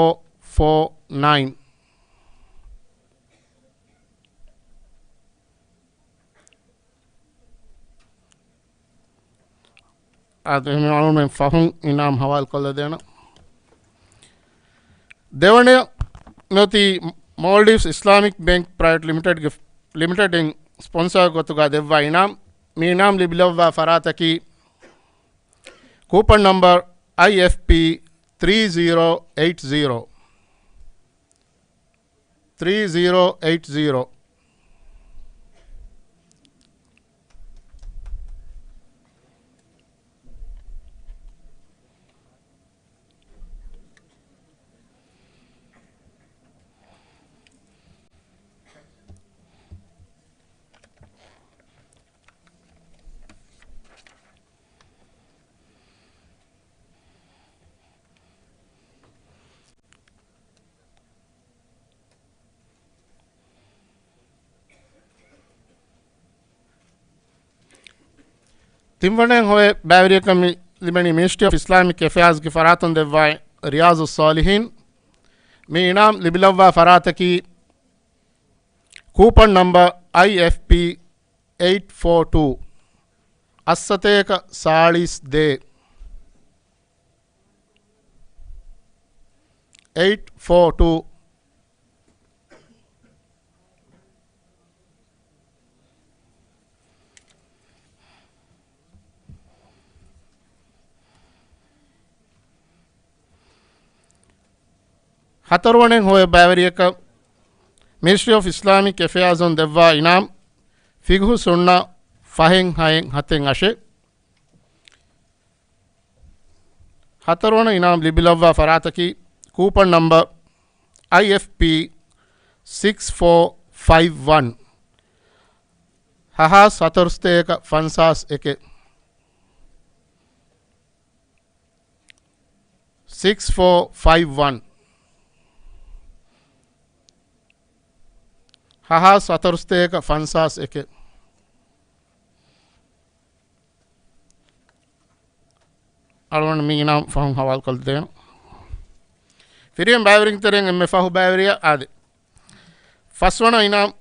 ފޯ ނައިން. އާދެ، އެހެން އަޅުގަނޑުމެން ފަހުން އިނާމް ހަވާލުކޮށްލަދޭނަން. ދެވަނަޔަށް މިއޮތީ މޯލްޑިވްސް އިސްލާމިކް ބޭންކް ޕްރައިވެޓް ލިމިޓެޑްގެ، ލިމިޓެޑްއިން ސްޕޮންސާ ގޮތުގަ ދެއްވާ އިނާމް. މި އިނާމް ލިބިލައްވާ ފަރާތަކީ ކޫޕަން ނަންބަރު އައި އެފް ޕީ ތްރީ ޒީރޯ އެއިޓް ޒީރޯ. ތްރީ ޒީރޯ އެއިޓް ޒީރޯ. ތިންވަނައިން ހޮވޭ ބައިވެރިޔަކަށް މި ލިބެނީ މިނިސްޓްރީ އޮފް އިސްލާމިކް އެފެއާޒްގެ ފަރާތުން ދެއްވާ ރިޔާޒުއް ސާލިހީން. މި އިނާމް ލިބިލައްވާ ފަރާތަކީ ކޫޕަން ނަންބަރު އައި އެފް ޕީ އެއިޓް ފޯ ޓޫ. އަށްސަތޭކަ ސާޅީސް ދޭއް. އެއިޓް ފޯ ޓޫ. ހަތަރުވަނައިން ހޮވޭ ބައިވެރިޔަކަށް މިނިސްޓްރީ އޮފް އިސްލާމިކް އެފެއާޒުން ދެއްވާ އިނާމް ފިގުހު ސުންނަ ފަހެއް ހައެއް ހަތެއް އަށެއް. ހަތަރުވަނަ އިނާމް ލިބިލައްވާ ފަރާތަކީ ކޫޕަން ނަންބަރު އައި އެފް ޕީ ސިކްސް ފޯ ފައިވް ވަން. ހަހާސް ހަތަރުސަތޭކަ ފަންސާސް އެކެއް. ސިކްސް ފޯ ފައިވް ވަން. ހަހާސް ހަތަރުސަތޭކަ ފަންސާސް އެކެއް. އަޅުގަނޑު މި އިނާމް ފަހުން ހަވާލުކޮށްދޭނަން. ފިރިހެން ބައިވެރިންގެ ތެރެއިން އެންމެ ފަހު ބައިވެރިޔާ އާދެ. ފަސްވަނަ އިނާމް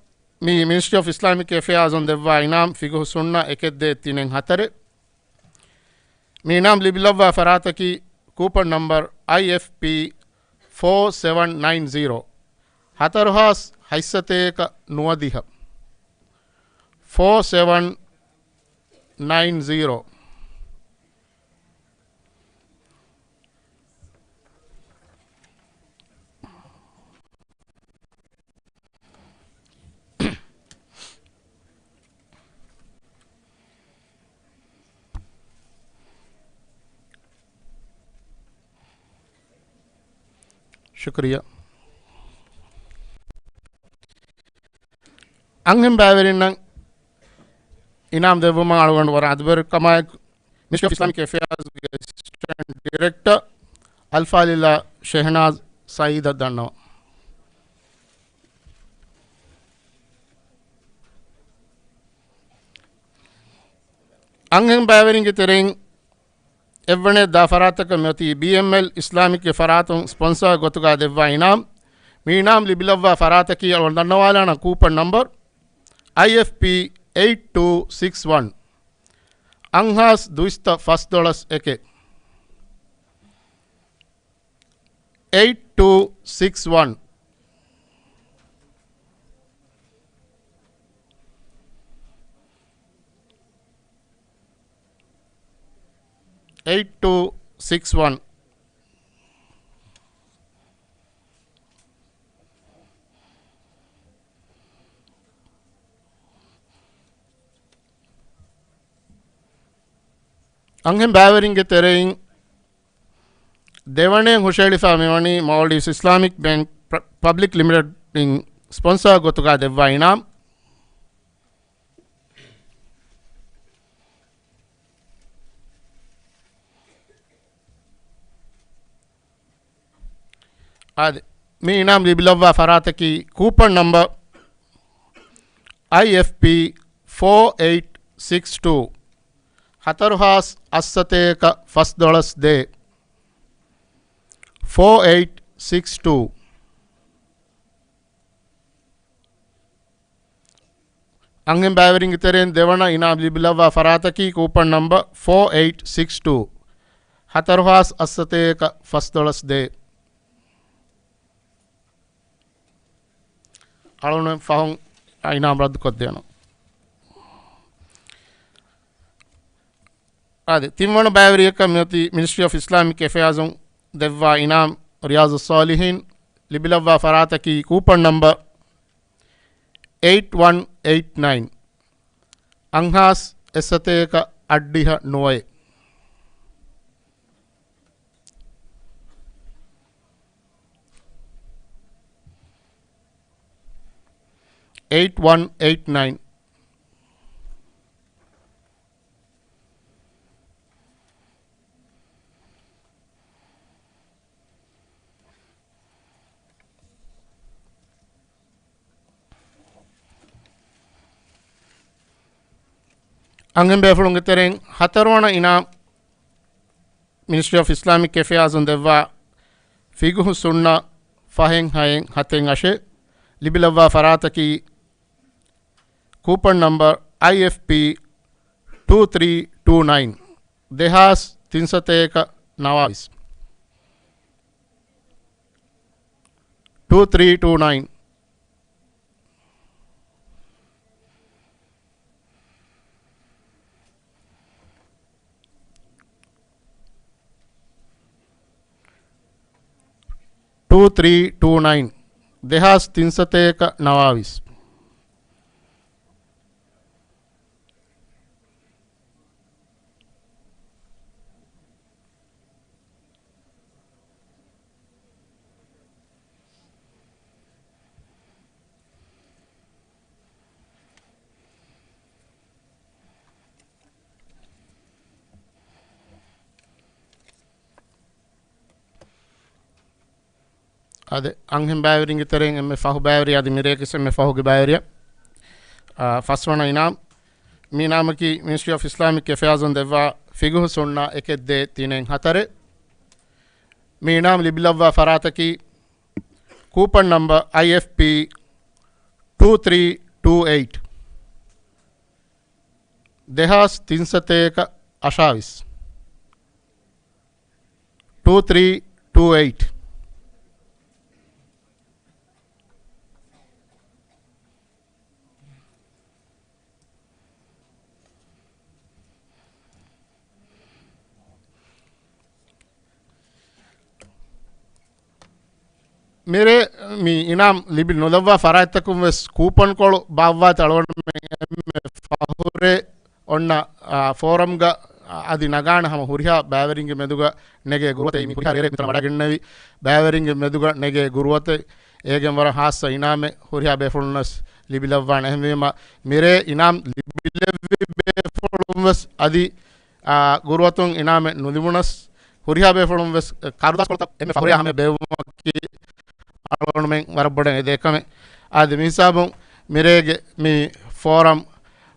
މި މިނިސްޓްރީ އޮފް އިސްލާމިކް އެފެއާޒުން ދެއްވާ އިނާމް ފިގުހު ސުންނަ އެކެއް ދޭއް ތިނެއް ހަތަރެއް. މި އިނާމް ލިބިލައްވާ ފަރާތަކީ ކޫޕަން ނަންބަރު އައި އެފް ޕީ ފޯ ސެވަން ނައިން ޒީރޯ. ހަތަރުހާސް ހަތްސަތޭކަ ނުވަދިހަ. ފޯ ސެވަން ނައިން ޒީރޯ. ޝުކުރިއްޔާ. އަންހެން ބައިވެރިންނަށް އިނާމް ދެއްވުމަށް އަޅުގަނޑު ވަރަށް އަދަބުވެރިކަމާއެކު މިނިސްޓްރީ އޮފް އިސްލާމިކް އެފެއާޒްގެ އެސިސްޓެންޓް ޑިރެކްޓަރ އަލްފާޟިލާ ޝެހްނާޒް ސައީދަށް ދަންނަވަން. އަންހެން ބައިވެރިންގެ ތެރެއިން އެއްވަނައަށް ދާ ފަރާތަކަށް މިއޮތީ ބީއެމްއެލް އިސްލާމިކްގެ ފަރާތުން ސްޕޮންސާ ގޮތުގަ ދެއްވާ އިނާމް. މި އިނާމް ލިބިލައްވާ ފަރާތަކީ އަޅުގަނޑު ދަންނަވާލާނަން ކޫޕަން ނަންބަރު އައި އެފް ޕީ އެއިޓް ޓޫ ސިކްސް ވަން. އަށްހާސް ދުއިސައްތަ ފަސް ދޮޅަސް އެކެއް. އެއިޓް ޓޫ ސިކްސް ވަން. އެއިޓް ޓޫ ސިކްސް ވަން. އަންހެން ބައިވެރިންގެ ތެރެއިން ދެވަނައިން ހުށަހެޅިފަ މިވަނީ މޯލްޑިވްސް އިސްލާމިކް ބޭންކް ޕަ-، ޕަބްލިކް ލިމިޓެޑް އިން ސްޕޮންސާ ގޮތުގަ ދެއްވާ އިނާމް. އާދެ، މި އިނާމް ލިބިލައްވާ ފަރާތަކީ ކޫޕަން ނަމްބަރ އައި އެފް ޕީ ފޯ އެއިޓް ސިކްސް ޓޫ، ހަތަރު ހާސް އަށްސަތޭކަ ފަސްދޮޅަސް ދޭ. ފޯ އެއިޓް ސިކްސް ޓޫ. އަންހެން ބައިވެރިންގެ ތެރެއިން ދެވަނަ އިނާމް ލިބިލައްވާ ފަރާތަކީ ކޫޕަން ނަމްބަރ ފޯ އެއިޓް ސިކްސް ޓޫ، ހަތަރު ހާސް އަށްސަތޭކަ ފަސްދޮޅަސް ދޭ. އަޅުގަނޑު ފަހުން އިނާމް ރައްދުކޮށްދޭނަން. އާދެ، ތިންވަނަ ބައިވެރިޔަކަށް މިއޮތީ މިނިސްޓްރީ އޮފް އިސްލާމިކް އެފެއާޒުން ދެއްވާ އިނާމް ރިޔާޒުއްސާލިހީން ލިބިލައްވާ ފަރާތަކީ ކޫޕަން ނަމްބަރ އެއިޓް ވަން އެއިޓް ނައިން، އަށްހާސް އެއްސަތޭކަ އަށްޑިހަ ނުވައެއް. އެއިޓް ވަން އެއިޓް ނައިން. އަންހެން ބޭފުޅުންގެ ތެރެއިން ހަތަރުވަނަ އިނާމް މިނިސްޓްރީ އޮފް އިސްލާމިކް އެފެއާޒުން ދެއްވާ ފިގުހު ސުންނަ ފަހެއް ހައެއް ހަތެއް އަށެއް. ލިބިލައްވާ ފަރާތަކީ ކޫޕަން ނަމްބަރ އައި އެފް ޕީ ޓޫ ތްރީ ޓޫ ނައިން، ދެހާސް ތިންސަތޭކަ ނަވާވީސް. ޓޫ ތްރީ ޓޫ ނައިން. ޓޫ ތްރީ ޓޫ ނައިން، ދެހާސް ތިންސަތޭކަ ނަވާވީސް. އާދެ، އަންހެން ބައިވެރިންގެ ތެރެއިން އެންމެ ފަހު ބައިވެރި އަދި މިރޭގެ އެންމެ ފަހުގެ ބައިވެރިޔަށް، އާ، ފަސްވަނަ އިނާމް. މި އިނާމަކީ މިނިސްޓްރީ އޮފް އިސްލާމިކް އެފެއާޒުން ދެއްވާ ފިގުހު ސުންނަ އެކެއް ދޭއް ތިނެއް ހަތަރެއް. މި އިނާމް ލިބިލައްވާ ފަރާތަކީ ކޫޕަން ނަމްބަރ އައި އެފް ޕީ ޓޫ ތްރީ ޓޫ އެއިޓް، ދެހާސް ތިންސަތޭކަ އަށާވީސް. ޓޫ ތްރީ ޓޫ އެއިޓް. މިރޭ މި އިނާމް ލިބި ނުލައްވާ ފަރާތްތަކުން ވެސް ކޫޕަންކޮޅު ބާއްވާތި އަޅުގަނޑުމެން އެންމެ ފަހުރޭ އޮންނަ، އާ، ފޯރަމްގަ އަދި ނަގާނެ ހަމަ ހުރިހާ ބައިވެރިންގެ މެދުގަ ނެގޭ ގުރުވަތެއް. މި ހުރިހާ ރޭރެއް މިތަނަށް ވަޑައިގެންނެވި ބައިވެރިންގެ މެދުގަ ނެގޭ ގުރުވަތެއް. އޭގެން ވަރަށް ހާއްސަ އިނާމެއް ހުރިހާ ބޭފުޅުންނަސް ލިބިލައްވާނެ. އެހެންވީމަ، މިރޭ އިނާމް ލިބިލެއްވި ބޭފުޅުން ވެސް އަދި، އާ، ގުރުވަތުން އިނާމެއް ނުލިބުނަސް، ހުރިހާ ބޭފުޅުން ވެސް ކާރުދާސްކޮޅުތައް އެންމެ ފަހުރޭ ހަމަ ބޭއްވުމަކީ އަޅުގަނޑުމެން ވަރަށް ބޮޑަށް އެދޭ ކަމެއް. އާދެ، މި ހިސާބުން މިރޭގެ މި ފޯރަމް،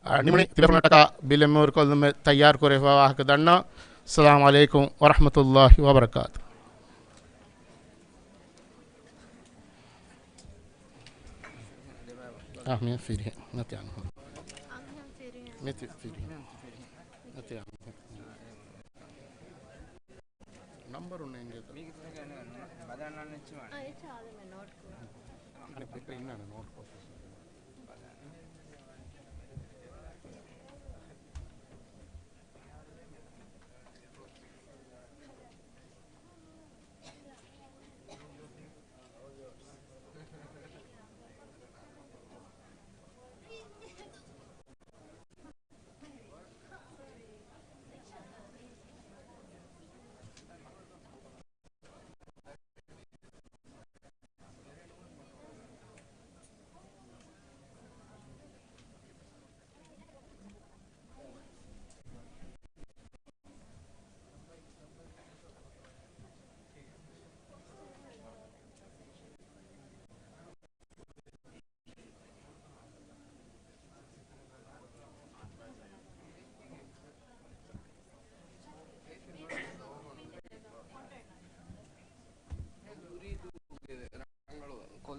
އާ، ނިމުނީ. ތިބޭފުޅުންނަށްޓަކާ ބިލެއް މެމޮރިކޮށްލުމެއް ތައްޔާރުކުރެވިފައިވާ ވާހަކަ ދަންނަވަން. އައްސަލާމު ޢަލައިކުމް ވަރަޙްމަތުﷲި ވަބަރަކާތު. އާ، މި ފިރިހެން ނަތި އަންހެން. މި ތި ފިރިހެން. ނަތި އަންހެން. ނަންބަރު ނޭނގޭތަ؟ މީގެ ތެރޭގަ ބަލާނަން އެއްޗެއް ވާނެ. އާ، އެއްޗެއް އާދެ މެ ނޯޓް ކުރާ. އަނެއް ޕެޕަރ އިންނާނެ ނޯޓް ކޮށް.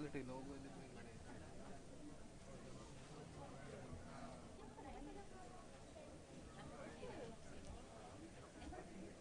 ކޮލިޓީ ލޯގޯ ލިބޭ.